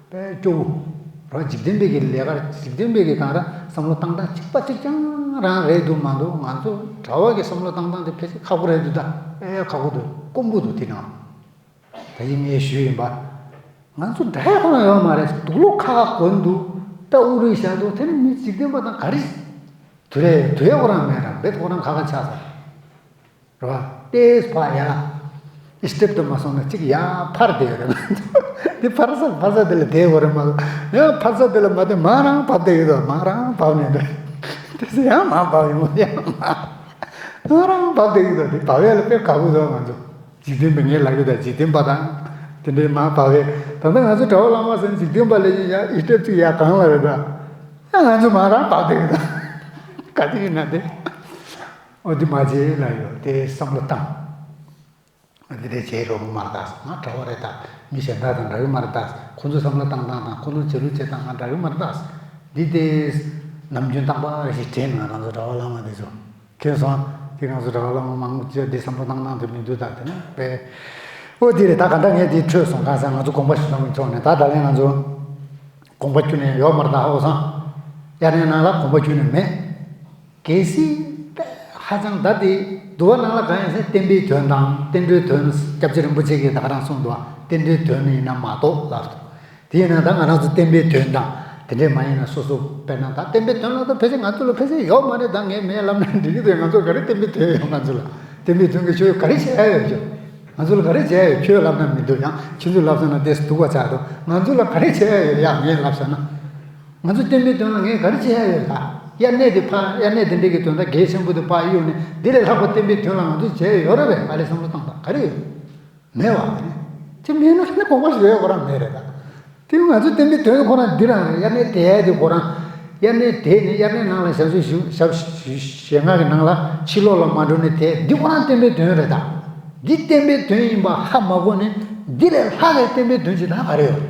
དཔེ་སྐྱོ་བོ་ར། འཇིག་རྟེན་པའི་གི་ལས་ཀ། འཇིག་རྟེན་པའི་གི་གང་ར། བསམ་བློ་བཏང་སྟངས་གཅིག་པ་གཅིག་རྐྱང་རང་རེད་འདུག་མ་གཏོགས། ང་ཚོ་གྲྭ་པ་གི་བསམ་བློ་བཏང་སྟངས་དེ་ཕལ་ཆེར་ཁག་པོ་རེད་འདུག་ད་དཔེ་ཁག་པོ་འདུག་དཀོན་པོ་འདུག་དེ་ནང་ད་ཡིན་ངས་ཞུས་ཡིན་པ། ང་ཚོ་འདྲ་ཡ་ཁོ་ན་ཡོད་མ་རེད། དུག་ལོག་ཁ་ཁ་གོན་འདུག་ད་དབུ་རུ་བཞག་འདུག་དེ་ནི་མི་འཇིག་རྟེན་པ་དང་ག་རེ་དུ་རེད། དུ་ཡ་ཁོ་རང་མེད་ར། རྦད་ཁོ་རང་ཁ་ཁ་ཆགས་ས་རེད་བ། ཏེས་ཕ་ཡ། ཨི་སི་ཊེབ་དུ་མ་སོང་ན་གཅིག་ཡ་ཕར་བསྡད་ཡོད་རེད། འདི་ཕར་ས་ཕར་ས་དེ་ལ་བསྡད་དགོས་རེད་མ་གཏོགས། ཡང་ཕར་ས་དེ་ལ་མ་བསྡད། མ་རང་བབས་བསྡད་ཡོད་དོ། མ་རང་བབས་ནས་འདུག་དེ་ཚོ་ཡང་མ་བབས་ཡོང་། ཡང་མ། ང་རང་བབས་བསྡད་ཀྱི་འདུག་དེ་བབས་ཡས་ལ་དཔེ་དགའ་པོ་འདུག་ང་ཚོ། འཇིག་རྟེན་པ་ངས་ལབ་ཀྱི་འདུག་འཇིག་རྟེན་པ་དང་། དེ་འདྲའི་མར་བབས་ཡས། ད་ལྟ་ང་ཚོ་གྲྭ་པ་བླ་མ་ཟེར་འཇིག་རྟེན་པ་ལས་ཡ་ཨི་སྟོབས་ཅིག་ཡ་གང་ལ་རེད་ད། ཡ་ང་ཚོ་མ་རང་བབས་བསྡད་ཀྱི་འདུག་ག་དུས་ཡིན་ན་དེ། ཨོ་དེ་མ་བྱེད་ལ་ཡོད་དེ་བསམ་བློ་བཏང་། འདི་འདྲའི་བྱེད་རོགས་མ་རེད་ད། ང་གྲྭ་པ་རེད་ད། མི་གཞན་དག་དང་འདྲ་གི་མ་རེད་ད། ཁོང་ཚོ་བསམ་བློ་བཏང་སྟངས་དང་ཁོང་ཚོ་བྱེད་ལུགས་བྱེད་སྟངས་ང་འདྲ་གི་མ་རེད་ད། འདི་དེ་ནམ་རྒྱུན་རྟག་པར་ཞིག་དྲན་ང་རང་ཚོ་གྲྭ་པ་བླ་མ་དེ་ཚོ། མཁྱེན་སོང་། དེ་ང་ཚོ་གྲྭ་པ་བླ་མ་མང་པོ་ཅིག་འདི་བསམ་བློ་བཏང་སྟངས་དེ་མི་འདུག་ད་དེ་ནི་པས། ཨོ་དེ་རེད་ད། ག་འདྲ་ངས་དེ་འཕྲོས་སོང་གང་ཟེར་ང་ཚོ་དགོངས་པ་ཞུ་སྟངས་མི་ཆོག་ནས་ད་ད་ལན་ང་ཚོ་དགོངས་པ་ཁྱོན་ནས་ཡོད་མ་རེད་ད། ཧ་གོ་སོང་། དབྱར་གནས་ནང་ལ་དགོངས་པ་ཁྱོན་ནས་མེད། གལ་སྲིད་ཧ་ཅང་ད་དེ་འདུལ་བ་ནང་ལ་གང་ཡིན་ཟེར་བསྟན་པའི་དོན་དང་བསྟན་འགྲོའི་དོན་སྐྱབས་རྗེ་རིན་པོ་ཆེ་གིས་ད་ག་རང་གསུངས་འདུག་བསྟན་འགྲོའི་དོན་ཡིན་ན་མ་གཏོགས་ལབ་འདུག་དེ་ཡིན་ན་ད་ང་རང་ཚོ་བསྟན་པའི་དོན་དང་དེ་འདྲས་མ་ཡིན་ན་སོ་སོ་དཔེར་ན་ད་བསྟན་པའི་དོན་ལ་ད་ཕལ་ཆེར་ང་ཚོ་ལ་ཕལ་ཆེར་ཡོད་མ་རེད། ད་ངས་མེད་ལབ་ན་འགྲིག་གི་འདུག་ང་ཚོ་ག་རེ་བསྟན་པའི་དོན་ཡོད། ང་ཚོ་ལ་བསྟན་པའི་དོན་གྱི་ཆོས་ག་རེ་བྱེད་ཡ་ཡོད་ཀྱང་། ང་ཚོ་ལ་ག་རེ་བྱེད་ཡ་ཡོད། ཁྱོད་ལབ་ན་མི་འདུག་ཡང་ཁྱོད་ཚོས་ལབ་སོང་ན་དེ་སྡུག་པ་ཆགས་འདུག་ང་ཚོ་ལ་ག་རེ་བྱེད་ཡ་ཡོད་ཡ་ངས་ལབ་བྱས་ན། ང་ཚོ་བསྟན་པའི་དོན་ལ་ངས་ག་རེ་བྱེད་ཡ་ཡོད་ད། དབྱར་གནས་དེ་ཕར་དབྱར་གནས་དེ་འདྲས་ཀྱི་དོན་དག་གལ་ཆེན་པོ་དེ་ཕར་གཡུགས་ནས་འདི་ལས་ལྷག་པ་བསྟན་པའི་དོན་ལ་ང་ཚོས་བྱེད་ཡ་ཡོད་རེད་པས། ཨ་ལས་བསམ་བློ་བཏང་དང་ག་རེ་ཡོད། མེད་བ། དེ་མེད་ན་ནི་དགོངས་པ་ཞུ་ཡ་ཁོ་རང་མེད་རེད་ད། དེ་ང་ཚོ་བསྟན་པའི་དོན་ཁོ་རང་འདི་རང་རེད། དབྱར་གནས་དེ་དེ་ཁོ་རང་། དབྱར་གནས་དེ་ནི་དབྱར་གནས་ནང་ལ་ཞབས་ཞུ་ཞུ་ཞབས་ཞུ་ཞེ་ལྔ་གི་ནང་ལ་ཕྱི་ལོགས་ལ་མ་འགྲོ་ནས་དེ་འདི་ཁོ་རང་བསྟན་པའི་དོན་རེད་ད། འདི་བསྟན་པའི་དོན་ཡིན་པ་ཧ་མ་གོ་ནས་འདི་ལས་ལྷག་གི་བསྟན་པའི་དོན་ཅིག་ད་ག་རེ་ཡོད།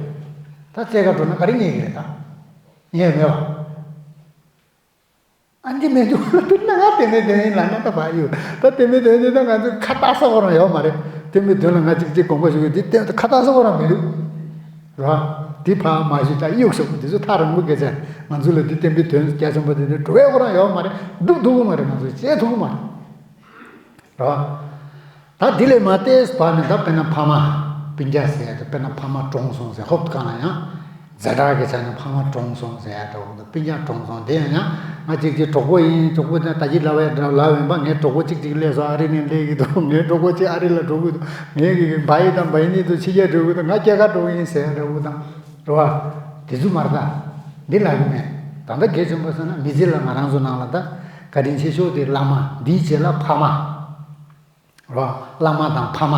ད་རྩེ་ཁ་འགྲོ་ན་ག་རེ་རྙེད་ཀྱི་རེད་ད། རྙེད་མེད་བ། ཨ་འདི་མེད་འདུག་དེ་ན་ང་བསྟན་པའི་དོན་ཡིན་ལབ་ན་ད་བ་ཡོད། ད་བསྟན་པའི་དོན་དེ་ད་ང་ཚོ་ཁ་བཏགས་ས་ཁོ་རང་ཡོད་མ་རེད། བསྟན་པའི་དོན་ལ་ང་གཅིག་གཅིག་དགོངས་པ་ཞུ་གི་འདི་བསྟན་ཁ་བཏགས་ས་ཁོ་རང་མི་འདུག་ར། འདི་ཕ་མ་ཞིག་ད་གཡུག་སོང་འདི་ཚོ་ཐག་རིང་པོ་སྐད་ཆ། ང་ཚོ་ལ་འདི་བསྟན་པའི་དོན་རྒྱ་ཆེན་པོ་དེ་འདྲ་འགྲོ་ཡ་ཁོ་རང་ཡོད་མ་རེད། འདུག་ཐུབ་ཀྱི་མ་རེད། ང་ཚོ་བྱེད་ཐུབ་ཀྱི་མ་རེད། ར། ད་འདི་ལས་མ་བལྟས་བར་ནས་ད་དཔེར་ན་ཕ་མ་སྤུན་ཀྱག་ཟེར་ཡ་དང་དཔེར་ན་ཕ་མ་གྲོངས་སོང་ཟེར་ཧོབ་གང་ལ་ཡང་། ཛ་དྲག་གི་ཆ་ནས་ཕ་མ་གྲོངས་སོང་ཟེར་ཡ་འདྲ་བོ་དང་སྤུན་ཀྱག་གྲོངས་སོང་དེ་ཡང་ཡང་ང་གཅིག་གཅིག་གྲོགས་པོ་ཡིན། གྲོགས་པོ་དང་ད་ཅི་ལབ་ཡ་འདྲ་ལབ་ཡིན་པ། ངའི་གྲོགས་པོ་གཅིག་གཅིག་སླེབས་སོང་ཨ་རི་ནས་སླེབས་ཀྱི་འདུག་ངའི་གྲོགས་པོ་གཅིག་ཨ་རི་ལ་འགྲོ་གི་འདུག་ངའི་གི་བ་ཡི་དང་བ་ཡི་གཉིས་དུ་ཕྱི་རྒྱལ་འགྲོ་གི་འདུག་ང་སྐྱེས་ཁ་འགྲོ་གི་ཡིན་ཟེར་ཡ་འདྲ་བོ་དང་རེད་བ། དེ་ཚོ་མ་རེད་ད། འདི་ལབ་གི་མེད། ད་ལྟ་གལ་ཆེན་པོ་ཟེར་ན་མི་ཚེ་ལ་ང་རང་ཚོ་ནང་ལ་ད་བཀའ་དྲིན་ཆེ་ཤོས་དེ་བླ་མ། འདིའི་རྗེས་ལ་ཕ་མ། རོ། བླ་མ་དང་ཕ་མ་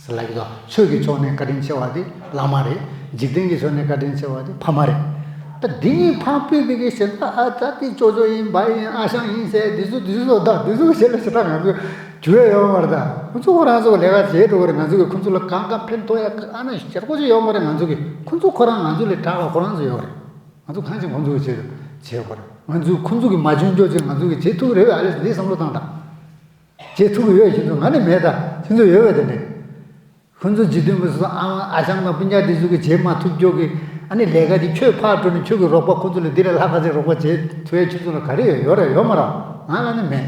ཟེར་ལབ་ཀྱི་འདུག་ཆོས་ཀྱི་ཕྱོགས་ནས་བཀའ་དྲིན་ཆེ་བ་དེ་བླ་མ་རེད། འཇིག་རྟེན་གྱི་ཕྱོགས་ནས་བཀའ་དྲིན་ཆེ་བ་དེ་ཕ་མ་རེད། ད་འདི་གཉིས་ཕར་ཕུད་པའི་གི་ཞེ་ད་ཨ་ད་དེ་ཅོ་ཅོ་ཡིན་བ་ཡིན་ཨ་ཞང་ཡིན་ཟེར་འདི་ཚོ་འདི་ཚོ་ད་འདི་ཚོ་ཞེ་ལ་ཞེ་ད་ང་ཚོ་འགྱུར་ཡ་ཡོད་མ་རེད་ད། ཁོ་ཚོ་ཁོ་རང་ཚོ་ལས་ཀ་བྱེད་འགྲོ་གི་རེད། ང་ཚོ་གི་ཁོ་ཚོ་ལ་གང་གང་ཕན་ཐོགས་ཡ་ཨ་ན་ཞེ་ཁོ་ཚོ་ཡོད་མ་རེད། ང་ཚོ་གི་ཁོ་ཚོ་ཁོ་རང་ང་ཚོ་ལས་དྲག་པ་ཁོ་རང་ཚོ་ཡོད་རེད། ང་ཚོ་གང་ཞིག་ཁོ་ཚོ་གི་བྱེད་བྱེད་དགོས་རེད། ང་ཚོ་ཁོ་ཚོ་གི་མ་བྱུང་འཇོག་ཅིག་ང་ཚོ་གི་བྱེད་ཐུབ་རེད་ཨ་ལེ་འདི་བསམ་བློ་བཏང་དང་། བྱེད་ཐུབ་ཀྱི་ཡོད་ཁྱེད་ཚོ་ང་ནི་མེད་ད། ཁྱེད་ཚོ་ཡོད་པ་དེ་འདྲས། ཁོ་ཚོ་འཇིག་རྟེན་པ་ཚོ་ཨ་ཨ་ཞང་དང་སྤུན་ཀྱག་དེ་ཚོ་གི་བྱེད་མ་ཐུབ་ཀྱོག་གི་ཨ་ནི་ལས་ཀ་དེ་ཁྱོད་ཕར་འགྲོ་ནས་ཁྱོད་ཀྱི་རོགས་པ་ཁོ་ཚོ་ལ་འདི་ལས་ལྷག་ག་ཚད་རོགས་པ་བྱེད་ཐུབ་ཡ་ཁྱེད་ཚོ་ལ་ག་རེ་ཡོད་ཡོད་རེད་ཡོད་མ་རེད། ང་ལ་ནི་མེད།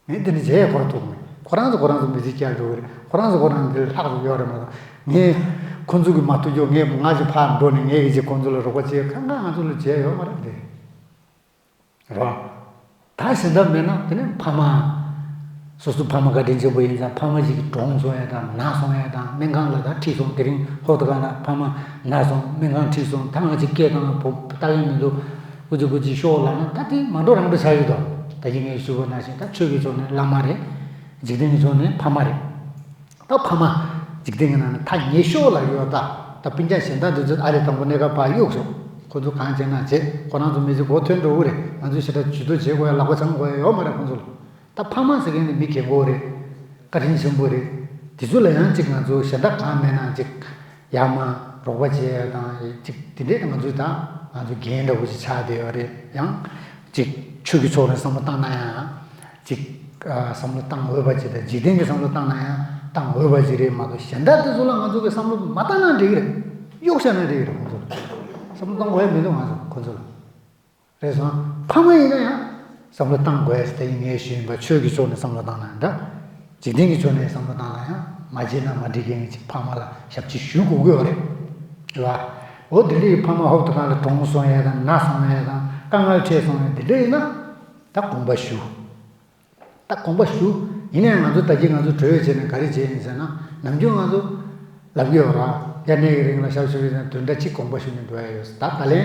ངས་འདི་འདྲ་བྱས་ཁོ་རང་ཐུག་མེད། ཁོ་རང་ཚོ་ཁོ་རང་ཚོ་མི་ཚེ་བསྐྱལ་འགྲོ་གི་རེད། ཁོ་རང་ཚོ་ཁོ་རང་འདི་ལས་ལྷག་ཏུ་ཡོད་རེད་མ་གཏོགས་ངས་ཁོ་ཚོ་གི་མ་ཐུབ་ཀྱོག་ངས་ང་ཅིག་ཕར་འགྲོ་ནས་ངས་གི་ཅིག་ཁོ་ཚོ་ལ་རོགས་པ་བྱེད་གང་གང་ང་ཚོ་ལ་བྱས་ཡོད་མ་རེད་དེ། རོ། ད་གཞན་དག་མེད་ན་དེ་ནས་ཕ་མ། སོ་སོ་ཕ་མ་བཀའ་དྲིན་ཆེན་པོ་ཡིན་ཙང་ཕ་མ་ཞིག་གིས་གྲོངས་སོང་ཡ་དང་ན་སོང་ཡ་དང་སྨན་ཁང་ལ་ད་ཁྲིད་སོང་དེ་རིང་ཧོབ་ཏེ་ག་ན་ཕ་མ་ན་སོང་སྨན་ཁང་ཁྲིད་སོང་ད་ང་ཅིག་སྐད་བཏང་བོ་ལྟ་གི་མི་འདུག་ཀུ་ཅི་ཀུ་ཅི་ཤོག་ལབ་ན་ད་དེ་མ་འགྲོ་རང་འགྲོ་ཆགས་ཡོད་དོ། ད་ཡིན་ངས་ཞུ་བ་ནང་བཞིན་ད་ཆོས་ཀྱི་ཕྱོགས་ནས་བླ་མ་རེད། འཇིག་རྟེན་གྱི་ཕྱོགས་ནས་ཕ་མ་རེད། ད་ཕ་མ། འཇིག་རྟེན་གྱི་ནང་ནས་ཐག་ཉེ་ཤོས་ལ་ཡོད་ད། ད་སྤུན་ཀྱག་གཞན་དག་འདི་ཚོ་ཨ་རི་དང་པོ་གནས་སྐབས་ཕར་གཡུགས་སོང་། ཁོ་ཚོ་གང་བྱས་ན་བྱེད་ཁོ་རང་ཚོ་མི་ཚེ་འགོ་ཐོན་འགྲོ་གི་རེད། ང་ཚོས་ཞེ་དྲག་ཇུས་གཏོགས་བྱེད་དགོས་ཡ་ལག་པ་འཆང་དགོས་ཡ་ཡོད་མ་རེད་ཁོ་ཚོ་ལ། ད་ཕ་མ་ཟེར་མཁན་དེ་མི་རྒན་པོ་རེད། བཀའ་དྲིན་ཆེན་པོ་རེད། དེ་ཚོ་ལ་ཡང་ཅིག་ང་ཚོ་གཞན་དག་གང་མེད་ན་ཅིག་ཡར་མར་རོགས་པ་བྱེད་ཡ་དང་ཅིག་དེ་འདྲས་ང་ཚོས་ད་ང་ཚོ་འགན་འདྲ་བོ་ཅིག་ཆགས་བསྡད་ཡོད་རེད་ཡང་། ཅིག་ཆོས་ཀྱི་ཕྱོགས་ནས་བསམ་བློ་བཏང་ན་ཡང་། ཅིག་ཨ། བསམ་བློ་བཏང་འོས་པ་ཅིག་དང་འཇིག་རྟེན་གྱི་བསམ་བློ་བཏང་ན་ཡང་བཏང་འོས་པ་ཅིག་རེད་མ་གཏོགས་གཞན་དག་དེ་ཚོ་ལ་ང་ཚོ་གི་བསམ་བློ་མ་བཏང་ན་འགྲིག་གི་རེད། གཡོག་བཞག་ན་འགྲིག་གི་རེད་ཁོང་ཚོ་ལ། བསམ་བློ་བཏང་དགོས་ཡ་མི་འདུག་ང་ཚོ་ཁོང་ཚོ་ལ། རེད་སོང་། ཕ་མ་ཡིན་ན་ཡང་བསམ་བློ་བཏང་དགོས་ཡ་ཟེར་ད་ཡིན་ངས་ཞུས་ཡིན་པ་ཆོས་ཀྱི་ཕྱོགས་ནས་བསམ་བློ་བཏང་ན་ཡང་འདྲ། འཇིག་རྟེན་གྱི་ཕྱོགས་ནས་བསམ་བློ་བཏང་ན་ཡང་མ་བྱས་ན་མ་འགྲིག་མཁན་ཅིག་ཕ་མ་ལ་ཞབས་ཕྱི་ཞུ་དགོས་ཀྱི་ཡོད་རེད། རེད་བ། འོ་དེ་འདྲའི་ཕ་མ་ཧོབ་ཏེ་གང་ལ་གྲོངས་སོང་ཡ་དང་ན་སོང་ཡ་དང་དཀའ་ངལ་འཕྲད་སོང་ཡ་དེ་འདྲ་ཡིན་ན་ད་དགོངས་པ་ཞུ། ད་དགོངས་པ་ཞུ། ཡིན་ནའང་ང་ཚོ་ད་གིན་ང་ཚོ་གྲོས་བྱས་ནས་ག་རེ་བྱས་ཡིན་ཟེར་ན་ནམ་རྒྱུན་ང་ཚོ་ལབ་ཀྱི་ཡོད་ར། དབྱར་གནས་ཀྱི་རིང་ལ་ཞབས་ཞུ་བྱས་ན་བདུན་ཕྲག་གཅིག་དགོངས་པ་ཞུ་ནས་འགྲོ་ཡ་ཡོད་ད། ད་ལན་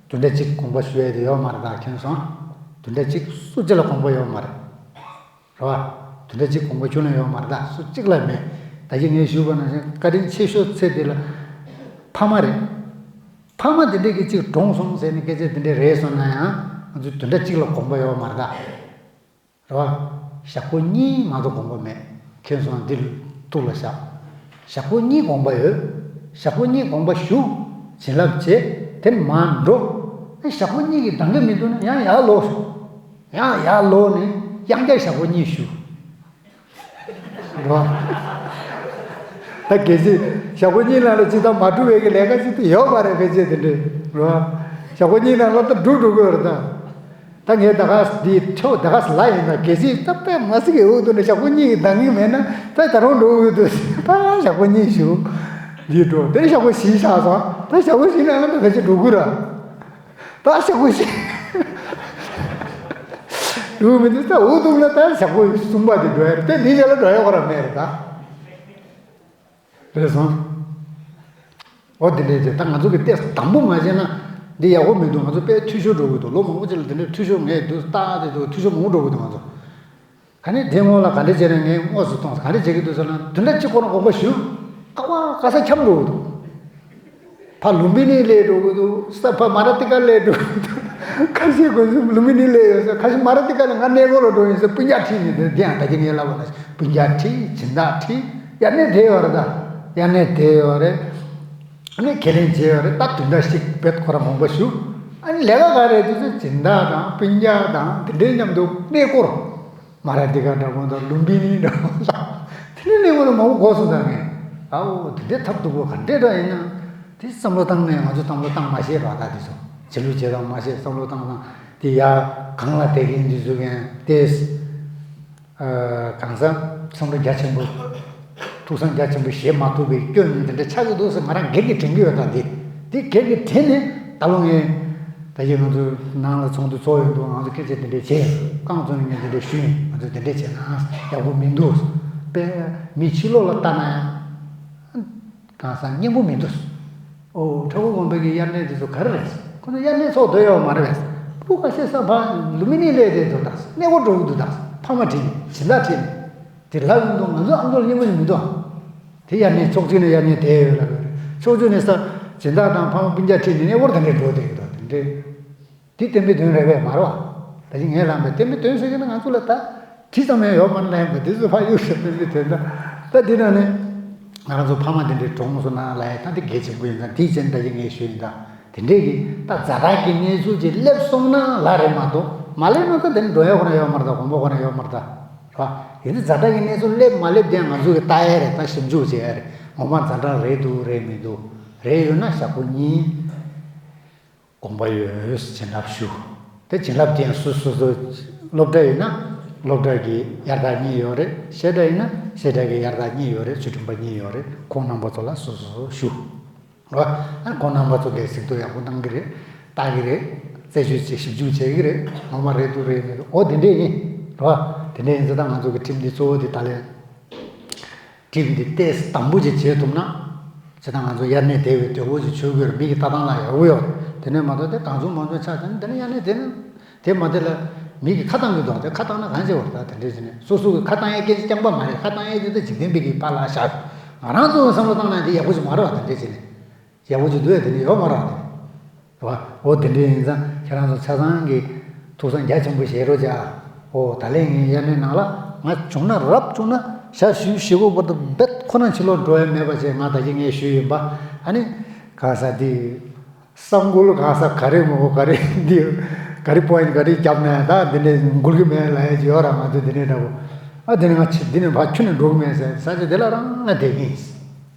བདུན་ཕྲག་གཅིག་དགོངས་པ་ཞུ་ཡ་དེ་ཡོད་མ་རེད་ད་མཁྱེན་སོང་། བདུན་ཕྲག་གཅིག་སུ་གཅིག་ལ་དགོངས་པ་ཡོད་མ་རེད། རེད་བ། དེ་འདྲ་གཅིག་དགོངས་པ་ཁྱོན་ནས་ཡོད་མ་རེད། ད་སུ་གཅིག་ལ་མེད། ད་གིན་ངས་ཞུས་པ་ནང་བཞིན་བཀའ་དྲིན་ཆེ་ཤོས་ཚེ་འདི་ལ་ཕ་མ་རེད། ཕ་མ་དེ་འདྲས་ཀྱི་གཅིག་གྲོངས་སོང་ཟེར་ནས་སྐད་ཆ་དེ་འདྲས་རེད་སོང་ན་ཡང་ང་ཚོས་དེ་འདྲ་གཅིག་ལ་དགོངས་པ་ཡོད་མ་རེད་ད། རེད་བ། ཞག་པོ་གཉིས་མ་གཏོགས་དགོངས་པ་མེད། མཁྱེན་སོང་ན་འདི་ཐུགས་ལ་བཞག་ཞག་པོ་གཉིས་དགོངས་པ་ཡོད། ཞག་པོ་གཉིས་དགོངས་པ་ཞུ། བྱིན་རླབས་བྱེད། དེ་མ་འགྲོ། ཨ་ཞག་པོ་གཉིས་ཀྱི་འདང་གི་མི་འདུག་ན་ཡང་ཡར་ལོག་ཡང་ཡར་ལོག་ནས་ཡང་བསྐྱར་ཞག་པོ་གཉིས་ཞུ། རེད་བ། ད་གལ་སྲིད་ཞག་པོ་གཉིས་ནང་ལ་ཅི་ལྟར་མ་འགྲུབ་པའི་གི་ལས་ཀ་ཅིག་ཏུ་ཡོད་པ་རེད། ཕལ་ཆེར་དེ་འདྲས་རེད་བ། ཞག་པོ་གཉིས་ནང་ལ་ད་འགྲུབ་འགྲོ་གི་ཡོད་རེད་ད། ད་ངས་ད་ག་འདི་ཁྱོད་ད་ག་ལ་ཡིན་ན་གལ་སྲིད་ད་དཔེ་མ་སྲིད་ཀྱི་འོག་ཏུ་ནས་ཞག་པོ་གཉིས་ཀྱི་འདང་གི་མེད་ན་ད་ད་རུང་འགྲོ་གི་འདུག་ད་ཡང་ཞག་པོ་གཉིས་ཞུ། འདི་འགྲོ་དེ་ཞག་པོ་བཞི་བཞག་སོང་། ད་ཞག་པོ་བཞི་ནང་ལ་ད་ཕལ་ཆེར་འགྲོ་གི་ར། ད་ཞག་པོ་བཞི། འགྲོ་གི་མི་འདུག་ད་འོག་ཏུ་ན་ད་ཞག་པོ་གསུམ་པ་དེ་འགྲོ་ཡ་རེད། དེ་འདི་ཞག་ལ་འགྲོ་ཡ་ཁོ་ར་མེད་རེད་ད། རེད་སོང་། འོ་དེ་འདྲས་ཅིག་ད་ང་ཚོ་གི་ཏེས་དང་པོ་མ་བྱས་ན་འདི་ཡག་པོ་མི་འདུག་ང་ཚོ་དཔེ་འཐུས་ཤོར་འགྲོ་གི་འདུག་ལོ་མང་པོ་ཅིག་ལ་དེ་འདྲས་འཐུས་ཤོར་ངས་འདུག་ལྟ་དེ་འདུག་འཐུས་ཤོར་མང་པོ་འགྲོ་གི་འདུག་ང་ཚོ། ག་ནས་དེ་སྔོན་ལ་ག་འདྲས་བྱས་ནས་ངས་དངོས་སུ་གཏོང་ག་འདྲས་བྱེད་ཀྱི་འདུག་ཟེར་ན་དེ་འདྲ་གཅིག་ཁོ་ན་དགོངས་པ་ཞུ། ཀ་བ་ག་ས་འཁྱམ་འགྲོ་གི་འདུག་ཕ་ལུམ་བི་ནི་སླེབས་འགྲོ་གི་འདུག་ས་ཕ་མ་ར་ཏི་ཀ་སླེབས་འགྲོ་གི་འདུག་ཁ་ཤས་ཀྱིས་ལུམ་བི་ནི་སླེབས་ཡོད་ཟེར། ཁ་ཤས་མ་ར་ཏི་ཀ་ནས་ང་གནས་སྐོར་ལ་འགྲོ་ཡིན་ཟེར། སྤུན་ཀྱག་ཁྲིད་ནས་དེ་འདི་ཡང་ད་གིན་ངས་ལབ་པ་ན་སྤུན་ཀྱག་ཁྲིད། སྦྱིན་བདག་ཁྲིད། དབྱར་གནས་བསྡད་ཡོད་རེད་ད། དབྱར་གནས་བསྡད་ཡོད་རེད། ཨ་ནི་ཁས་ལེན་བྱས་ཡོད་རེད། ད་དུས་འདྲ་ཞིག་བེད་ཁོ་ར་མང་པོ་ཞུ། ཨ་ནི་ལས་ཀ་ག་རེ་དུས་ཚོད་སྦྱིན་བདག་དང་སྤུན་ཀྱག་དང་དེ་འདྲའི་མཉམ་དུ་གནས་སྐོར། མ་ར་ཏི་ཀ་འདྲ་པོ་དང་ལུམ་བི་ནི་འདྲ་པོ་དང་དེ་འདྲའི་གནས་སྐོར་མང་པོ་གོ་སོང་ད་ངས། ཨའོ་དེ་འདྲའི་ཐབས་སྡུག་པོ་ག་འདྲས་འདྲ་ཡིན་ན། དེ་བསམ་བློ་བཏང་ནས་ང་ཚོ་བསམ་བློ་བཏང་མ་ཤེས་ར། ད་དེ་ཚོ་བྱེད་ལུགས་བྱེད་སྟངས་མ་ཤེས། བསམ་བློ་བཏང་སྟངས་དེ་ཡ་གང་ལ་བསྡད་མཁན་དེ་ཚོ་གན་ཏེས། གང་ཟག་བསམ་བློ་རྒྱ་ཆེན་པོ། ཐུགས་བསམ་རྒྱ་ཆེན་པོ་བཞེས་མ་ཐུབ་པའི་སྐྱོན་ནི་དེ་འདྲ་ཆགས་ཀྱི་འདུག་ཟེར་ང་རང་སྒེར་གྱི་དྲན་གྱི་ཡོད། ད་འདི་འདི་སྒེར་གྱི་དྲན་ནས་ད་ལོ་ངས་ད་གིན་ང་ཚོ་ནང་ལ་ཚོགས་འདུ་ཚོགས་ཡོང་དུས་ང་ཚོ་སྐད་ཆ་དེ་འདྲས་བྱས། རྐང་བཙུགས་ནས་ངས་དེ་འདྲས་ཞུས་ཡིན། ང་ཚོ་དེ་འདྲས་བྱས་ན་ཡག་པོ་མི་འདུག་དཔེ་མི་ཕྱི་ལོགས་ལ་ལྟ་ན་ཡང་གང་ཟག་སྙན་པོ་མི་འདུག་ཨོ་ཁྲ་བོ་དགོན་པའི་གི་དབྱར་གནས་དེ་ཚོ་ག་རེ་རེད། ཁོ་ཚོ་དབྱར་གནས་ཚོགས་སྡོད་ཡོད་མ་རེད་པས། སྤུ་ཁ་ཤས་ས་ཕ་ལུམ་བི་ནི་སླེབས་བསྡད་འདུག་ད་གནས་སྐོར་འགྲོ་གི་འདུག་ད་ཕ་མ་ཁྲིད་ནས་སྦྱིན་བདག་ཁྲིད་ནས་དེ་ལབ་ཡོང་དུས་ང་ཚོ་ཨ་མདོ་ལ་སྙན་པོ་ཞིག་མི་འདུག་དེ་དབྱར་གནས་ཕྱོགས་གཅིག་ནས་དབྱར་གནས་བསྡད་ཡོད་ལབ་ཡོད་རེད། ཕྱོགས་གཅིག་ནས་ས་སྦྱིན་བདག་དང་ཕ་མ་སྤུན་ཀྱག་ཁྲིད་ནས་གནས་སྐོར་དེ་འདྲས་འགྲོ་བསྡད་ཀྱི་འདུག་དེ་འདྲས། དེ་བསྟན་པའི་དོན་རེད་པས་མ་རེད་བ། ད་ཅི་ངས་ལབ་པའི་བསྟན་པའི་དོན་ཟེར་གྱི་ན་ང་ཚོ་ལ་ད་དྲི་ཙམ་ཡང་ཡོད་མ་རེད་ལབ་ཡིན་པ། དེ་ཚོ་ཕ་ཡུལ་ཟེར་བསྟན་པའི་དོན་ད་ད་འདི་ན་ནི་ང་རང་ཚོ་ཕ་མ་དེ་འདྲའི་གྲོངས་སོང་ན་ལབ་ཡ་ད་དེ་གལ་ཆེན་པོ་ཡིན་ཙང་དེའི་ཆེད་ད་ཅི་ངས་ཞུས་ཡིན། ད་དེ་འདྲས་ཀྱི་ད་ཛ་དྲག་གི་གནས་ཚུལ་ཅིག་སླེབས་སོང་ན་ལབ་རེད་མ་གཏོགས་མ་སླེབས་ན་ད་དེ་ནི་འགྲོ་ཡ་ཁོ་ན་ཡོད་མ་རེད། ད་དགོངས་པ་ཁོ་ན་ཡོད་མ་རེད། ད་རེད་བ། ཡིན་ད་ཛ་དྲག་གི་གནས་ཚུལ་སླེབས་མ་སླེབས་དེ་ང་ཚོ་གི་ལྟ་ཡ་རེད། ད་ཞིབ་འཇུག་བྱེད་ཡ་རེད། ངོ་མ་ཛ་དྲག་རེད་འདུག་རེད་མི་འདུག་རེད་ཡོད་ན་ཞག་པོ་གཉིས། དགོངས་པ་ཡོད། བྱིན་རླབས་ཞུ། དེ་བྱིན་རླབས་ཅན་སུ་སོ་སོ་སློབ་གྲྭ་ཡིན་ན་སློབ་གྲྭ་གི་དབྱར་ཟླ་གཉིས་ཡོད་རེད། བཤད་གྲྭ་ཡིན་ན་བཤད་གྲྭ་གི་དབྱར་ཟླ་གཉིས་ཡོད་རེད། ཚུལ་ཁྲིམས་པ་གཉིས་ཡོད་རེད། ཁོང་རྣམ་པ་ཚོ་ལ་སོ་སོ་སོ་ཞུ། རེད་བ། ཨ་ཁོང་རྣམ་པ་ཚོ་གིས་གཟིགས་རྟོག་ཡག་པོ་གནང་གི་རེད། ལྟ་གི་རེད། རྩད་གཅོད་བྱེད་ཞིབ་འཇུག་བྱེད་ཀྱི་རེད། ངོ་མ་རེད་འདུག་རེད་མི་འདུག་འོ་དེ་འདྲས་ཡིན། རེད་བ། དེ་འདྲས་ཡིན་ཙང་ད་ང་ཚོ་གི་ཁྲིམས་འདི་གཙོ་བོ་དེ་ད་ལན། ཁྲིམས་འདི་ཏོག་ཙམ་དམ་པོ་ཅིག་བྱེད་ཐུབ་ན། ཇི་ལྟར་ང་ཚོ་དབྱར་གནས་བསྡད་པའི་དོད་པོ་ཅིག་ཆོད་ཀྱི་ཡོད་རེད། མི་གི་ལྟ་སྟངས་ལ་ཡག་པོ་ཡོད་རེད། དེ་ནས་མ་གཏོགས་དེ་གང་བྱུང་མང་བྱུང་ཆགས་དེ་ནས་དེ་ནས་དབྱར་གནས་དེ་ནས་དེ་མ་དེ་ལ་མི་གི་ཁ་བཏང་གི་འདུག་དེ་ཁ་བཏང་ན་གང་བྱེད་བར་ད་དེ་འདྲས་བྱས་ནས་སོ་སོ་གི་ཁ་བཏང་ཡས་སྐད་ཆ་རྐྱང་པ་མ་རེད། ཁ་བཏང་ཡས་དེ་ད་འཇིག་རྟེན་པའི་གི་ཕར་ལ་བཞག་ང་རང་ཚོ་གི་བསམ་བློ་བཏང་ན་དེ་ཡག་པོ་ཅིག་མ་རེད་བ། དེ་འདྲས་བྱས་ནས། ཡག་པོ་ཅིག་འདུག་ཡ་དེ་འདྲ་ཡོད་མ་རེད་དེ། རེད་བ། འོ་དེ་འདྲ་ཡིན་ཙང་ཁྱེད་རང་ཚོ་ཆ་ཚང་གིས་ཐུགས་བསམ་རྒྱ་ཆེན་པོ་བཞེས་རོགས་བྱ། འོ་ད་ལན་ངའི་དབྱར་གནས་ནང་ལ་ང་བྱུང་ན་རབ་བྱུང་ན་ཞག་བཞི་བཞི་དགུ་བར་དུ་རྦད་ཁོ་ན་ཕྱི་ལོགས་འགྲོ་ཡ་མེད་པ་བྱས། ང་ད་གིན་ངས་ཞུས་ཡིན་པ། ཨ་ནི་ག་ས་དེ་ས་འགུལ་ག་ས་ག་རེ་མོ་གོ་ག་རེ་འདི་ག་རེ་པོ་ཡིན་ག་རེ་རྒྱབ་ན་ད་འདི་འདྲ་འགུལ་གི་མེད་ལབ་ཡ་ཅིག་ཡོད་ར། ང་ཚོ་འདི་འདྲ་འདྲ་བོ། ཨ་དེ་ནས་ང་ཆེ་འདི་ནས་ཕར་ཁྱོན་ནས་འགྲོ་གི་མེད་ཟེར་ས་ཆ་དེ་ལ་རང་ང་བསྡད་ཀྱི་ཡིན།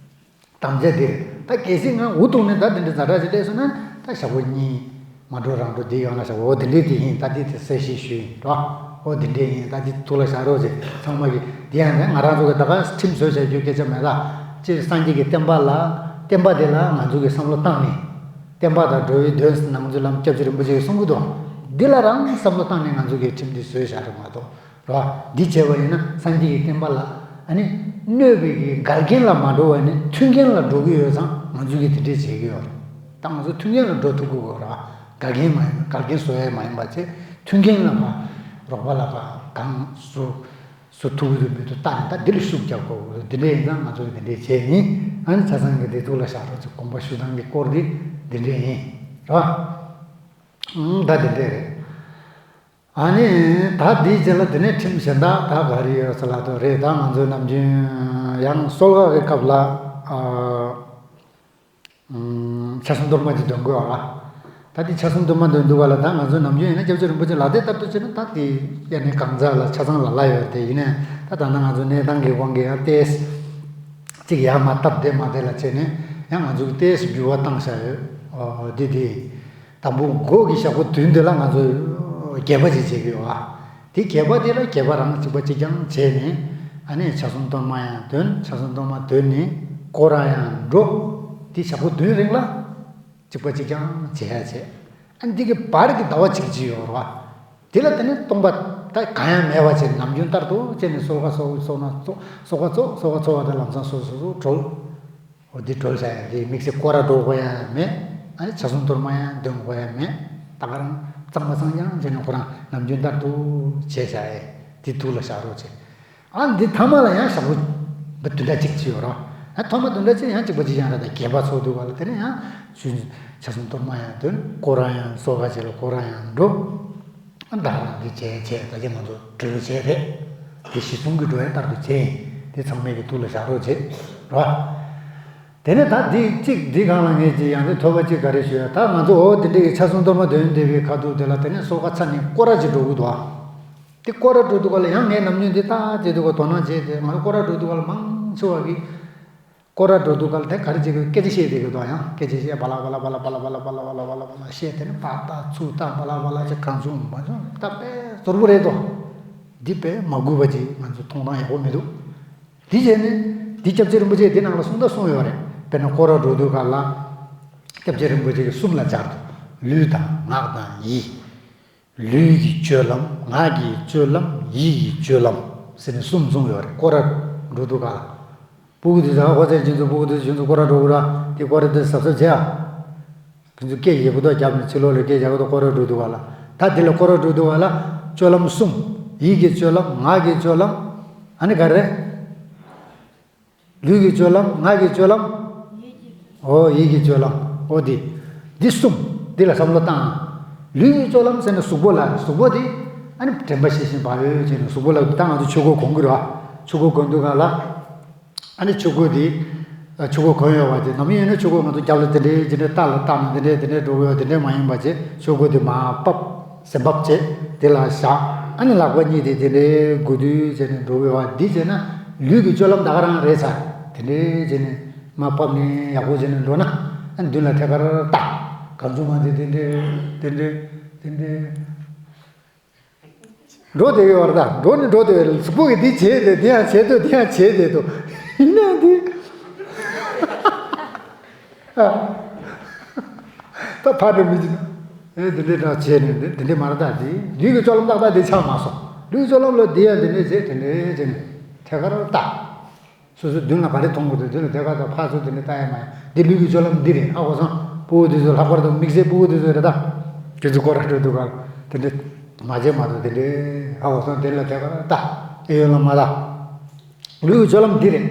དམ་བཅའ་འདིར་ད་གལ་སྲིད་ང་འུ་ཐུག་ནས་ད་འདི་འདྲ་ཛ་དྲག་ཅིག་སླེབས་སོང་ན་ད་ཞག་པོ་གཉིས་མ་འགྲོ་རང་འགྲོ་འདི་ཡོང་ན་ཞག་པོ་འོ་འདི་འདྲས་དེ་ཡིན། ད་འདི་དེ་གསལ་བཤད་ཞུས་ཡིན་རོ། འོ་འདི་འདྲས་ཡིན། ད་འདི་ཐུགས་ལ་བཞག་རོགས་བྱེད། ཚང་མ་གི་འདི་ཡང་ནས་ང་རང་ཚོ་གི་ད་ག་ཁྲིམས་བཟོས་བྱ་རྒྱུ་སྐད་ཆ་མེད་ད། སྤྱིར་སངས་རྒྱས་ཀྱི་བསྟན་པ་ལ་བསྟན་པ་དེ་ལ་ང་ཚོ་གི་བསམ་བློ་བཏང་ནས་བསྟན་པ་དང་འགྲོ་བའི་དོན་ནང་ཚུལ་ལམ་སྐྱབས་རྗེ་རིན་པོ་ཆེ་གིས་གསུང་གི་འདུག་འདི་ལ་རང་བསམ་བློ་བཏང་ནས་ང་ཚོ་གི་ཁྲིམས་འདི་བཟོས་བཞག་རེད་མ་གཏོགས། རེད་བ། འདི་བྱས་པ་ཡིན་ན་སངས་རྒྱས་ཀྱི་བསྟན་པ་ལ་ཨ་ནི་གནོད་པའི་གི་འགལ་རྐྱེན་ལ་མ་འགྲོ་བ་ནི་མཐུན་རྐྱེན་ལ་འགྲོ་གི་ཡོད་ཙང་ང་ཚོས་གི་དེ་འདྲས་བྱེད་ཀྱི་ཡོད་རེད། ད་ང་ཚོ་མཐུན་རྐྱེན་ལ་འགྲོ་ཐུབ་དགོས་གོ་རེད་བ། འགལ་རྐྱེན་མ་ཡིན་འགལ་རྐྱེན་བཟོ་ཡས་མ་ཡིན་པ་བྱས་མཐུན་རྐྱེན་ལ་ཕར་རོགས་པ་ལ་ཕར་གང་སུ་ སུ་ཐུག་གི་འདུག་མི་འདུག་ལྟ་ནས། ད་འདི་ལ་ཤུགས་རྒྱབ་དགོས། འདི་འདྲ་ཡིན་ཙང་ང་ཚོ་གི་འདི་འདྲ་བྱས་ཡིན། ཨ་ནི་ཆ་ཚང་གི་འདི་ཐུགས་ལ་བཞག་རོགས་བྱེད། དགོངས་པ་ཞུ་སྟངས་ཀྱི་སྐོར་འདི་འདི་འདྲ་ཡིན། རེད་བ། ཨང་། ད་འདི་འདྲ་རེད། ཨ་ནི་ད་འདིའི་རྗེས་ལ་དེ་ནས་ཁྲིམས་གཞན་དག་ད་ག་རེ་ཡོད་ཟེར་ལབ་དུས། རེད། ད་ང་ཚོའི་ནམ་རྒྱུན་ཡང་གསོལ་ཁ་གི་སྐབས་ལ། ཨ། ཨུམ། ཆ་གསུམ་གཏོར་མ་ཅིག་འདོན་དགོས་པ་ལ། ད་དེ་ཆ་གསུམ་གཏོར་མ་འདོན་འདུག་ག་ལ། ད་ང་ཚོའི་ནམ་རྒྱུན་ཡིན་ན་སྐྱབས་རྗེ་རིན་པོ་ཆེ་ལ་དེ་ལྟར་དུ་བྱས་ན། ད་དེ་ཡ་ནི་གང་ཟག་ལ་ཆ་ཚང་ལ་ལ་ཡོད་དེ། ཡིན་ནའི་ད་ད་ལྟ་ང་ཚོ་གནས་སྟངས་ཀྱི་དབང་གིས་ཡང་ཏོག་ཙམ་ཅིག་ཡར་མར་སྟབས་བདེ་མ་བདེ་ལ་བྱས་ནས། ཡང་ང་ཚོ་གིས་ཏོག་ཙམ་འགྱུར་བ་བཏང་བཞག་ཡོད། ཨོ། འདི་དེ། དང་པོ་འགོ་གི་ཞག་པོ་བདུན་དེ་ལ་ང་ཚོས་རྒྱས་པ་ཅིག་བྱེད་ཀྱི་ཡོད་ཨ། དེ་རྒྱས་པ་དེ་ལ་རྒྱས་པ་རང་གཅིག་པ་གཅིག་རྐྱང་བྱས་ནས། ཨ་ནི་ཆ་གསུམ་གཏོར་མ་ཡང་འདོན། ཆ་གསུམ་གཏོར་མ་འདོན་ནས་སྐོར་ར་ཡང་འགྲོ། དེ་ཞག་པོ་བདུན་རིང་ལ་གཅིག་པ་གཅིག་རྐྱང་བྱེད་ཡ་བྱས། ཨ་ནི་འདི་གི་བར་གྱི་ཟླ་བ་གཅིག་ཅིག་ཡོད་རེད་བ། དེ་ལ་དེ་ནས་སྟོང་པ་ད་གང་ཡང་མེད་པ་བྱས། ནམ་རྒྱུན་ལྟར་དུ་བྱས་ནས་གསོལ་ཁ་ཚོགས་ཚོགས་ན་ཚོགས། གསོལ་ཁ་ཚོགས། གསོལ་ཁ་ཚོགས་པ་དེ་ལམ་སང་སོ་སོ་སོ་གྲོལ། འོ་འདི་གྲོལ་བྱ་ཡ་དེ། དམིགས་བསལ་སྐོར་ར་འགྲོ་དགོས་ཡ་མེད། ཨ་ནི་ཆ་གསུམ་གཏོར་མ་ཡང་འདོན་དགོས་ཡ་མེད། ད་ག་རང་གཙང་མ་གཙང་རྐྱང་བྱས་ནས་ཁོ་རང་ནམ་རྒྱུན་ལྟར་དུ་བྱས་བྱ་ཡ་དེ་ཐུགས་ལ་བཞག་རོགས་བྱེད། ཨ་འདི་ཐ་མ་ལ་ཡང་ཞག་པོ་བདུན་ཕྲག་གཅིག་ཅིག་ཡོད་རེད། ཨ་ཐོག་མ་བདུན་ཕྲག་གཅིག་ཡང་གཅིག་པ་གཅིག་རྐྱང་རེད། ད་རྒྱས་པ་ཚོགས་དུས་ག་ལ་དེ་ནས་ཡང་ཆ་གསུམ་གཏོར་མ་ཡང་འདོན། སྐོར་ར་ཡང་གསོལ་ཁ་བྱས་ལ་སྐོར་ར་ཡང་འགྲོ། ད་རང་འདི་བྱས་བྱས་ད་ཅི་ང་ཚོ་གྲོལ་བྱས་རེད། དེ་གཞི་བཟུང་གི་འགྲོ་ཡ་ལྟར་དུ་བྱས་ཡིན། དེ་ཚང་མས་ཀྱི་ཐུགས་ལ་བཞག་རོགས་བྱེད་རོགས། དེ་ནས་ད་འདི་གཅིག་འདི་སྒང་ལ་ངས་ཅིག་ཡང་དེ་ཐོས་པ་གཅིག་ག་རེ་ཞུ་ཡ། ད་ང་ཚོ་འོ་དེ་འདྲའི་གི་ཆ་གསུམ་གཏོར་མ་འདོན་བསྡད་པའི་ཁ་ཐུག་དེ་ལ་དེ་ནས་གསོལ་ཁ་ཚར་ནས་སྐོར་ར་ཅིག་འགྲོ་གི་འདུག་ཨ། དེ་སྐོར་ར་འགྲོ་དུས་ག་ལ་ཡང་ངས་ནམ་རྒྱུན་དེ་ལྟ་བྱས་དུས་ག་དོ་སྣང་བྱས་ཏེ། ང་ཚོ་སྐོར་ར་འགྲོ་དུས་ག་ལ་མང་ཆེ་བ་གི་སྐོར་ར་འགྲོ་དུས་ག་ལ་དེ་ག་རེ་བྱེད་ཀྱི་འདུག་སྐད་ཆ་བཤད་བསྡད་ཀྱི་འདུག་ཡང་སྐད་ཆ་བཤད། བ་ལ་བ་ལ་བཤད། དེ་ནས་པ་ཏ་ཚུ་ཏ་བ་ལ་བ་ལ་ཅིག་གང་བྱུང་མ་བྱུང་ད་དཔེ་ཟོར་པོ་རེད་དོ། འདི་དཔེ་མ་གུས་པ་ཅིག་ང་ཚོ་མཐོང་སྟངས་ཡག་པོ་མི་འདུག་དེ་བྱས་ནས་འདི་སྐྱབས་རྗེ་རིན་པོ་ཆེས་འདི་ནང་ལ་གསུང་ད་གསུངས་ཡོད་རེད། དཔེར་ན་སྐོར་ར་འགྲོ་དུས་ག་ལ་སྐྱབས་རྗེ་རིན་པོ་ཆེ་གིས་གསུམ་ལ་སྦྱར་འདུག་ལུས་དང་ངག་དང་ཡིད། ལུས་ཀྱི་སྤྱོད་ལམ། ངག་གི་སྤྱོད་ལམ། ཡིད་ཀྱི་སྤྱོད་ལམ་ཟེར་ནས་གསུམ་གསུངས་ཡོད་རེད། སྐོར་ར་འགྲོ་དུས་ག་ལ། སྤུ་གུ་དེ་ཚོ་ཧ་གོ་ཚར། ཁྱེད་ཚོ་སྤུ་གུ་དེ་ཚོ་ཁྱེད་ཚོ་སྐོར་ར་འགྲོ་གི་ར། དེ་སྐོར་ར་དེ་གཟབ་གཟབ་བྱེད་ཨ། ཁྱེད་ཚོ་སྐད་ཡག་པོ་ཏོག་བརྒྱབ་ནས་ཕྱི་ལོགས་ལ་སྐད་ཡག་པོ་ཏོག་སྐོར་ར་འགྲོ་དུས་ག་ལ། ད་དེ་ལ་སྐོར་ར་འགྲོ་དུས་ག་ལ་སྤྱོད་ལམ་གསུམ། ཡིད་ཀྱི་སྤྱོད་ལམ། ངག་གི་སྤྱོད་ལམ། ཨ་ནི་ག་རེ། ལུས་ཀྱི་སྤྱོད་ལམ། ངག་གི་སྤྱོད་ལམ། ཨོ་ཡིད་ཀྱི་སྤྱོད་ལམ། ཨོ་འདི། འདི་གསུམ། འདི་ལ་བསམ་བློ་བཏང་། ལུས་ཀྱི་སྤྱོད་ལམ་ཟེར་ན་གཟུགས་པོ་ལ། གཟུགས་པོ་འདི་ཨ་ནི་དྲན་པ་བཞེས་ཤིང་བག་ཡོད་བྱས་ནས་གཟུགས་པོ་ལ། ད་ང་ཚོ་ཆོས་གོས་གོན་གྱི་རེད་བ། ཆོས་གོས་གོན་དུས་ག་ལ། ཨ་ནི་ཆོས་གོས་འདི། ཆོས་གོས་གོན་ཡོད་པ་བྱས། ནམ་ཡིན་ན་ཆོས་གོས་ང་ཚོ་རྒྱབ་ལ་དེ་འདྲའི་དེ་འདྲའི་རྟ་ལ་བཏགས་ནས་དེ་འདྲའི་དེ་འདྲའི་འགྲོ་གི་ཡོད། དེ་འདྲའི་མ་ཡིན་པ་བྱས། ཆོས་གོས་འདི་མར་ཕབ། ཟན་ཕབ་བྱས། དེ་ལ་བཞག་ཨ་ནི་ལག་པ་གཉིས་དེ་དེ་འདྲའི་སྒུར་དུས་བྱས་ནས་འགྲོ་གི་ཡོད་པ། འདི་བྱས་ན་ལུས་ཀྱི་སྤྱོད་ལམ་ད་ག་རང་རེད་ཚར། དེ་འདྲའི་བྱས་ནས་མར་ཕབ་ནས་ཡག་པོ་བྱས་ནས་འགྲོ་ན། ཨ་ནི་མདུན་ལ་ཐད་ཀར་ལྟ། གང་བྱུང་མ་དེ་དེ་འདྲའི་དེ་འདྲའི་དེ་འདྲའི། འགྲོ་བསྡད་ཡོད་རེད། ད་འགྲོ་ནི་འགྲོ་བསྡད་ཡོད་རེད། གཟུགས་པོ་གིས་འདི་བྱས་ཏེ་འདི་ཡང་བྱས་འདུག་འདི་ཡང་བྱས་བསྡད་འདུག་ཡིན་ནའང་འདི། ཨ། ད་ཕར་འགྲོ་མི་བྱེད། ཨེ་འདི་འདྲའི་འདྲ་བྱས་ནས་འདི་འདི་འདྲའི་མ་རེད། ད་འདི་ལུས་ཀྱི་སྤྱོད་ལམ་ཏག་ཏག་འདི་ཆགས་མ་སོང་། ལུས་ཀྱི་སྤྱོད་ལམ་ལ་འདི་ཡང་འདི་འདྲའི་བྱས། དེ་འདྲའི་བྱས་ནས་ཐད་ཀར་ལྟ། སོ་སོའི་མདུན་ལ་ག་རེ་མཐོང་གི་འདུག་མདུན་ལ་དེ་ག་ད་ཕར་ཚུར་དེ་འདྲ་ལྟ་ཡ་མ་ཡིན། འདི་ལུས་ཀྱི་སྤྱོད་ལམ་འདི་རེད། ཧ་གོ་སོང་། སྤུ་གུ་དེ་ཚོ་ལྷག་པར་དུ་དམིགས་བསལ་སྤུ་གུ་དེ་ཚོ་རེད་ད། ཁྱེད་ཚོ་སྐོར་ར་འགྲོ་དུས་ག་དེ་འདྲ་མ་བྱེད་མ་གཏོགས་དེ་འདྲ། ཧ་གོ་སོང་། དེ་ལ་དེ་ག་ལྟ། ཨེ་ཡོད་ལ་མ་ལྟ། ལུས་ཀྱི་སྤྱོད་ལམ་འདི་རེད།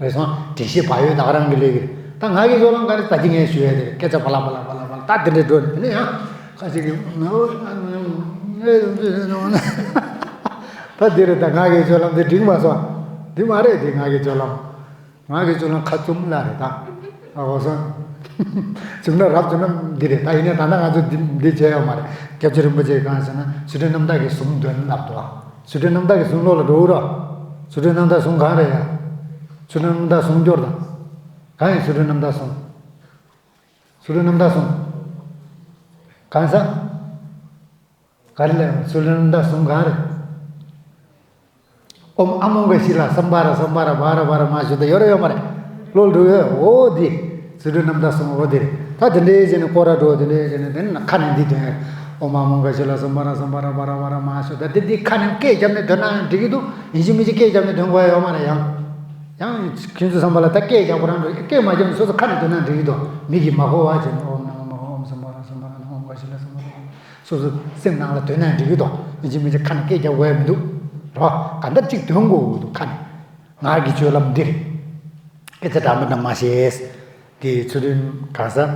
རེད་སོང་། དྲན་ཤེས་བག་ཡོད་ད་ག་རང་གི་ལས་ཀྱི་རེད། ད་ངག་གི་སྤྱོད་ལམ་ག་རེ་ད་ཅི་ངས་ཞུ་ཡ་དེ་རེད། སྐད་ཆ་བ་ལ་བ་ལ་བ་ལ་བ་ལ་ད་དེ་འདྲ་འགྲོ་ནས་དེ་ནས་ཡང་ཁ་ཅིག་གིས་ད་འདི་རེད། ད་ངག་གི་སྤྱོད་ལམ་དེ་འགྲིག་མ་སོང་། འདི་མ་རེད། དེ་ངག་གི་སྤྱོད་ལམ། ངག་གི་སྤྱོད་ལམ་ཁ་བཙུམ་ལ་རེད་ད། ཨ་ཧོ་སོང་། བྱུང་ན་རབ་བྱུང་ན་འདི་རེད། ད་ཡིན་ནའི་ད་ལྟ་ང་ཚོ་འདི་འདི་བྱས་ཡོད་མ་རེད། སྐྱབས་རྗེ་རིན་པོ་ཆེས་གང་ཟེར་ན་ཚུལ་ཁྲིམས་རྣམ་དག་གི་གཟུངས་འདོན་ལབ་འདུག་ཨ། ཚུལ་ཁྲིམས་རྣམ་དག་གི་གཟུངས་བློ་ལ་འགྲོ་གི་རོ། ཚུལ་ཁྲིམས་རྣམ་དག་གཟུངས་གང་རེད་ཡ། ཚུལ་ཁྲིམས་རྣམ་དག་གཟུངས་སྐྱོར་དང་། གང་ཡིན་ཚུལ་ཁྲིམས་རྣམ་དག་གཟུངས། ཚུལ་ཁྲིམས་རྣམ་དག་གཟུངས། གང་ཟེར། ག་རེ་ལབ་ཡོང་། ཚུལ་ཁྲིམས་རྣམ་དག་གཟུངས་གང་རེད། ཨོཾ་ཨ་མོ་ག་ཤི་ལ་སམྦྷ་ར་སམྦྷ་ར་བྷ་ར་བྷ་ར་མ་ཤོ་ད་ཡོད་རེད་ཡོད་མ་རེད། བློ་འགྲོ་ཡོད། འོ་དེ། ཚུལ་ཁྲིམས་རྣམ་དག་གཟུངས་འོ་དེ་རེད། ད་དེ་འདྲའི་བྱས་ནས་སྐོར་ར་འགྲོ། དེ་འདྲའི་བྱས་ནས་དེ་ནས་ཁ་ནས་འདི་འདོན་ཡ། ཨོཾ་ཨ་མོ་ག་ཤི་ལ་སམྦྷ་ར་སམྦྷ་ར་བྷ་ར་བྷ་ར་མ་ཤོ་ད། དེ་འདི་ཁ་ནས་སྐད་བརྒྱབ་ནས་འདོན་ན་ཡང་འགྲིག་གི་འདུག་ཡིན་གཅིག་མིན་གཅིག་སྐད་བརྒྱབ་ནས་འདོན་དགོས་ཡ་ཡོད་མ་རེད། ཡང་ཡང་ཁྱེད་ཚོ་བསམ་པ་ལ་ད་སྐད་རྒྱག་ཁོ་རང་འགྲོ། སྐད་མ་བརྒྱབ་ནས་སོ་སོ་ཁ་ནས་འདོན་ན་འགྲིག་གི་འདུག་མི་གིས་མ་གོ་བ་བྱས་ནས་ཨོཾ་ན་མོ་ཨོཾ་སམྦྷ་ར་སམྦྷ་ར་ཨོཾ་ག་ཤི་ལ་སམྦྷ་ར། སོ་སོ་སེམས་ནང་ལ་འདོན་ན་འགྲིག་གི་འདུག་ཡིན་གཅིག་མིན་གཅིག་ཁ་ནས་སྐད་རྒྱག་དགོས་ཡ་མི་འདུག་རེད་བ། གང་ལྟར་གཅིག་འདོན་དགོས་འདུག་ཁ་ནས། ང་གི་སྤྱོད་ལམ་འདི་རེད། སྐད་ཆ་འདྲ་མི་འདྲ་མ་བཤད། དེ་ཚུལ་ཁྲིམས་ག་ས།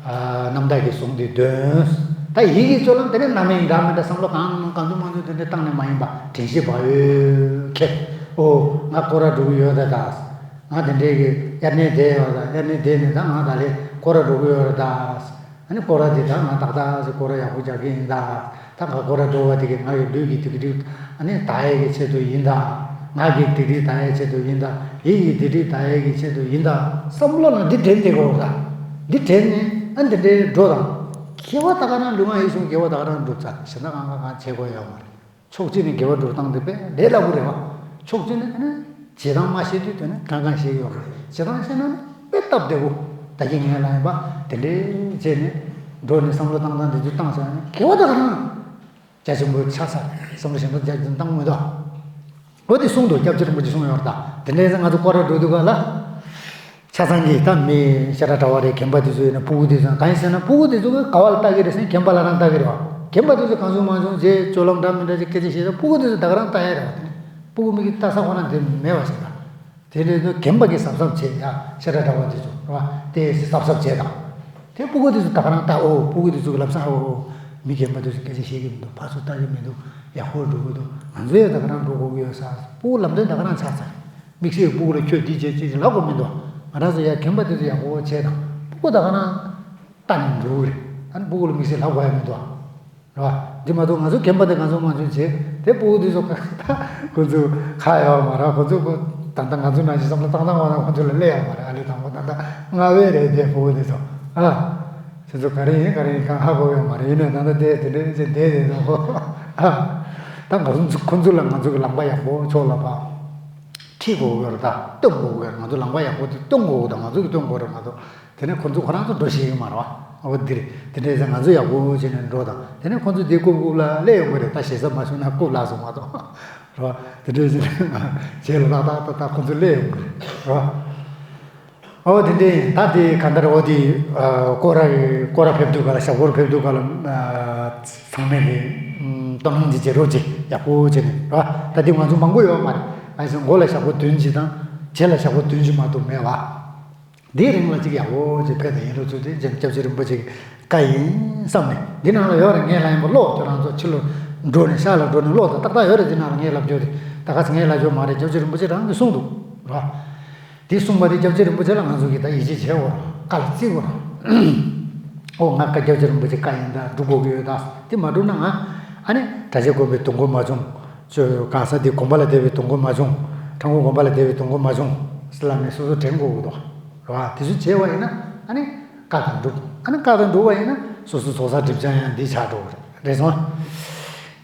ཨ། རྣམ་དག་གི་གཟུངས་དེ་འདོན། ད་ཡིད་ཀྱི་སྤྱོད་ལམ་དེ་ནས་རྣམ་གཡེང་འདྲ་མི་འདྲ་བསམ་བློ་གང་གང་བྱུང་མང་བྱུང་དེ་འདྲ་བཏང་ནས་མ་ཡིན་པ། དྲན་ཤེས་བག་ཡོད་ཁྱེར། ཨོ། ང་སྐོར་ར་འགྲོ་གི་ཡོད་ད་ད། ང་དེ་འདྲའི་གི་དབྱར་གནས་བསྡད་ཡོད་ད། དབྱར་གནས་བསྡད་ནས་ད་ང་ད་ལས་སྐོར་ར་འགྲོ་གི་ཡོད་རེད་ད། ཨ་ནི་སྐོར་ར་དེ་ད་ང་ཏག་ཏག་ཅིག་སྐོར་ར་ཡག་པོ་རྒྱག་གི་ཡིན་ད། ད་ང་སྐོར་ར་འགྲོ་བ་དེ་གིས་ང་ཡི་ལུས་ཀྱི་སྡིག་སྒྲིབ། ཨ་ནི་དག་ཡས་ཀྱི་ཆེད་དུ་ཡིན་ད། ངག་གི་སྡིག་སྒྲིབ་དག་ཡས་ཆེད་དུ་ཡིན་ད། ཡིད་ཀྱི་སྡིག་སྒྲིབ་དག་ཡས་ཀྱི་ཆེད་དུ་ཡིན་ད། བསམ་བློ་ལ་འདི་དྲན་བསྡད་དགོས་ད། འདི་དྲན་ནས་ཨ་འདི་འདྲའི་འགྲོ་དང་། དགེ་བ་ད་ག་རང་ལུས་ངག་ཡིད་གསུམ་དགེ་བ་ད་ག་རང་སྒྲུབ་ཚར། གཞན་དག་གང་གང་གང་བྱེད་དགོས་ཡོད་མ་རེད། ཕྱོགས་གཅིག་ནས་དགེ་བ་སྒྲུབ་སྟངས་དེ་དཔེ་ལས་སླ་པོ་རེད་བ། ཕྱོགས་གཅིག་ནས་ཨ་ནི་བྱེད་སྟངས་མ་ཤེས་དུས་དེ་ནི་གང་གང་ཤེས་ཀྱི་ཡོད་མ་རེད། བྱེད་སྟངས་ཤེས་ན་ནི་དཔེ་སྟབས་བདེ་པོ། ད་གིན་ངས་ལབ་ཡིན་པ། དེ་འདྲའི་བྱས་ནས་འགྲོ་ནས་བསམ་བློ་བཏང་སྟངས་དེ་ཚོ་བཏང་ཟེར་ན་ནི་དགེ་བ་ད་ག་རང་རྒྱ་ཆེན་པོ་ཆགས་ས། བསམ་བློ་གཞན་པ་རྒྱ་ཆེན་བཏང་མི་འདུག་འོ་དེ་གསུངས་འདུག་སྐྱབས་རྗེ་རིན་པོ་ཆེ་གསུངས་ཡོད་རེད་ད། དེ་འདྲའི་ང་ཚོ་སྐོར་ར་འགྲོ་དུས་ག་ལ། ཆ་ཚང་གི་ད་མི་ཤ་ཁྲག་འདྲ་བ་རེད། རྒན་པ་དེ་ཚོ་ཡིན་ན་སྤུ་གུ་དེ་ཚོ་གང་ཡིན་ཟེར་ན། སྤུ་གུ་དེ་ཚོ་གི་ག་བ་ལ་ལྟ་གི་རེད་ཟེར་ན་རྒན་པ་ལ་རང་ལྟ་གི་རེད་བ། རྒན་པ་དེ་ཚོ་གང་བྱུང་མང་བྱུང་རྗེས་སྤྱོད་ལམ་འདྲ་མི་འདྲ་ཅིག་སྐད་ཆ་བཤད་ཙང་སྤུ་གུ་དེ་ཚོ་ད་ག་རང་ལྟ་ཡ་རེད་བ། དེ་ནི་སྤུ་གུ་མིག་གིས་ལྟ་ས་ཁོ་ན་དེ་མེད་བ་ཞིག་ད། དེ་འདྲའི་ཚོ་རྒན་པ་གིས་གཟབ་གཟབ་བྱེད་ཡ། ཤ་ཁྲག་འདྲ་བ་དེ་ཚོ་རེད་བ། དེ་གཟབ་གཟབ་བྱེད་དང་། དེ་སྤུ་གུ་དེ་ཚོ་ད་ག་རང་ལྟ། ཨོ། སྤུ་གུ་དེ་ཚོ་གི་ལབ་ས། ཨོ། མི་རྒན་པ་དེ་ཚོ་སྐད་ཆ་བཤད་གི་མི་འདུག་ཕར་ཚུར་ལྟ་གི་མི་འདུག་ཡག་པོ་འགྲོ་གི་འདུག་ང་ཚོ་ཡང་ད་ག་རང་འགྲོ་དགོས་ཀྱི་ཡོད་ས། སྤུ་གུ་ལམ་སྟོན་ད་ག་རང་ཆགས་ཚར། དམིགས་བསལ་སྤུ་གུ་ལ་ཁྱོད་འདི་བྱེད་ཅེས་ཅིག་ལབ་དགོས་མི་འདུག་ང་རང་ཚོ་ཡང་རྒན་པ་དེ་ཚོ་ཡག་པོ་བྱས་དང་། སྤུ་གུ་ད་ག་རང་ལྟ་ནས་འགྲོ་གི་རེད། ཨ་ནི་སྤུ་གུ་ལ་དམིགས་བསལ་ལབ་དགོས་ཡ་མི་འདུག་རེད་བ། འདི་མ་གཏོགས་ང་ཚོ་རྒན་པ་དེ་ང་ཚོ་མང་ཆུང་བྱས་དེ་སྤུ་གུ་དེ་ཚོ་ཁ་ཁོ་ཚོ་ཁ་ཡོད་མ་རེད། ཁོ་ཚོ་ཁོ་ད་ལྟ་ང་ཚོ་ནང་བཞིན་བསམ་བློ་བཏང་སྟངས་བ་ན་ཁོ་ཚོ་ལ་སླེབས་ཡོད་མ་རེད། ཨ་ལས་དང་པོ་ད་ལྟ་སྔ་བས་རེད་དེ་སྤུ་གུ་དེ་ཚོ། ཨ། དེ་ཚོ་ག་རེ་ཡིན་ག་རེ་ཡིན་གང་ཧ་གོ་ཡོད་མ་རེད། ཡིན་ནའི་ད་ལྟ་དེ་དེ་འདྲའི་ཅིག་བསྡད་དེ་ཚོ་ཨ། ད་ང་ཚོ་ཁོ་ཚོ་ལ་ང་ཚོ་གི་ལམ་ཁ་ཡག་པོ་ཕྱོགས་ལ་ཕར་ཁྲིད་དགོས་ཀྱི་རེད། ད་སྟོན་དགོས་ཀྱི་རེད། ང་ཚོ་ལམ་ཁ་ཡག་པོ་དེ་སྟོན་དགོས་ཀྱི་རེད། ང་ཚོ་གི་སྟོན་དགོས་རེད། ང་ཚོ། དེ་ནས་ཁོ་ཚོ་ཁོ་རང་ཚོ་འགྲོ་ཤེས་ཀྱི་མ་རེད་བ། འོ་འདི་རེད། དེ་འདྲའི་ཚེ་ང་ཚོ་ཡག་པོ་བྱས་ནས་འགྲོ་དང་། དེ་ནས་ཁོ་ཚོ་དེ་རྐུབ་རྐུབ་ལ་སླེབས་ཡོང་གི་རེད། ད་ཞེ་ས་མ་བྱུང་ན་རྐུབ་ལ་སོང་མ་གཏོགས་རེད་བ། དེ་འདྲའི་ཚེ་རྗེས་ལ་ཏག་ཏག་ཏག་ཏག་ཁོ་ཚོ་སླེབས་ཡོང་གི་རེད་བ། འོ་དེ་འདྲའི་ཡིན། ད་དེ་ག་འདྲ། འོ་དེ་སྐོར་ར་སྐོར་ར་ཕེབས་དུས་ག་ལ། ཞབས་སྐོར་ཕེབས་དུས་ག་ལ་ཚང་མས་དེ་སྟོང་སྣང་ཅིག་བྱེད་རོགས་བྱེད། ཡག་པོ་བྱས་ནས་རེད་བ། ད་དེ་ང་ཚོ་མང་པོ་ཡོད་མ་རེད། ཨ་ནི་མགོ་ལ་ཞབས་སྐོར་བདུན་ཅིག་དང་། རྗེས་ལ་ཞབས་སྐོར་བདུན་ཅིག་མ་གཏོགས་མེད་བ། དེའི་རིང་ལ་ཅིག་ཡག་པོ་ཅིག་ཕེབས་དང་། ཡིན་ལུགས་ཚུལ་དེ་རྗེས་སྐྱབས་རྗེ་རིན་པོ་ཆེ་གི་བཀའ་ཡིན་བསམ་ནས། འདི་ནང་ལ་ཡོད་རེད། ངས་ལབ་ཡིན་པ་ཀློག་ཁྱོད་རང་ཚོ་ཕྱི་ལོགས་འགྲོ་ནས་ཤག་ལ་འགྲོ་ནས་ཀློག་དང་། ཏག་ཏག་ཡོད་རེད། འདི་ནང་ལ་ངས་ལབ་རྒྱུ་དེ་ད་ག་ཚོད་ངས་ལབ་རྒྱུ་མ་རེད། སྐྱབས་རྗེ་རིན་པོ་ཆེ་རང་གིས་གསུངས་འདུག་ར། དེ་གསུངས་པ་དེ་སྐྱབས་རྗེ་རིན་པོ་ཆེ་ལ་ང་ཚོ་གིས་ད་ཡིད་ཆེས་བྱེད་དགོས་ར། བཀའ་ལ་བརྩི་དགོས་ར། ཨོ་ང་བཀའ་སྐྱབས་རྗེ་རིན་པོ་ཆེ་བཀའ་ཡིན་ད། སྒྲུབ་དགོས་ཀྱི་ཡོད་ད། དེ་མ་སྒྲུབ་ན་ང་ཨ་ནི་གྲྭ་ཆས་གོན་པའི་དུང་སྒོ་མ་བྱུང་། ཅོ་གང་ས་དེ་དགོན་པ་ལ་བསྡད་པའི་དུང་སྒོ་མ་བྱུང་། ཁྲ་འགུ་དགོན་པ་ལ་བསྡད་པའི་དུང་སྒོ་མ་བྱུང་ཟེར་ལབ་ནས་སོ་སོ་དྲན་དགོས་ཀྱི་འདུག་ར། དེ་ཚོ་བྱས་པ་ཡིན་ན་ཨ་ནི་བཀའ་དང་འགྲུབ། ཨ་ནི་བཀའ་དང་འགྲུབ་པ་ཡིན་ན་སོ་སོ་རྫོགས་སངས་སྒྲིབ་སྦྱང་ཡང་འདི་ཆགས་འགྲོ་གི་རེད། རེད་སོང་།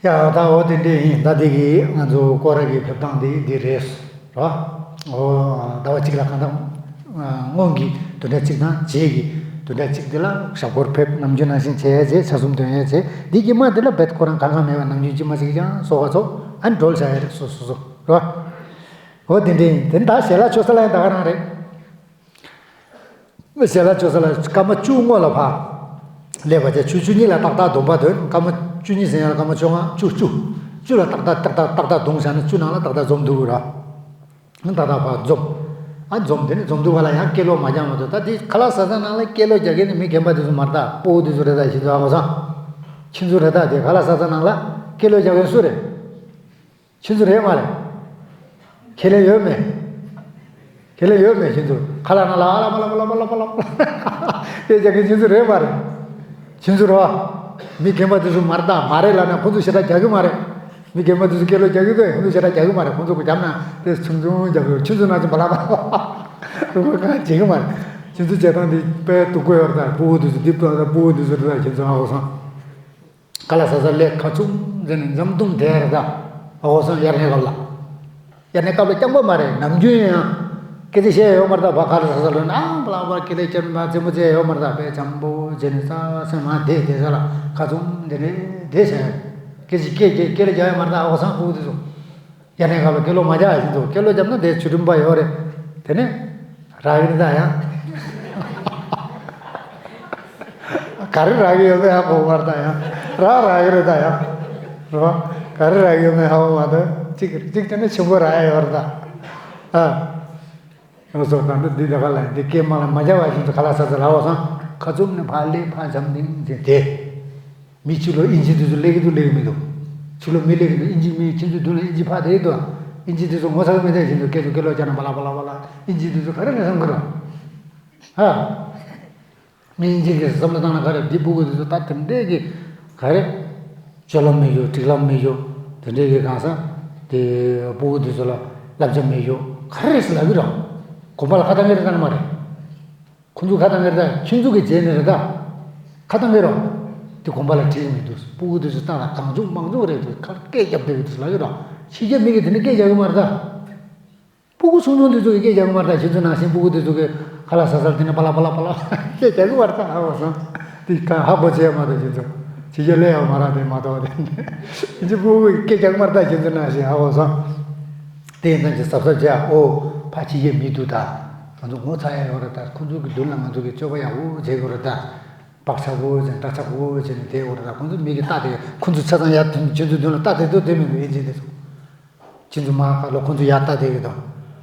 ཡ་ད་འོ་དེ་འདྲས་ཡིན། ད་དེ་གི་ང་ཚོ་སྐོར་ར་གི་ཕེབས་སྟངས་དེ་འདི་རེད། རེད་བ། འོ། ཟླ་བ་གཅིག་ལ་གང་ལྟར་སྔོན་གྱི་བདུན་ཕྲག་གཅིག་དང་རྗེས་ཀྱི་བདུན་ཕྲག་གཅིག་དེ་ལ་ཞབས་སྐོར་ཕེབས། ནམ་རྒྱུན་ནང་བཞིན་བྱས་རྗེས་ཆ་གསུམ་འདོན་ཡས་བྱས། འདི་དཀྱིལ་མ་དེ་ལ་རྦད་ཁོ་རང་གང་གང་མེད་པ་ནམ་རྒྱུན་དཀྱིལ་མ་གཅིག་ཀྱང་གསོལ་བ་ཚོགས། ཨ་ནི་སྒྲོལ་བྱ་ཡས་རེད། སོ་སོ་སོ་རེད་བ། འོ་དེ་འདྲས་ཡིན། དེ་ནི་ད་ཞལ་ལག་མཆོད་ས་ལ་ཡང་ད་ག་རང་རེད། ཞལ་ལག་མཆོད་ས་ལ་སྐར་མ་བཅུ་སྔོན་ལ་ཕར་སླེབས་པ་བྱས། ཆུ་བཅུ་གཉིས་ལ་ཏག་ཏག་སྡོམ་པ་འདོན། སྐར་མ་བཅུ་གཉིས་ཟིན་ཡག་ལ་སྐར་མ་བཅོ་ལྔ། བཅུ་བཅུ། བཅུ་ལ་ཏག་ཏག་ཏག་ཏག་ཏག་ཏག་བརྡུངས་བཞག་ན་བཅུ་ནང་ལ་ཏག་ཏག་འཛོམས་འདུག་ར། ཏག་ཏག་ཕར་འཛོམས། ཨ་འཛོམས། དེ་ནས་འཛོམས་འདུག་ག་ལ་ཡང་སྐད་ལོག་མ་རྒྱག་མ་གཏོགས། ད་དེ་ཁ་ལག་ཟ་ས་ནང་ལ་སྐད་ལོག་རྒྱག་མཁན་ནི་མི་རྒན་པ་དེ་ཚོ་མ་རེད་ད། སྤོ་བོ་དེ་ཚོ་རེད་ད། ཁྱེད་ཚོ་ཧ་གོ་སོང་། ཁྱེད་ཚོ་རེད་ད། དེ་ཁ་ལག་ཟ་ས་ནང་ལ་སྐད་ལོག་རྒྱག་མཁན་སུ་རེད། ཁྱེད་ཚོ་རེད་མ་རེད། ཁས་ལེན་ཡོད་མེད། ཁས་ལེན་ཡོད་མེད། ཁྱེད་ཚོ་ཁ་ལག་ནང་ལ་ཨ་ལ་པ་ལ་པ་ལ་པ་ལ་པ་ལ་པ་ལ་སྐད་རྒྱག་མཁན་ཁྱེད་ཚོ་རེད་མ་རེད། ཁྱེད་ཚོ་རེད་བ། མི་རྒན་པ་དེ་ཚོ་མ་རེད་ད། མ་རེད་ལབ་ན་ཁོ་ཚོ་ཞེ་དྲག་རྒྱག་གི་མ་རེད། མི་རྒན་པ་དེ་ཚོ་སྐད་ལོག་རྒྱག་གི་དགོས། ཁོ་ཚོ་ཞེ་དྲག་རྒྱག་གི་མ་རེད། ཁོ་ཚོ་གི་རྒྱབ་ན་དེ་ཆུང་ཆུང་རྒྱག་གི། ཁྱེད་ཚོ་ནང་ཚོ་བ་ལ་པ་ལ་པ་ལ་རུ་བ་གང་བྱེད་གི་མ་རེད། ཁྱེད་ཚོ་བྱེད་སྟངས་དེ་དཔེ་སྡུག་པོ་ཡོད་རེད་ད། སྤོ་བོ་དེ་ཚོ་འདི་ལྟ་ད། སྤོ་བོ་དེ་ཚོ་རེད་ད། ཁྱེད་ཚོ་ཧ་གོ་སོང་། ཁ་ལག་ཟ་ས་སླེབས། ཁ་ཆུང་ཟེར་ནས་འཇམ་ཐུང་བསྡད་རེད་ད། ཨ་ཧོ་སང་དབྱར་གནས་སྐབས་ལ། དབྱར་གནས་སྐབས་ལ་རྐྱང་པ་མ་རེད། ནམ་རྒྱུན་ཡང་སྐད་ཆ་བཤད་ཡོད་མ་རེད་ད། ཕར་ཁ་ལག་ཟ་ས་ལོག་ན་ཨང་པ་ལག་པ་ཁས་ལེན་བྱས་མ་རྩེད་མོ་རྩེ་ཡོད་མ་རེད་ད། དཔེ་འཇམ་པོ་བྱས་ནས་ས་སེམས་མ་བདེ་བདེ་ས་ལ་ཁ་ཆུང་དེ་རེད་བསྡད་བྱས། སྐད་ཆ་སྐད་སྐད་སྐད་ལ་རྒྱག་ཡོད་མ་རེད་ད། ཨ་ཧོ་སང་སྤུ་གུ་དེ་ཚོ། དབྱར་གནས་སྐབས་ལ་སྐད་ལོག་མ་རྒྱག་ཡ་ཞིག་འདུག་སྐད་ལོག་བརྒྱབ་ན་དེ་ཆུ་རིམ་པ་ཡོད་རེད། དེ་ནས་རག་གི་རེད་ད་ཡང་། ག་རེ་རག་གི་ཡོད་མེད་ཧ་གོ་མ་རེད་ད་ཡང་། རག་རག་གི་རེད་ད་ཡང་། རེད་བ། ག་རེ་རག་གི་ཡོད་མེད་ཧ་གོ་མ་འདུག་གཅིག་གཅིག་དེ་ནི་ཆེན་པོ་རག་ཡ་ཡོད་རེད་ད། ཨ། ཨོ་སོ་ད་འདི་འདི་ད་ག་ལ་འདི་སྐད་མ་ལ་མ་བྱ་བ་བཞིན་དུ་ག་ལ་ས་ས་ལ་འོ་སང་ཁ་བཙུམ་ནས་ཕ་ལེ་ཕ་འཇམ་ནིང་ཟེར་དེ། མི་ཕྱི་ལོ་ཨིན་ཇི་འདི་ཚོ་ལེགས་ཀྱི་འདུག་ལེགས་མི་འདུག་ཕྱི་ལོ་མི་ལེགས་ཀྱི་འདུག་ཨིན་ཇི་མི་ཁྱེད་ཚོའི་མདུན་ལ་ཨིན་ཇི་ཕ་དེ་འདུག་ཨིན་ཇི་འདི་ཚོ་ངོ་ཚ་གི་མི་དེ་བཞིན་དུ་སྐད་ཚོ་སྐད་ལོ་ཅག་ན་པ་ལ་པ་ལ་པ་ལ་ཨིན་ཇི་འདི་ཚོ་ག་རེ་རེད་བསམ་གི་རོ། ཧ། མི་ཨིན་ཇི་གི་བསམ་བློ་བཏང་ན་ག་རེ་འདི་སྤུ་གུ་འདི་ཚོ་ད་དེ་འདྲས་ཀྱི་ག་རེ། སྤྱོད་ལམ་མི་ཡོད་སྒྲིག་ལམ་མི་ཡོད་དེ་འདྲས་ཀྱི་གང་ཟག་དེ་སྤུ་གུ་འདི་ཚོ་ལ་བསླབ་བྱ་མི་ཡོད་ག་རེ་རེད་ཟེར་ལབ་གི་རོ། དགོན་པ་ལ་ཁ་བཏང་གི་རེད་ད་ནི་མ་རེད། ཁོང་ཚོ་ཁ་བཏང་གི་རེད་ད་ཁྱོད་ཚོ་གི་རྗེས་ནས་རེད་ད། ཁ་བཏང་གི་རོ། དེ་དགོན་པ་ལ་ཁྲིད་ཀྱི་མི་འདུག་སྤུ་གུ་འདི་ཚོ་བཏང་ལ་གང་བྱུང་མང་བྱུང་རེད་འདུག་ཁ་སྐད་རྒྱབ་བསྡད་ཀྱི་འདུག་ལབ་གི་རོ། ཕྱི་རྒྱལ་མི་གི་དེ་འདྲས་སྐད་རྒྱག་གི་མ་རེད་ད། སྤུ་གུ་ཆུང་ཆུང་དེ་ཚོ་གི་སྐད་རྒྱག་གི་མ་རེད་ད་ཁྱེད་ཚོ་ནང་བཞིན་སྤུ་གུ་དེ་ཚོ་གི་ཁ་ལག་ཟ་ཟ་དེ་ནས་པ་ལག་པ་ལག་པ་ལག་སྐད་རྒྱག་གི་མ་རེད་ད་ཧ་གོ་སོང་། དེ་གང་ཧ་གོ་བྱས་མ་གཏོགས་ཁྱེད་ཚོ་ཕྱི་རྒྱལ་སླེབས་ཡག་མ་རག་དེ་མ་གཏོགས་དེ་ཁྱེད་ཚོ་སྤུ་གུ་གི་སྐད་རྒྱག་གི་མ་རེད་ད་ཁྱེད་ཚོ་ནང་བཞིན་ཧ་གོ་སོང་། དེ་ཡིན་ཙང་ཅིག་གཟབ་གཟབ་བྱས་ཨོ་ཕ་ཕྱི་རྒྱལ་མི་འདུག་ད། ང་ཚོ་ངོ་ཚ་ཡག་ཡོད་རེད་ད་ཁོང་ཚོ་གི་མདུན་ལ་ང་ཚོ་གི་སྤྱོད་པ་ཡག་པོ་བྱེད་དགོས་རེད་ད། བག་ཆགས་པོ་བྱས་འདྲ་ཆགས་པོ་བྱས་ནས་བསྡད་དགོས་རེད་ད་ཁོང་ཚོ་མི་གི་ལྟ་དེ་ཁོང་ཚོ་ཆ་ཚང་ཡག་དུ་ཁྱེད་ཚོ་མདུན་ལ་ལྟ་དེ་ཚོ་དེ་མི་འདུག་ཨིན་ཇི་དེ་ཚོ། ཁྱེད་ཚོ་མ་ཁ་ལོ་ཁོང་ཚོ་ཡར་ལྟ་བསྡད་ཡོད་དོ།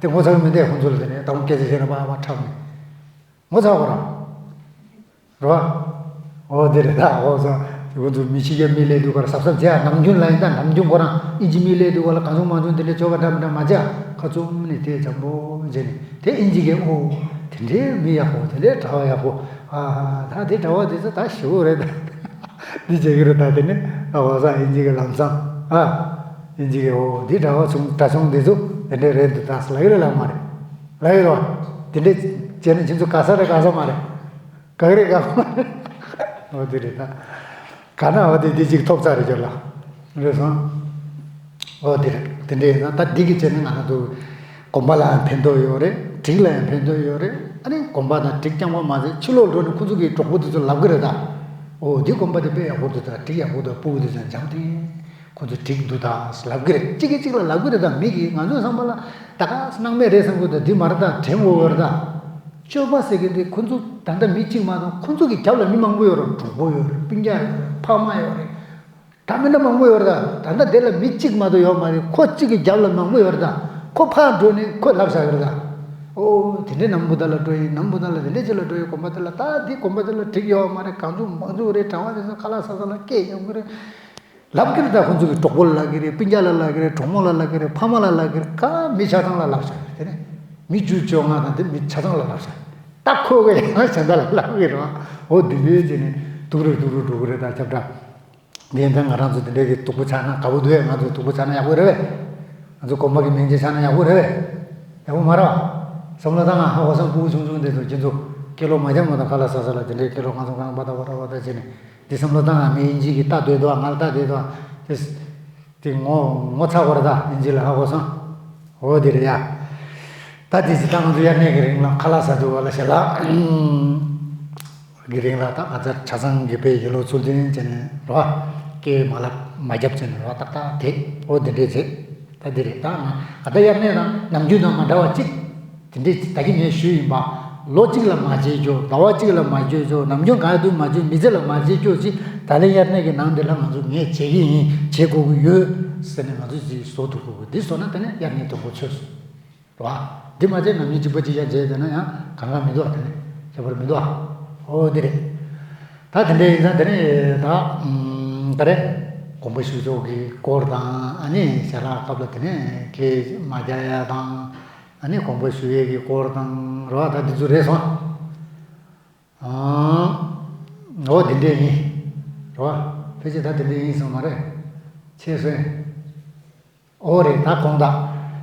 དེ་ངོ་ཚ་གི་མི་འདུག་ཁོང་ཚོ་ལ་དེ་ནས་ད་ཁོང་སྐད་ཆ་བཤད་ན་པ་པ་ཁྲག་ནས། ངོ་ཚ་བ་ར། རོ། འོ་དེ་རེད་ད་འོ་སོ། དེ་ཁོང་ཚོ་མི་ཕྱི་རྒྱལ་མི་སླེབས་དུས་ཁོ་ར་གཟབ་གཟབ་བྱས་ཨ་ནམ་རྒྱུན་ལ་ཡིན་ད་ནམ་རྒྱུན་ཁོ་རང་ཨིན་ཇི་མི་སླེབས་དུས་ཁོ་ལ་གང་བྱུང་མང་བྱུང་དེ་འདྲའི་སྤྱོད་པ་འདྲ་མི་འདྲ་མ་བྱ་ཁ་བཙུམ་ནས་དེ་འཇམ་པོ་བྱས་ནས་དེ་ཨིན་ཇི་གིས་ཨོ། དེ་འདྲའི་མི་ཡག་པོ་དེ་འདྲའི་གྲྭ་བ་ཡག་པོ་ཨ་ཧ་ད་དེ་གྲྭ་བ་དེ་ཚོ་ད་ཞེ་པོ་རེད་ད། འདི་བྱེད་ཀྱི་རེད་ད་དེ་ནི་ཨ་བ་ས་ཨིན་ཇི་གི་ལམ་སང་ཨ། ཨིན་ཇི་གི་འོ་འདི་གྲྭ་བ་ཆུང་གྲྭ་ཆུང་འདི་ཚོ་དེ་འདྲས་རེད་འདུག་ད་ལ་ཡོད་རེད་ལ་མ་རེད། ལ་ཡོད་རེད་བ། དེ་འདྲས་བྱས་ན་ཁྱེད་ཚོ་དགའ་ས་རེད་དགའ་ས་མ་རེད། དགའ་གི་རེད་དགའ་གི་མ་རེད། འོ་དེ་རེད་ད། དགའ་ན་འོ་དེ་འདི་གཅིག་ཐོབ་ཚར་རེད་ཁྱོད་ལ། རེད་སོང་། འོ་དེ་རེད་དེ་འདྲས་ཡིན་ན་ད་འདི་གི་བྱས་ན་ང་ཚོ། དགོན་པ་ལ་ཡང་ཕན་ཐོགས་ཡོད་རེད། སྒྲིག་ལ་ཡང་ཕན་ཐོགས་ཡོད་རེད། ཨ་ནི་དགོན་པ་དང་སྒྲིག་རྐྱང་པ་མ་ཟད་ཕྱི་ལོགས་འགྲོ་ནས་ཁོ་ཚོ་གི་གྲོགས་པོ་དེ་ཚོ་ལབ་གི་རེད་ད། འོ་འདི་དགོན་པ་དེ་དཔེ་ཡག་པོ་འདུག་ད། སྒྲིག་ཡག་པོ་འདུག་སྤུ་གུ་དེ་ཚོ་ཡང་འཇམ་ཐིང་། ཁོ་ཚོ་སྒྲིག་འདུག་ད་ལབ་གི་རེད། གཅིག་གིས་གཅིག་ལ་ལབ་གི་རེད་ད། མི་གིས་ང་ཚོའི་བསམ་པ་ལ་ད་ག་སྣང་མེད་རེད་བསམ་གི་འདུག་འདི་མ་རེད་ད་དྲན་འོ་འོ་རེད་ད། སྤྱོད་པ་ཟེར་གི་འདི་ཁོ་ཚོ་ད་ལྟ་མི་གཅིག་མ་གཏོགས་ཁོ་ཚོ་གི་རྒྱབ་ལ་མི་མང་པོ་ཡོད་རེད། གྲོགས་པོ་ཡོད་རེད། སྤུན་ཀྱག་ཡོད་རེད། ཕ་མ་ཡོད་རེད། ད་མི་སྣ་མང་པོ་ཡོད་རེད་ད། ད་ལྟ་དེ་ལ་མི་གཅིག་མ་གཏོགས་ཡོད་མ་རེད། ཁོ་གཅིག་གི་རྒྱབ་ལ་མང་པོ་ཡོད་རེད་ད། ཁོ་ཕར་འགྲོ་ནས་ཁོས་ལབ་བཞག་ཡོད་རེད་ད། ཨོ་དེ་འདྲའི་ནམ་བུ་ད་ལ་འགྲོ་ཡིན། ནམ་བུ་ད་ལ་དེ་འདྲའི་ཅིག་ལ་འགྲོ་ཡིན། དགོན་པ་དེ་ལ་ད་འདི་དགོན་པ་དེ་ལ་འགྲིག་ཡོད་མ་རེད། གང་བྱུང་མང་བྱུང་རེད། གྲྭ་བ་དེ་ཚོ་ཁ་ལག་ཟ་ས་ལ་སྐད་ཡོང་གི་རེད། ལབ་ཀྱི་རེད་ད། ཁོང་ཚོ་གི་གྲོགས་པོ་ལ་ལབ་ཀྱི་རེད། སྤུན་ཀྱག་ལ་ལབ་ཀྱི་རེད། གྲོགས་མོ་ལ་ལབ་ཀྱི་རེད། ཕ་མ་ལ་ལབ་ཀྱི་རེད། ག་མི་ཆ་ཚང་ལ་ལབ་བཞག་རེད། དེ་ནས་མི་བཅུ་བཅོ་ལྔ་དང་དེ་མི་ཆ་ཚང་ལ་ལབ་བཞག་ད་ཁོ་གི་ཡང་གཞན་དག་ལ་ལབ་ཀྱི་རེད་བ། འོ་འདི་འདྲའི་བྱས་ནས་སྡུག་རུ་སྡུག་རུ་འགྲོ་གི་རེད་ད་ཁྱབ་བསྒྲགས། འདི་ཡིན་ཙང་ང་རང་ཚོ་འདི་འདྲའི་གི་སྡུག་པོ་ཆགས་ན་དགའ་པོ་འདུག་ཨེ། ང་ཚོ་སྡུག་པོ་ཆགས་ན་ཡག་པོ་རེད་བས། ང་ཚོ་དགོན་པ་གི་མིང་ཅན་ཆགས་ན་ཡག་པོ་རེད་བས། ཡག་པོ་མ་རེད་བ། བསམ་བློ་བཏང་ང་ཧ་གོ་སོང་། སྤུ་གུ་ཆུང་ཆུང་དེ་ཚོ་ཁྱེད་ཚོ་སྐྱེ་ལོ་མ་འཁྱམས་མ་གཏོགས་ཁ་ལག་ཟ་ས་ལ་དེ་འདྲའི་སྐྱེ་ལོ་ང་ཚོ་གང་བ་ད་བ་ད་བ་ད་བྱས་ནས། འདི་བསམ་བློ་བཏང་ང་མི་ཨིན་ཇི་གིས་ལྟ་སྡོད་འདུག་ང་ལ་ལྟ་སྡོད་འདུག་དེ་དེ་ངོ་ངོ་ཚ་བོར་ད་ཨིན་ཇི་ལ་ཧ་གོ་སོང་། འོ་དེ་རེད་ཡ། ད་དེ་ཅི་ད་ང་ཚོ་དབྱར་གནས་ཀྱི་རིང་ལ་ཁ་ལག་ཟ་དུས་བ་ལ་ཞལ་ལག་གི་རིང་ལ་ད་ང་ཚོ་ཆ་ཚང་གི་དཔེ་ཡིད་བློ་ཚུལ་ལྡན་བྱས་ནས་རོ། སྐད་མ་ལབ་མ་རྒྱབ་བྱས་ནས་རོ་ཏག་ཏག་དེ་འོ་དེ་འདྲས་བྱེད། ད་དེ་རེད་ད་ང་ད་དབྱར་གནས་དང་ནམ་རྒྱུན་དང་མ་འདྲ་བ་གཅིག་དེ་འདྲའི་ད་གིན་ངས་ཞུས་ཡིན་པ། ལོ་གཅིག་ལ་མ་བྱེད་རྒྱུ། ཟླ་བ་གཅིག་ལ་མ་བྱེད་རྒྱུ། ནམ་རྒྱུན་ག་ཡ་དུས་མ་བྱེད། མི་ཚེ་ལ་མ་བྱེད་རྒྱུ་ཅིག་ད་ལན་དབྱར་གནས་ཀྱི་ནང་འདི་ལ་ང་ཚོ་ངས་བྱེད་ཀྱི་ཡིན། བྱེད་དགོས་ཀྱི་ཡོད་ཟེར་ནས་ང་ཚོ་ཅིག་བཟོ་ཐུབ་དགོས་ཀྱི། འདི་བཟོ་ན་དེ་ནས་དབྱར་གནས་དང་པོ་ཚོས་སོང་། རེད་བ། འདི་མ་བྱས་ནམ་རྒྱུན་གཅིག་པ་གཅིག་རྐྱང་བྱས་བསྡད་ན་ཡང་གང་ག་མི་འདུག་བ། དེ་ནས་ཁྱད་པར་མི་འདུག་བ། ཨོ་འདི་རེད། ད་དེ་འདྲ་ཡིན་ཙང་དེ་ནས་ད་ཨམ་ག་རེ། དགོངས་པ་ཞུ་ཕྱོགས་ཀྱི་སྐོར་དང་ཨ་ནི་ཞལ་ལག་སྐབས་ལ་དེ་ནས་སྐད་མ་རྒྱག་ཡ་དང་། ཨ་ནི་དགོངས་པ་ཞུ་ཡས་ཀྱི་སྐོར་དང་རེད་བ། ད་འདི་ཚོ་རེད་སོང་། ཨང་། འོ་དེ་འདྲས་ཡིན། རེད་བ། ཕལ་ཆེར་ད་དེ་འདྲས་ཡིན་སོང་མ་རེད། ཆེ་སོང་། ཨོ་རེད་ད་དགོངས་དག་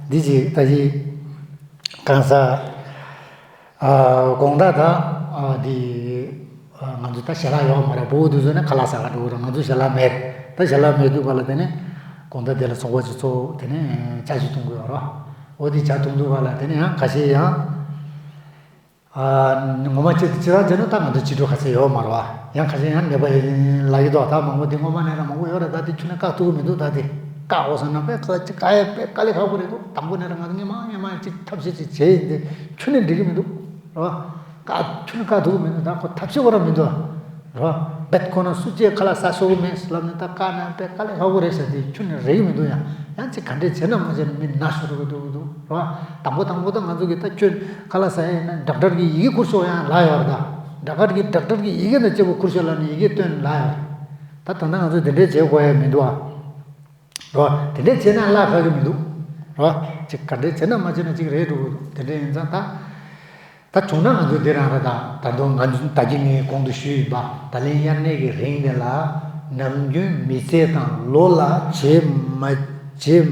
འདི་ཅིག་ད་ཅིག་གང་ཟག་ཨ་དགོངས་དག་ད་ཨ་འདི་ཨ་ང་ཚོ་ད་ཞལ་ལག་ཡོད་མ་རེད། སྤུ་གུ་དེ་ཚོ་ནི་ཁ་ལག་ཟ་ག་འགྲོ་གི་རེད། ང་ཚོ་ཞལ་ལག་མེད་རེད། ད་ཞལ་ལག་མེད་དུས་ག་ལ་དེ་ནས་དགོངས་དག་དེ་ལ་ཚོགས་པ་ཅིག་ཚོགས། དེ་ནས་ཇ་ཅིག་འཐུང་གི་ཡོད་རེད། ཨོ་དེ་ཇ་འཐུང་དུས་ག་ལ་དེ་ནས་ཡང་ཁ་ཤས་ཡང་། ཨ་ངོ་མ་ཅི་ཅི་རང་བྱས་ན་ད་ང་ཚོ་སྤྱི་འགྲོ་ག་ཚད་ཡོད་མ་རེད་བ། ཡང་ཁ་ཤས་ཡང་ནད་པ་ཡིན་ལབ་ཀྱི་འདུག་ད་མང་པོ་དེ་སྔོན་མ་ནས་རང་མང་པོ་ཡོད་རེད། ད་དེ་ཁྱོན་ནས་བཀག་ཐུབ་ཀྱི་མི་འདུག་ད་དེ་བཀག་འོ་ཟེར་ན་དཔེ་ག་ཅི་ག་ཡ་དཔེ་དཀའ་ལས་ཁག་པོ་རེད་འདུག་དང་པོ་ནས་རང་ང་ཚོ་སྔོན་མ་སྔོན་མ་ཅིག་ཐབས་ཤེས་ཅིག་བྱས་ཡིན་དེ་ཁྱོན་ནས་འགྲིག་གི་མི་འདུག་རེད་བ། བཀག་ཁྱོན་ནས་བཀག་ཐུབ་ཀྱི་མི་འདུག་ད་ཁོ་ཐབས་ཤེས་ཁོ་རང་མི་འདུག་རོ། རྦད་ཁོ་ན་སུ་གཅིག་ཁ་ལག་ཟ་ཆོག་གི་མེད་ལབ་ནས་ད་བཀག་ན་དཔེ་དཀའ་ལས་ཁག་པོ་རེད་ཟེར་དེ་ཁྱོན་ནས་རེག་གི་མི་འདུག་ཡང་། ཡང་ཅིག་ག་འདྲས་བྱས་ན་མ་བྱས་ན་མི་ན་ཤོར་གི་འདུག་གི་འདུག་རོ། དང་པོ་དང་པོ་ད་ང་ཚོ་གི་ད་ཁྱོད་ཁ་ལག་ཟ་ཡ་ཡིན་ན་ཌོག་ཊར་གི་ཡི་གེ་ཁུར་ཤོག་ཡང་ལབ་ཡོད་རེད་ད། ཌོག་ཊར་གི་ཌོག་ཊར་གི་ཡི་གེ་དང་གཅིག་པོ་ཁུར་ཤོག་ལབ་ནས་ཡི་གེ་སྟོན་ལབ་ཡོད་རེད། ད་ད་ལྟ་ང་ཚོ་དེ་འདྲས་བྱེད་དགོས་ཡ་མི་འདུག་ཨ། རོ། དེ་འདྲས་བྱས་ན་བརླག་ཁག་གི་མི་འདུག་རོ། ཅིག་ག་འདྲས་བྱས་ན་མ་བྱས་ན་ཅིག་རེད་འགྲོ་གི་འདུག་དེ་འདྲས་ཡིན་ཙང་ད། ད་བྱུང་ན་ང་ཚོ་འདི་རང་རེད་ད། ད་དུང་ང་ཚོ་ད་གིན་ངས་གོང་དུ་ཞུས་ཡིན་པ། ད་ལན་དབྱར་གནས་ཀྱི་རིང་དེ་ལ་ནམ་རྒྱུན་མི་ཚེ་དང་ལོ་ལ་བྱེད་མ་བྱེད་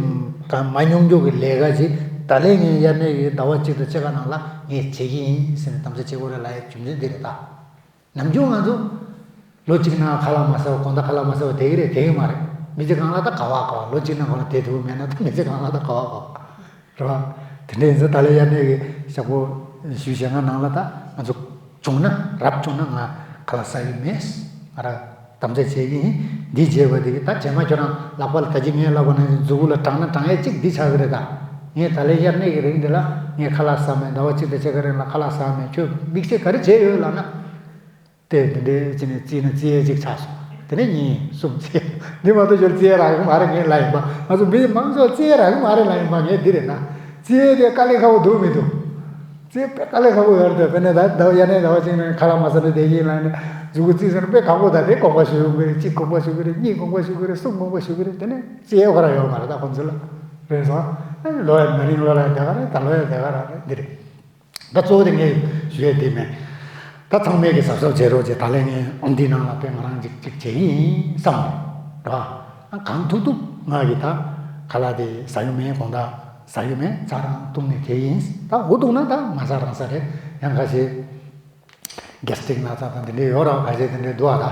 ག་མ་མྱོང་རྒྱུ་གི་ལས་ཀ་ཅིག་ད་ལན་ངས་དབྱར་གནས་ཀྱི་ཟླ་བ་གཅིག་དང་ཕྱེད་ཀ་ནང་ལ་ངས་བྱེད་ཀྱི་ཡིན་ཟེར་ནས་དམ་བཅའ་བྱེད་དགོས་རེད་ལབ་ཡའི་རྒྱུ་མཚན་འདི་རེད་ད། ནམ་རྒྱུན་ང་ཚོ་ལོ་གཅིག་ནང་ཁ་ལག་མ་ཟ་བ་དགོང་དག་ཁ་ལག་མ་ཟ་བ་དེ་གི་རེད་དེ་གི་མ་རེད། མི་ཚེ་གང་ལ་ད་ག་བ་ག་བ་ལོ་གཅིག་ནང་ག་ལ་དེ་དུས་མེད་ན་ད་མི་ཚེ་གང་ལ་ད་ག་བ་ག་བ་རེད་བ། དེ་འདྲ་ཡིན་ཙང་ད་ལན་དབྱར་གནས་ཀྱི་ཞག་པོ་ཞུ་ཞེ་ལྔ་ནང་ལ་ད་ང་ཚོ་བྱུང་ན་རབ་བྱུང་ན་ང་ཁ་ལག་ཟ་གི་མེད། ང་རང་དམ་བཅའ་བྱེད་ཀྱི་ཡིན། འདི་བྱས་པ་དེ་གི་ད་རྗེས་མ་ཁྱོད་རང་ལག་པ་ལ་ད་ཅི་ངས་ལབ་པ་ནང་བཞིན་མཛུ་གུ་ལ་དྲངས་ན་དྲངས་ཡས་གཅིག་འདི་ཆགས་ཀྱི་རེད་ད། ངས་ད་ལན་དབྱར་གནས་ཀྱི་རིང་འདི་ལ་ངས་ཁ་ལག་ཟ་མེད། ཟླ་བ་གཅིག་དང་ཕྱེད་ཀ་རིང་ལ་ཁ་ལག་ཟ་མེད། ཁྱོད་དམིགས་བསལ་ག་རེ་བྱས་ཡོད་ལབ་ན། དེ་འདི་འདྲའི་ཅི་ནས་རྩིས་ན་རྩིས་ཡས་གཅིག་ཆགས་སོང་། དེ་ནས་གཉིས་གསུམ་རྩིས། འདི་མ་གཏོགས་ཁྱོད་རྩིས་ཡས་རག་གི་མ་རེད་ངས་ལབ་ཡིན་པ། ང་ཚོ་མི་མང་ཚོགས་རྩིས་ཡས་རག་གི་མ་རེད་ལབ་ཡིན་པ། ངས་འདི་རེད་ན། རྩིས་ཡས་དེ་དཀའ་ལས་ཁག་པོ་འདུག་མི་འདུག་རྩིས་དཔེ་དཀའ་ལས་ཁག་པོ་ཡོད་རེད་དེ། དཔེར་ན་ད་ཟླ་བ་དབྱར་གནས་ཟླ་བ་གཅིག་ནང་ཁ་ལག་མ་ཟ་ན་བསྡད་ཀྱི་ཡིན་ལབ་ནས་མཛུ་གུ་རྩིས་ཟེར་ན་དཔེ་ཁག་པོ། ད་དེ་དགོངས་པ་ཞུ་གི་རེད། གཅིག་དགོངས་པ་ཞུ་གི་རེད། གཉིས་དགོངས་པ་ཞུ་གི་རེད། གསུམ་དགོངས་པ་ཞུ་གི་རེད། དེ་ནས་རྩིས་ཡས་ཁོ་རང་ཡོད་མ་རེད་ད་ཁོང་ཚོ་ལ། རེད་སོང་། ལོ་ཡ་མ་རིང་ལོ་ལ་དེ་ག་རེད། ད་ལོ་ཡ་དེ་ག་རང་རེད། འདི་རེད། ད་གཙོ་བོ་དེ་ངས་ཞུ་ཡས་དེ་མེད། ད་ཚང་མས་ཀྱི་གཟབ་གཟབ་བྱེད་རོགས་བྱེད། ད་ལན་ངས་ཨང་འདི་ནང་ལ་དཔེ་ང་རང་ཅིག་ཅིག་བྱེད་ཀྱི་ཡིན་བསམ་རེད་བ། ཨ་གང་ཐུབ་ཐུབ་ང་གི་ད་ཁ་ལག་དེ་ཟ་རྒྱུ་མེད། དགོང་དག་ཟ་རྒྱུ་མེད། ཆ་རང་བཏུང་ནས་བསྡད་ཡིན། ད་འུ་ཐུག་ན་ད་མ་ཟ་རང་ཟ་རེད། ཡང་ཁ་ཤས་གེ་སི་ཊིག་ན་ཚ་དང་དེ་འདྲས་ཡོད་ར། ཁ་ཤས་དེ་འདྲས་འདུག་ཨ། ད་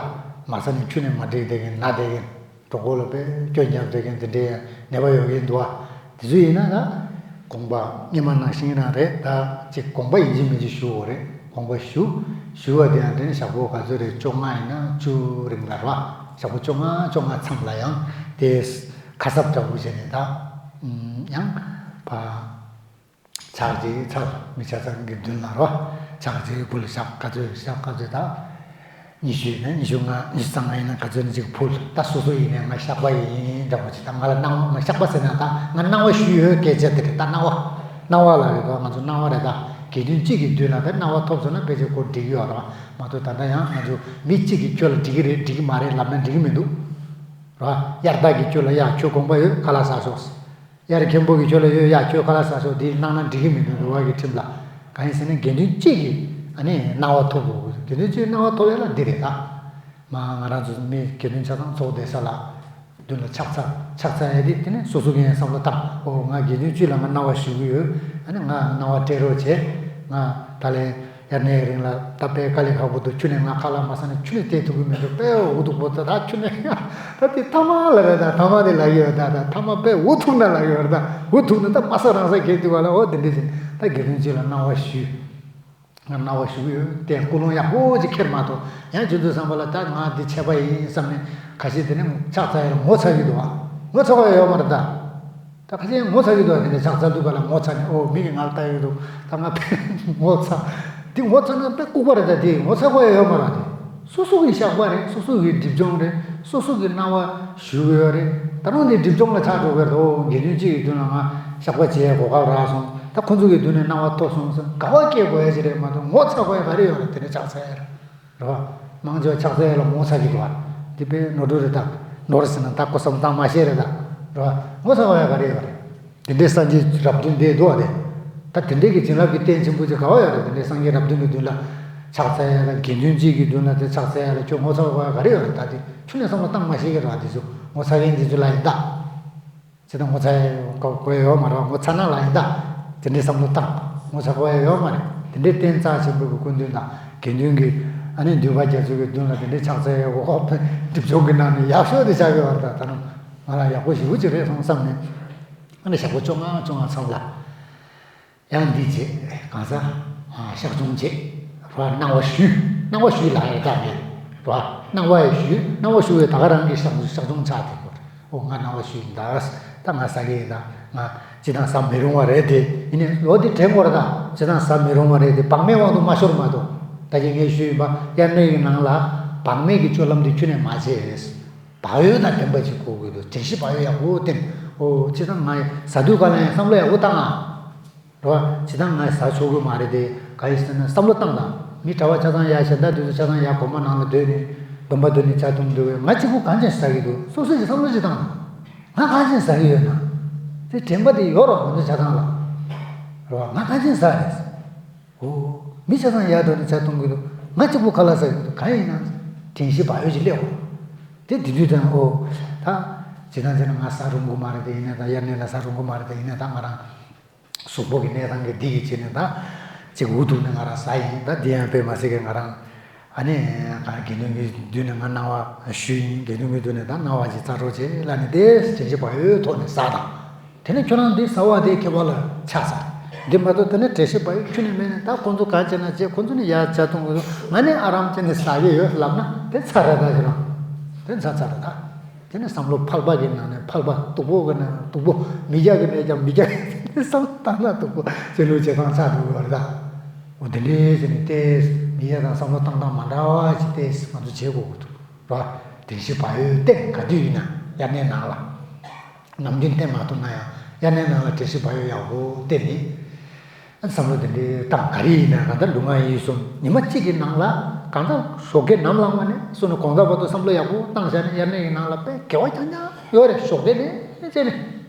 མ་ཟ་ནས་ཁྱོན་ནས་མ་འགྲིག་བསྡད་མཁན་ན་བསྡད་མཁན། གྲོད་ཁོག་ལ་དཔེ་སྐྱོན་རྒྱབ་བསྡད་མཁན་དེ་འདྲའི་ནད་པ་ཡོད་མཁན་འདུག་ཨ། དེ་ཚོ་ཡིན་ན་ད་དགོངས་པ་སྔོན་མ་ནང་བཞིན་རང་རེད། ད་ཅིག་དགོངས་པ་ཡིན་གཅིག་མིན་གཅིག་ཞུ་དགོས་རེད། དགོངས་པ་ཞུ། ཞུ་བ་དེ་ཡང་དེ་ནི་ཞག་པོ་ག་ཚོད་རེད། བཅོ་ལྔ་ཡིན་ན་བཅུ་རིང་ལ་རེད་བ། ཞག་པོ་བཅོ་ལྔ་བཅོ་ལྔ་མཚམས་ལ་ཡང་དེ་ཁ་གསབ་འདྲ་པོ་བྱས་ནས་ད་ཡང་ཕ། ཕྱག་རྗེས་ཚར། མི་ཆ་ཚང་གི་མདུན་ལ་རོ། ཕྱག་རྗེས་ཕུལ། ཞག་ག་ཚོད་ཞག་ག་ཚོད་ད། ཉི་ཤུ་ནས་ཉི་ཤུ་ལྔ་ཉི་ཤུ་རྩ་ལྔ་ཡིན་ན་ག་ཚོད་ནས་ཅིག་ཕུལ། ད་སོ་སོ་ཡིན་ནས་ང་བཤགས་པ་ཡིན་འདྲ་པོ་ཅིག་ད་ང་ལ་གནང་བ། ང་བཤགས་པ་ཟེར་ན་ད་ང་གནང་བ་ཞུས་ཡོད་སྐད་ཆ་དེ་རེད། ད་གནང་བ། གནང་བ་ལ་རེད་ད། ང་ཚོ་གནང་བ་རེད་ད། དགེ་འདུན་གཅིག་གི་མདུན་ལ་ད་གནང་བ་ཐོབ་སོང་ན་ཕལ་ཆེར་ཁོ་འགྲིག་གི་ཡོད་རེད་བ། མ་གཏོགས་ད་ལྟ་ཡང་ང་ཚོ་མི་གཅིག་གིས་ཁྱོད་ལ་འགྲིག་གི་རེད་འགྲིག་གི་མ་རེད་ལབ་ན་འགྲིག་གི་མི་འདུག་རེད་བ། དབྱར་ཟླ་གི་ཁྱོད་ལ་ཡ་ཁྱོད་དགོངས་པ་ཡོད་ཁ་ལག་ཟ་ཤོག་དབྱར་མཁན་པོ་གི་ཁྱོད་ལ་ཡོད་ཡ་ཁྱོད་ཁ་ལག་ཟ་ཤོག་འདི་གནང་ན་འགྲིག་གི་མི་འདུག་འདུལ་བ་གི་ཁྲིམས་ལ། གང་ཡིན་ཟེར་ན་དགེ་འདུན་གཅིག་གིས་ཨ་ནི་གནང་བ་ཐོབ་དགོས། དགེ་འདུན་གཅིག་གནང་བ་ཐོབ་ཡ་ལ་འདི་རེད་ད། མ་ང་རང་ཚོ་མི་དགེ་འདུན་ཆ་ཚང་ཚོགས་བསྡད་ས་ལ་མདུན་ལ་ཕྱག་འཚལ་ཕྱག་འཚལ་ཡ་དེ་དེ་ནི་སོ་སོ་གིས་བསམ་བློ་བཏང་། ཨོ་ང་དགེ་འདུན་གཅིག་ལ་ང་གནང་བ་ཞུ་གི་ཡོད། ཨ་ནི་ང་གནང་བ་སྤྲད་རོགས་བྱེད། ང་ད་ལན་དབྱར་གནས་རིང་ལ་ད་དཔེ་དཀའ་ལས་ཁག་པོ་འདུག་ཁྱོན་ནས་ང་ཁ་ལག་མ་ཟ་ན་ཁྱོན་ནས་བསྡད་ཐུབ་ཀྱི་མི་འདུག་དཔེ་འུ་ཐུག་པོ་ད་ད་ཁྱོན་ནས་ད་དེ་ཐ་མ་ལ་རེད་ད། ཐ་མ་དེ་ལབ་ཀྱི་ཡོད་ད། ད་ཐ་མ་དཔེ་འུ་ཐུག་ན་ལབ་ཀྱི་ཡོད་རེད་ད། འུ་ཐུག་ན་ད་མ་ཟ་རང་ཟ་གས་འདུག་བ་ལ། འོ་དེ་འདྲ་བྱས་ད་དགེ་འདུན་གཅིག་ལ་གནང་བ་ཞུས། ང་གནང་བ་ཞུ་གི་ཡོད་དེ་ཀུན་སློང་ཡག་པོ་ཅིག་འཁྱེར་མ་གཏོགས། ཡང་ཁྱོད་ཚོའི་བསམ་པ་ལ་ད་ང་འདི་ཆད་པ་ཡིན་བསམ་ནས་ཁ་ཤས་དེ་ནས་ཕྱག་འཚལ་ཡ་ལ་ངོ་ཚ་གི་འདུག་བ། ངོ་ཚ་བ་ཡོད་མ་རེད་ད། ད་ཁ་ཤས་ངོ་ཚ་གི་འདུག་བ། དེ་ནས་ཕྱག་འཚལ་དུས་ག་ལ་ངོ་ཚ་ནས་ཨོ་མི་གིས་ང་ལ་ལྟ་གི་འདུག་ད་ང་དཔེ་ངོ་ཚ། དེ་ངོ་ཚ་ན་དཔེ་ལྐུགས་པ་རེད་ད། དེ་ངོ་ཚ་དགོས་ཡ་ཡོད་མ་རེད་དེ། སོ་སོ་གི་བཤགས་པ་རེད། སོ་སོ་གི་སྒྲིབ་སྦྱོང་རེད། སོ་སོ་གི་གནང་བ་ཞུ་གི་ཡོད་རེད། ད་རུང་དེ་སྒྲིབ་སྦྱོང་ལ་ཆགས་འགྲོ་གི་རེད། ཨོ་དགེ་འདུན་གཅིག་གི་མདུན་ལ་ང་བཤགས་པ་བྱེད་ཡའི་གོ་སྐབས་རག་སོང་། ད་ཁོ་ཚོ་གི་མདུན་ནས་གནང་བ་ཐོབ་སོང་ཟེར་དགའ་བ་སྐྱེ་དགོས་ཡ་ཅིག་རེད་མ་གཏོགས་ངོ་ཚ་དགོས་ཡ་ག་རེ་ཡོད་རེད། དེ་འདྲ་ཕྱག་འཚལ་ཡ་རེད་བ། མང་ཆེ་བ་ཕྱག་འཚལ་ཡ་ལ་ངོ་ཚ་གི་འདུག་བ། འདི་དཔེ་ནོར་འཁྲུལ་རེད་ད། ནོར་ཟེར་ན་ད་ཁོ་བསམ་བློ་བཏང་མ་ཤེས་རེད་ད། རེད་བ། ངོ་ཚ་དགོས་ཡ་ག་རེ་ཡོད་རེད། དེ་འདྲའི་སངས་རྒྱས་རབ་བདུན་དེ་འདུག་བ་དེ། ད་དེ་འདྲའི་གི་བྱིན་རླབས་ཀྱི་རྟེན་ཆེན་པོ་ཅིག་ག་བ་ཡོད་རེད། དེ་འདྲའི་སངས་རྒྱས་རབ་བདུན་གྱི་མདུན་ལ་ཕྱག་འཚལ་ཡ་ལ་དགེ་འདུན་གཅིག་གི་མདུན་ལ་དེ་ཕྱག་འཚལ་ཡ་ལ་ཁྱོད་ངོ་ཚ་དགོས་ཡ་ག་རེ་ཡོད་རེད། ད་དེ་ཁྱོན་ནས་བསམ་བློ་བཏང་མ་ཤེས་ཀྱི་རེད་བ། དེ་ཚོ་ངོ་ཚ་མཁན་དེ་ཚོ་ལ་ཡིན་ད། ཇི་ལྟར་ངོ་ཚ་ཡ་དགོས་ཡ་ཡོད་མ་རེད་བ། ངོ་ཚ་ན་ལ་ཡིན་ད། དེ་འདྲའི་བསམ་བློ་བཏང་། ངོ་ཚ་དགོས་ཡ་ཡོད་མ་རེད། དེ་འདྲའི་རྟེན་རྩ་ཆེན་པོ་གི་སྐུ་མདུན་དང་དགེ་འདུན་གྱི་ཨ་ནི་འདུས་པ་རྒྱ་མཚོ་གི་མདུན་ལ་དེ་འདྲའི་ཕྱག་འཚལ་ཡ་གོ་སྒྲིབ་སྦྱོང་གི་ནང་ནས་ཡག་ཤོས་དེ་ཆགས་ཀྱི་བ་རེད་ད། ད་ནང་ང་ལ་ཡག་པོ་ཞེ་པོ་ཅིག་རེད་སོང་བསམ་ནས། ཨ་ནི་ཞག་པོ་བཅོ་ལྔ་བཅོ་ལྔ་མཚམས་ལ། ཡང་འདི་བྱེད། གང་ཟག་ཨ་བཤགས་སྦྱོང་བྱེད། རོ། གནང་བ་ཞུས། གནང་བ་ཞུས་ལ་ཡང་ད་མེད། རོ། གནང་བ་ཡང་ཞུས། གནང་བ་ཞུ་བའི་ད་ག་རང་གི་བཤགས་བཤགས་སྦྱོང་ཆགས་ཐུབ་དགོས། ཨོ་ང་གནང་བ་ཞུས་ཡིན་ད། ད་ང་ཟ་གི་ཡིན་ད། ང་སྤྱི་བཏང་ཟ་མི་རུང་བ་རེད་དེ། ཡིན་ནའི་ལོ་འདི་དྲན་དགོས་རེད་ད། སྤྱི་བཏང་ཟ་མི་རུང་བ་རེད་དེ། བག་མེད་དབང་དུ་མ་ཤོར་མ་གཏོགས། ད་གིན་ངས་ཞུས་ཡིན་པ། དབྱར་གནས་ཀྱི་ནང་ལ་ བག་མེད་ཀྱི་སྤྱོད་ལམ་དེ་ཁྱོན་ནས་མ་བྱེད། བག་ཡོད་དང་ལྡན་པ་ཅིག་དགོས་ཀྱི་འདུག་དྲན་ཤེས་བག་ཡོད་ཡག་པོ་བསྟེན། ཨོ་སྤྱིར་བཏང་ང་ཟ་དུས་ག་ལ་ཡང་བསམ་བློ་ཡག་པོ་བཏང་ཨ། རེད་བ། སྤྱིར་བཏང་ང་ཟ་ཆོག་གི་མ་རེད་དེ། ག་ཡིན་ཟེར་ན་བསམ་བློ་བཏང་དང་། མི་གྲྭ་པ་ཆ་ཚང་ཡ་གཞན་དག་དུས་ཚོད་ཆ་ཚང་ཡ་དགོན་པ་ནང་ལ་སྡོད་ནས་སྡོམ་པ་འདོན་ནས་ཇ་འཐུང་འདོད་པས། ང་གཅིག་པུ་གང་ཅན་ཟ་གི་འདུག་སོ་སོ་ཡིས་བསམ་བློ་ཞིག་བཏང་དང་། ང་གང་ཅན་ཟ་གི་ཡོད་ན། དེ་དྲན་པ་དེ་ཡོད་རོགས་ང་ཚོ་ཆ་ཚང་ལ། རེད་བ། ང་གང་ཅན་ཟ་རེད། ཨོ། མི་ཆ་ཚང་ཡར་འགྲོ་ནས་ཇ་འཐུང་གི་འདུག་ང་གཅིག་པུ་ག་ལ་ཟ་གི་འདུག་གང་ཡིན་ན། དྲན་ཤེས་བག་ཡོད་ཅིག་སླེབས་འོང་། དེ་དེ་དུས་ཙང་ཨོ། ད། སྤྱིར་བཏང་བྱས་ན་ང་ཟ་རུང་གི་མ་རེད་དེ། ཡིན་ན་ད་དབྱར་གནས་ལ་ཟ་རུང་གི་མ་རེད་དེ། ཡིན་ན་ད་ང་རང་གཟུགས་པོ་གི་གནས་སྟངས་ཀྱི་འདི་གི་བྱས་ནས་ད། ཅིག་འུ་ཐུག་ནས་ང་རང་ཟ་ཡིན། ད་འདི་ཡང་དཔེ་མ་སྲིད་ཀྱི་ང་རང་། ཨ་ནི། ག་དགེ་འདུན་གྱི་མདུན་ནས་ང་གནང་བ་ཞུས་ཡིན། དགེ་འདུན་གྱི་མདུན་ནས་ད་གནང་བ་ཅིག་སྩལ་རོགས་བྱེད་ལབ་ནས་དེ་དྲན་ཤེས་བག་ཡོད་ཐོག་ནས་ཟ་དང་། དེ་ནས་ཁྱོད་རང་འདི་ཟ་བ་དེ་ཁྱད་པར་ལ་ཆགས་ས། འདི་མ་གཏོགས་དེ་ནས་དྲན་ཤེས་བག་ཡོད་ཁྱོན་ནས་མེད་ནས། ད་ཁོང་ཚོ་ག་བྱས་ན་བྱས། ཁོང་ཚོ་ནི་ཡར་ཇ་འཐུང་གི་འདུག་ང་ནི་ཨ་རམ་བྱས་ནས་ཟ་གི་ཡོད་ལབ་ན་དེ་ཚར་རེད་ད། ཁྱོད་རང་། དེ་ཚར་ཚར་རེད་ད། དེ་ནས་བསམ་བློ་ཕལ་པ་གི་ནང་ནས་ཕལ་པ། སྡུག་པོ་གི་ནང་ནས་སྡུག་པོ། མི་རྒྱག་གི་ནས་ཀྱང་མི་རྒྱག་གི། བསམ་བློ་བཏང་ན་སྡུག་པོ་ཅི་ལོས་བྱེད་སྟངས་ཆགས་འགྲོ་གི་ཡོད་རེད་ད། འོ་དེ་འདྲའི་བྱས་ནས་ཏོག་ཙམ་མི་རྒྱག་དང་བསམ་བློ་བཏང་སྟངས་མ་འདྲ་བ་ཅིག་ཏོག་ཙམ་ང་ཚོ་བྱེད་དགོས་ཀྱི་འདུག་ར། དྲན་ཤེས་བག་ཡོད་བསྟེན། ག་དུས་ཡིན་ན་དབྱར་གནས་ནང་ལ། ནམ་རྒྱུན་བསྟེན་མ་ཐུབ་ན་ཡང་དབྱར་གནས་ནང་ལ་དྲན་ཤེས་བག་ཡོད་ཡག་པོ་བསྟེན་ནས། བསམ་བློ་དེ་འདྲའི་བཏང་། ག་རེ་ཡིན་ན་གང་ལྟར་ལུས་ངག་ཡིད་གསུམ་ཉི་མ་གཅིག་གི་ནང་ལ། གང་ལྟར་ཞོགས་ཀས་ནམ་ལངས་པ་ནས་བཟུང་ནས་དགོང་དག་བར་དུ་བསམ་བློ་ཡག་པོ་བཏང་བཞག་ནས་དབྱར་གནས་ཀྱི་ནང་ལ་དཔེ་དགེ་བ་རྐྱང་རྐྱང་ཡོད་རེད། ཞོགས་ཀས་ནས་བྱས་ནས། རེད་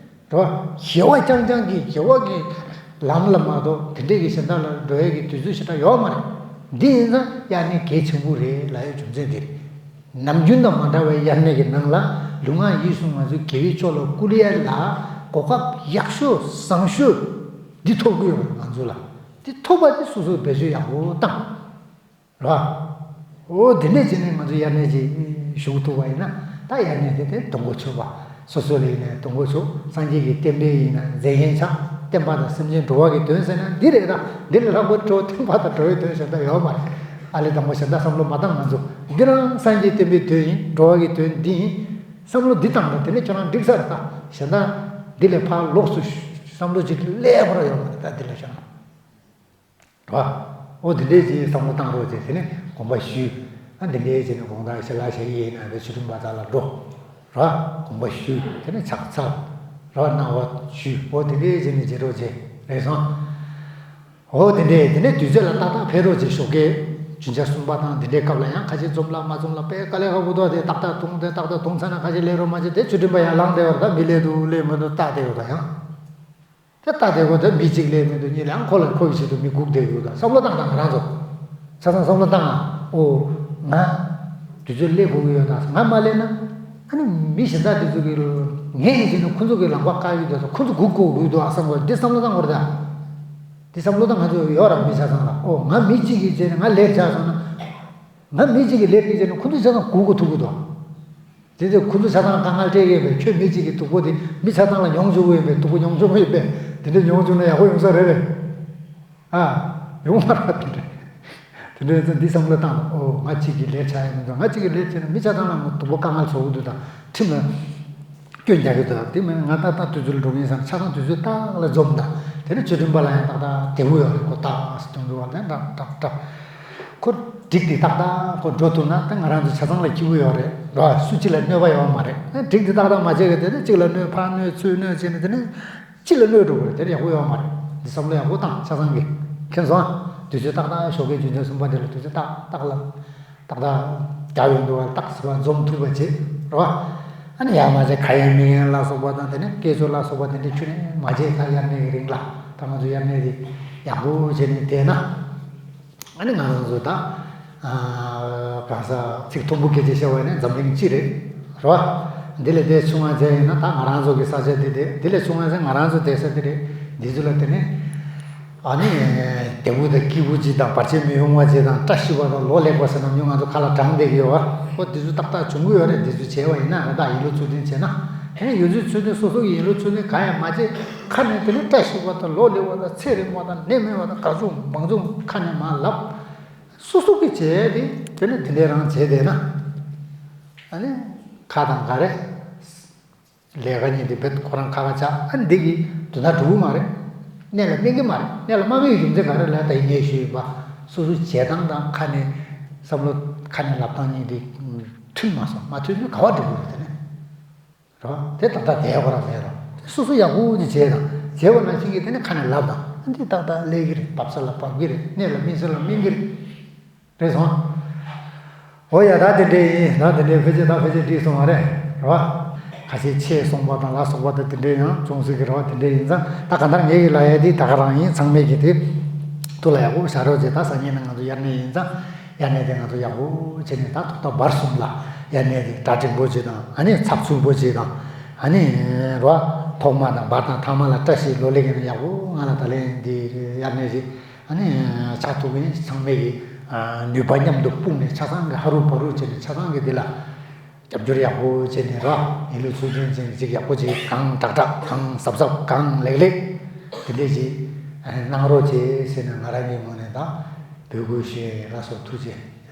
བ། དགེ་བ་རྐྱང་རྐྱང་གི་དགེ་བ་གི་ལམ་ལ་མ་གཏོགས་དེ་འདྲས་ཀྱི་གཞན་དག་ལ་འགྲོ་ཡས་ཀྱི་དུས་ཚོད་ཞེ་དྲག་ཡོད་མ་རེད། འདི་ཡིན་ཙང་དབྱར་གནས་གལ་ཆེན་པོ་རེད་ལབ་ཡའི་རྒྱུ་མཚན་འདི་རེད། ནམ་རྒྱུན་དང་མ་འདྲ་བའི་དབྱར་གནས་ཀྱི་ནང་ལ་ལུས་ངག་ཡིད་གསུམ་ང་ཚོའི་དགེ་བའི་ཕྱོགས་ལ་བསྐུལ་ཡས་ལ་གོ་སྐབས་ཡག་ཤོས་བཟང་ཤོས་འདི་ཐོབ་ཀྱི་ཡོད་རེད་ང་ཚོ་ལ། འདི་ཐོབ་པ་འདི་སོ་སོས་བེད་སྤྱོད་ཡག་པོ་བཏང་། ར། འོ་དེ་འདྲས་བྱས་ནས་ང་ཚོ་དབྱར་གནས་ཀྱི་བཞུགས་ཐུབ་པ་ཡིན་ན། ད་དབྱར་གནས་དེ་དེ་དུས་འཁོར་ཆོས་པ་སོ་སོ་ལ་ཡིན་ནའི་དུས་འཁོར་ཆོས། སངས་རྒྱས་ཀྱི་བསྟན་པའི་ཡིན་ན་མཛད་འགན་ཆགས། བསྟན་པ་དང་སེམས་ཅན་འགྲོ་བ་གི་དོན་ཟེར་ན་འདི་རེད་ད། འདི་ལས་ལྷག་པའི་འགྲོ། བསྟན་པ་དང་འགྲོ་བའི་དོན་གཞན་དག་ཡོད་མ་རེད། ཨ་ལས་དང་པོ་གཞན་དག་བསམ་བློ་མ་བཏང་ང་ཚོ། འདི་རང་སངས་རྒྱས་བསྟན་པའི་དོན་ཡིན། འགྲོ་བ་གི་དོན་འདི་ཡིན། བསམ་བློ་འདི་བཏང་ན་དེ་ནས་ཁྱོད་རང་འགྲིག་ས་རེད་ད། གཞན་དག་འདི་ལས་ཕར་ལོགས་སུ་བསམ་བློ་ཅིག་སླེབས་པ་ར་ཡོད་མ་རེད་ད། འདི་ལས་ཁྱོད་རང་། རེད་བ། འོ་དེ་འདྲས་ཀྱི་བསམ་བློ་བཏང་རོགས་བྱས། དེ་ནས་དགོངས་པ་ཞུས། ཨ་འདི་འདྲས་བྱས་ནས་དགོང་དག་ཞལ་ལག་བཞེས་ཀྱི་ཡིན་ན་དེ་ཆོས་སྒྲོན་པ་ཚང་ལ་འགྲོ། རེད་བ། དགོངས་པ་ཞུས། དེ་ནས་ཕྱག་འཚལ། རེད་བ། གནང་བ་ཞུས། འོ་དེ་འདྲས་བྱས་ནས་བྱེད་རོགས་བྱས། རེད་སོང་། འོ་དེ་འདྲས་དེ་ནས་དུས་ཚོད་ལ་ཏག་ཏག་ཕེབས་རོགས་བྱས། ཞོགས་ཀས་རྒྱུན་ཆགས་གསུམ་པ་དང་དེ་འདྲས་སྐབས་ལ་ཡང་ཁ་ཤས་འཛོམས་ལ་མ་འཛོམས་ལ་དཔེ་དཀའ་ལས་ཁག་པོ་འདུག་དེ་ཏག་ཏག་འཐུང་། དེ་ཏག་ཏག་འཐུང་ཚར་ན་ཁ་ཤས་སླེབས་རོགས་མ་བྱེད། དེ་ཆོས་སྒྲོན་པ་ཡར་ལངས་བསྡད་པ་རེད་ད། མི་སླེབས་འདུག་སླེབས་མི་འདུག་ལྟ་བསྡད་ཡོད་པ་ཡང་། དེ་ལྟ་བསྡད་དགོས། དེ་མི་གཅིག་སླེབས་མི་འདུག་གཉིས་སླེབས། ཨང་ཁོ་ལ་ཁོ་ཡི་ཆེད་དུ་མི་སྒུག་བསྡད་ཡོད་ད། བསམ་བློ་བཏང་དང་ང་རང་ཚོ། ཆ་ཚང་བསམ་བློ་བཏང་ཨ། ཨོ། ང་། དུས་ཚོད་སླེབས་དགོས་ཀྱི་ཡོད་ད། ང་མ་སླེབས་ན། ཨ་ནི་མི་གཞན་དག་དེ་ཚོ་གི། ངས་ཡིན་ཕྱིན་ན་ཁོ་ཚོ་གི་ལམ་ཁ་བཀག་ཡོད་ད། ཁོ་ཚོ་སྒུག་དགོས་ཀྱི་འདུག་ཨ་བསམ་དགོས། འདི་བསམ་བློ་བཏང་དགོས་རེད་ད། འདི་བསམ་བློ་བཏང་ང་ཚོ་ཡོད་ར། མི་ཆ་ཚང་ལ། ཨོ། ང་མི་གཅིག་གིས་བྱས་ནས་ང་ལེཊ་ཆགས་སོང་ན། ང་མི་གཅིག་གིས་ལེཊ་གིས་བྱས་ནས་ཁོ་ཚོ་ཆ་ཚང་སྒུག་དགོས་ཐུག་གི་འདུག་དེ་དུས་ཁོ་ཚོ་ཆ་ཚང་དཀའ་ངལ་འཕྲད་ཀྱི་ཡོད་པས། ཁྱོད་མི་གཅིག་གི་སྡུག་པོ་དེ་མི་ཆ་ཚང་ལ་མྱོང་བཅུག་གི་ཡོད་པས། སྡུག་པོ་མྱོང་བཅུག་གི་ཡོད་པས། དེ་འདྲ་མྱོང་བཅུག་ན་ཡག་པོ་ཡོང་ས་རེད་པས། ཨ། ཡོང་མ་རེད་པ། དེ་འདྲ། དེ་འདྲ་ཡིན་ཙང་འདི་བསམ་བློ་བཏང་དང་། ཨོ། ང་གཅིག་གིས་ལས་བྱ་ཡ་མི་འདུག་ང་གཅིག་གིས་ལས་བྱས་ན་མི་ཆ་ཚང་ལ་ང་སྡུག་པོ་དཀའ་ངལ་བཟོ་གི་འདུག་དང་། ཁྲིམས་ལ་སྐྱོན་རྒྱག་གི་འདུག་དེ་མིན་ང་ཏག་ཏག་དུས་ཚོད་ལ་འགྲོ་གི་ཡིན་བསམ། ཆ་ཚང་དུས་ཚོད་ཏག་ལ་འཛོམས་དང་། དེ་ནས་ཆོས་སྒྲོན་པ་ལ་ཡང་ཏག་ཏག་དེ་བོ་ཡོད་རེད། ཁོ་ཏག་སེ་སྟོན་འདུག་བ། ལན་ཏག་ཏག་ཏག་ཁོ་འགྲིག་དེ་ཏག་ཏག་ཁོ་འགྲོ་ཐུབ་ན་ད་ང་རང་ཚོ་ཆ་ཚང་ལ་སྐྱིད་པོ་ཡོད་རེད་ར། སུ་གཅིག་ལ་གནོད་པ་ཡོད་མ་རེད། འགྲིག་དེ་ཏག་ཏག་མ་བྱས་གི་དེ་ནས་གཅིག་ལ་གནོད་ཕར་གནོད་ཚུར་གནོད་བྱས་ནས་དེ་ནས་གཅིག་ལ་གནོད་འགྲོ་གི་རེད། དེ་ཡག་པོ་ཡོད་མ་རེད། འདི་བསམ་བློ་ཡག་པོ་བཏང་། ཆ་ཚང་གིས་མཁྱེན་སོང་ཨ། དུས་ཚོད་ཏག་ཏག་ཞོགས་ཀའི་རྒྱུན་ཆད་གསུམ་པ་དེ་ལ་དུས་ཚོད་ཏག་ཏག་ལ་ཏག་ཏག་རྒྱག་ཡོང་དུས་བ་ཏག་སེ་བ་འཛོམས་ཐུབ་པ་བྱེད་རོ། ཨ་ནི་ཡར་མ་བྱས་ཁ་ཡན་མིག་ཡན་ལ་སོགས་པ་དང་། དེ་ནས་སྐད་ཅོར་ལ་སོགས་པ་དེ་འདྲ་ཁྱོན་ནས་མ་བྱེད། ད་དབྱར་གནས་ཀྱི་རིང་ལ་ད་ང་ཚོ་དབྱར་གནས་དེ་ཡག་པོ་བྱས་ནས་བསྡད་ན། ཨ་ནི་ང་རང་ཚོ་ད། ཨ། གང་ཟག་ཚིག་མཐོན་པོ་སྐད་ཆ་བཤད་པ་ཡིན་ན་འཛམ་གླིང་སྤྱི་རེད། རེད་བ། འདི་ལས་དེ་ཆུང་བ་མཛད་ཡིན་ན་ད་ང་རང་ཚོ་གི་ས་ཆ་འདི་རེད། འདི་ལས་ཆུང་བ་མཛད་ང་རང་ཚོ་བསྡད་ས་འདི་རེད། འདི་ཚོ་ལ་དེ་ནས། ཨ་ནི། བདེ་པོ་དང་སྐྱིད་པོ་ཅིག་དང་བར་ཆད་མི་ཡོང་བ་ཅིག་དང་། བཀྲ་ཤིས་པ་དང་ལོ་ལེགས་པ་ཟེར་ནམ་རྒྱུན་ང་ཚོ་ཁ་ལ་བགྲངས་བསྡད་ཀྱི་ཡོད་བ། ཨོ་འདི་ཚོ་ཏག་ཏག་བྱུང་གི་ཡོད་རེད། འདི་ཚོ་བྱས་པ་ཡིན་ན་རེད། ད་ཡིན་ལུགས་ཚུལ་མཐུན་བྱས་ན། ཧེ་ཡོད་ཚུལ་ཚུལ་མཐུན་སོ་སོ་གི་ཡིན་ལུགས་ཚུལ་མཐུན་གང་ཡང་མ་བྱས། ཁ་ནས་དེ་ནས་བཀྲ་ཤིས་པ་དང་ལོ་ལེགས་པ་དང་ཚེ་རིང་བ་དང་ནད་མེད་པ་དང་ག་ཚོད་མང་ཚོད་ཁ་ནས་མར་ལབ། སོ་སོ་གི་བྱས་ཏེ་དེ་ནས་དེ་འདྲས་རང་བྱས་བསྡད་ན། ཨ་ནི་ཁ་དང་ག་རེ། ལས་ཀ་གཉིས་དེ་བེད་ཁོ་རང་ཁ་ཁ་ཆགས། ཨ་འདི་གི་དོན་དག་འགྲུབ་ཀྱི་མ་རེད། གནད་ལ་སྨིན་གྱི་མ་རེད། གནད་ལ་མ་སྨིན་གྱི་རྒྱུ་མཚན་ག་རེ་ལ་ད་ཡིན་ངས་ཞུས་ཡིན་པ། སོ་སོ་བྱེད་སྟངས་དང་ཁ་ནས་ བསམ་བློ་ཁ་ནས་ལབ་སྟངས་གཉིས་དེ་མཐུན་མ་སོང་། མ་མཐུན་ན་ག་བ་འགྲོ་དགོས་རེད་དེ་ནི། རེད་བ། དེ་ཏག་ཏག་བསྡད་ཁོ་རང་མེད་རོ། སོ་སོ་ཡག་པོ་ཅིག་བྱས་དང་བྱས་པ་ནང་བཞིན་གྱི་དེ་ནི་ཁ་ནས་ལབ་དང་། འདི་ཏག་ཏག་སླེབས་ཀྱི་རེད། བབས་ས་ལ་བབས་ཀྱི་རེད། གནས་ལ་སྨིན་ས་ལ་སྨིན་གྱི་རེད། རེད་སོང་། འོ་ཡ། ད་དེ་འདྲས་ཡིན། ད་དེ་འདྲས་ཕལ་ཆེར་ད་ཕལ་ཆེར་འགྲིག་སོང་བ་རེད། རེད་བ། ཁ་ཤས་ཆད་སོང་བ་དང་ལ་སོགས་པ་ད་དེ་འདྲས་ཡང་བྱུང་སྲིད་ཀྱི་རེད་བ། དེ་འདྲས་ཡིན་ཙང་ད་གང་ལྟར་ངས་ཀྱི་ལབ་ཡ་དེ་ད་ག་རང་ཡིན། ཚང་མས་ཀྱི་དེ་ཐུགས་ལ་ཡག་པོ་བཞག་རོགས་བྱེད། ད་སང་ཉིན་ནས་ང་ཚོ་དབྱར་གནས་ཡིན་ཙང་དབྱར་གནས་དེ་ང་ཚོ་ཡག་པོ་བྱས་ནས། ད་ཐོག་མཐའ་བར་གསུམ་ལ་དབྱར་གནས་དེ་གྲ་སྒྲིག་པོ་བྱེད་དང་། ཨ་ནི་ཚགས་ཚུད་པོ་བྱེད་དང་། ཨ་ནི་རེད་བ། ཐོག་མ་དང་བར་དང་ཐ་མ་ལ་བཀྲ་ཤིས་ལོ་ལེགས་ཡིན་ན་ཡག་པོ། ང་ལ་ད་ལན་འདི་དབྱར་གནས་རེད། ཨ་ནི་ཕྱག་ཐུག་གིན་ཚང་མས་ཀྱི་ནུས་པ་མཉམ་དུ་སྤུངས་ནས་ཆ་ཚང་གི་ཧ་རུ་བ་རུ་བྱས་ནས་ཆ་ཚང་གི་འདི་ལ་རྒྱབ་སྐྱོར་ཡག་པོ་བྱས་ནས་ར། ཡིན་ལུགས་ཚུལ་ཁྲིམས་ཅན་ཅིག་ཡག་པོ་ཅིག་གང་དྲག་དྲག་གང་གཟབ་གཟབ་གང་ལེགས་ལེགས་དེ་འདྲས་ཅིག་གནང་རོགས་བྱེད་ཟེར་ནས་ང་རང་གི་ངོས་ནས་ད་འབོད་སྐུལ་ཞུ་ཡ་ཡིན། ལགས་སོ། ཐུགས་རྗེ་ཆེ།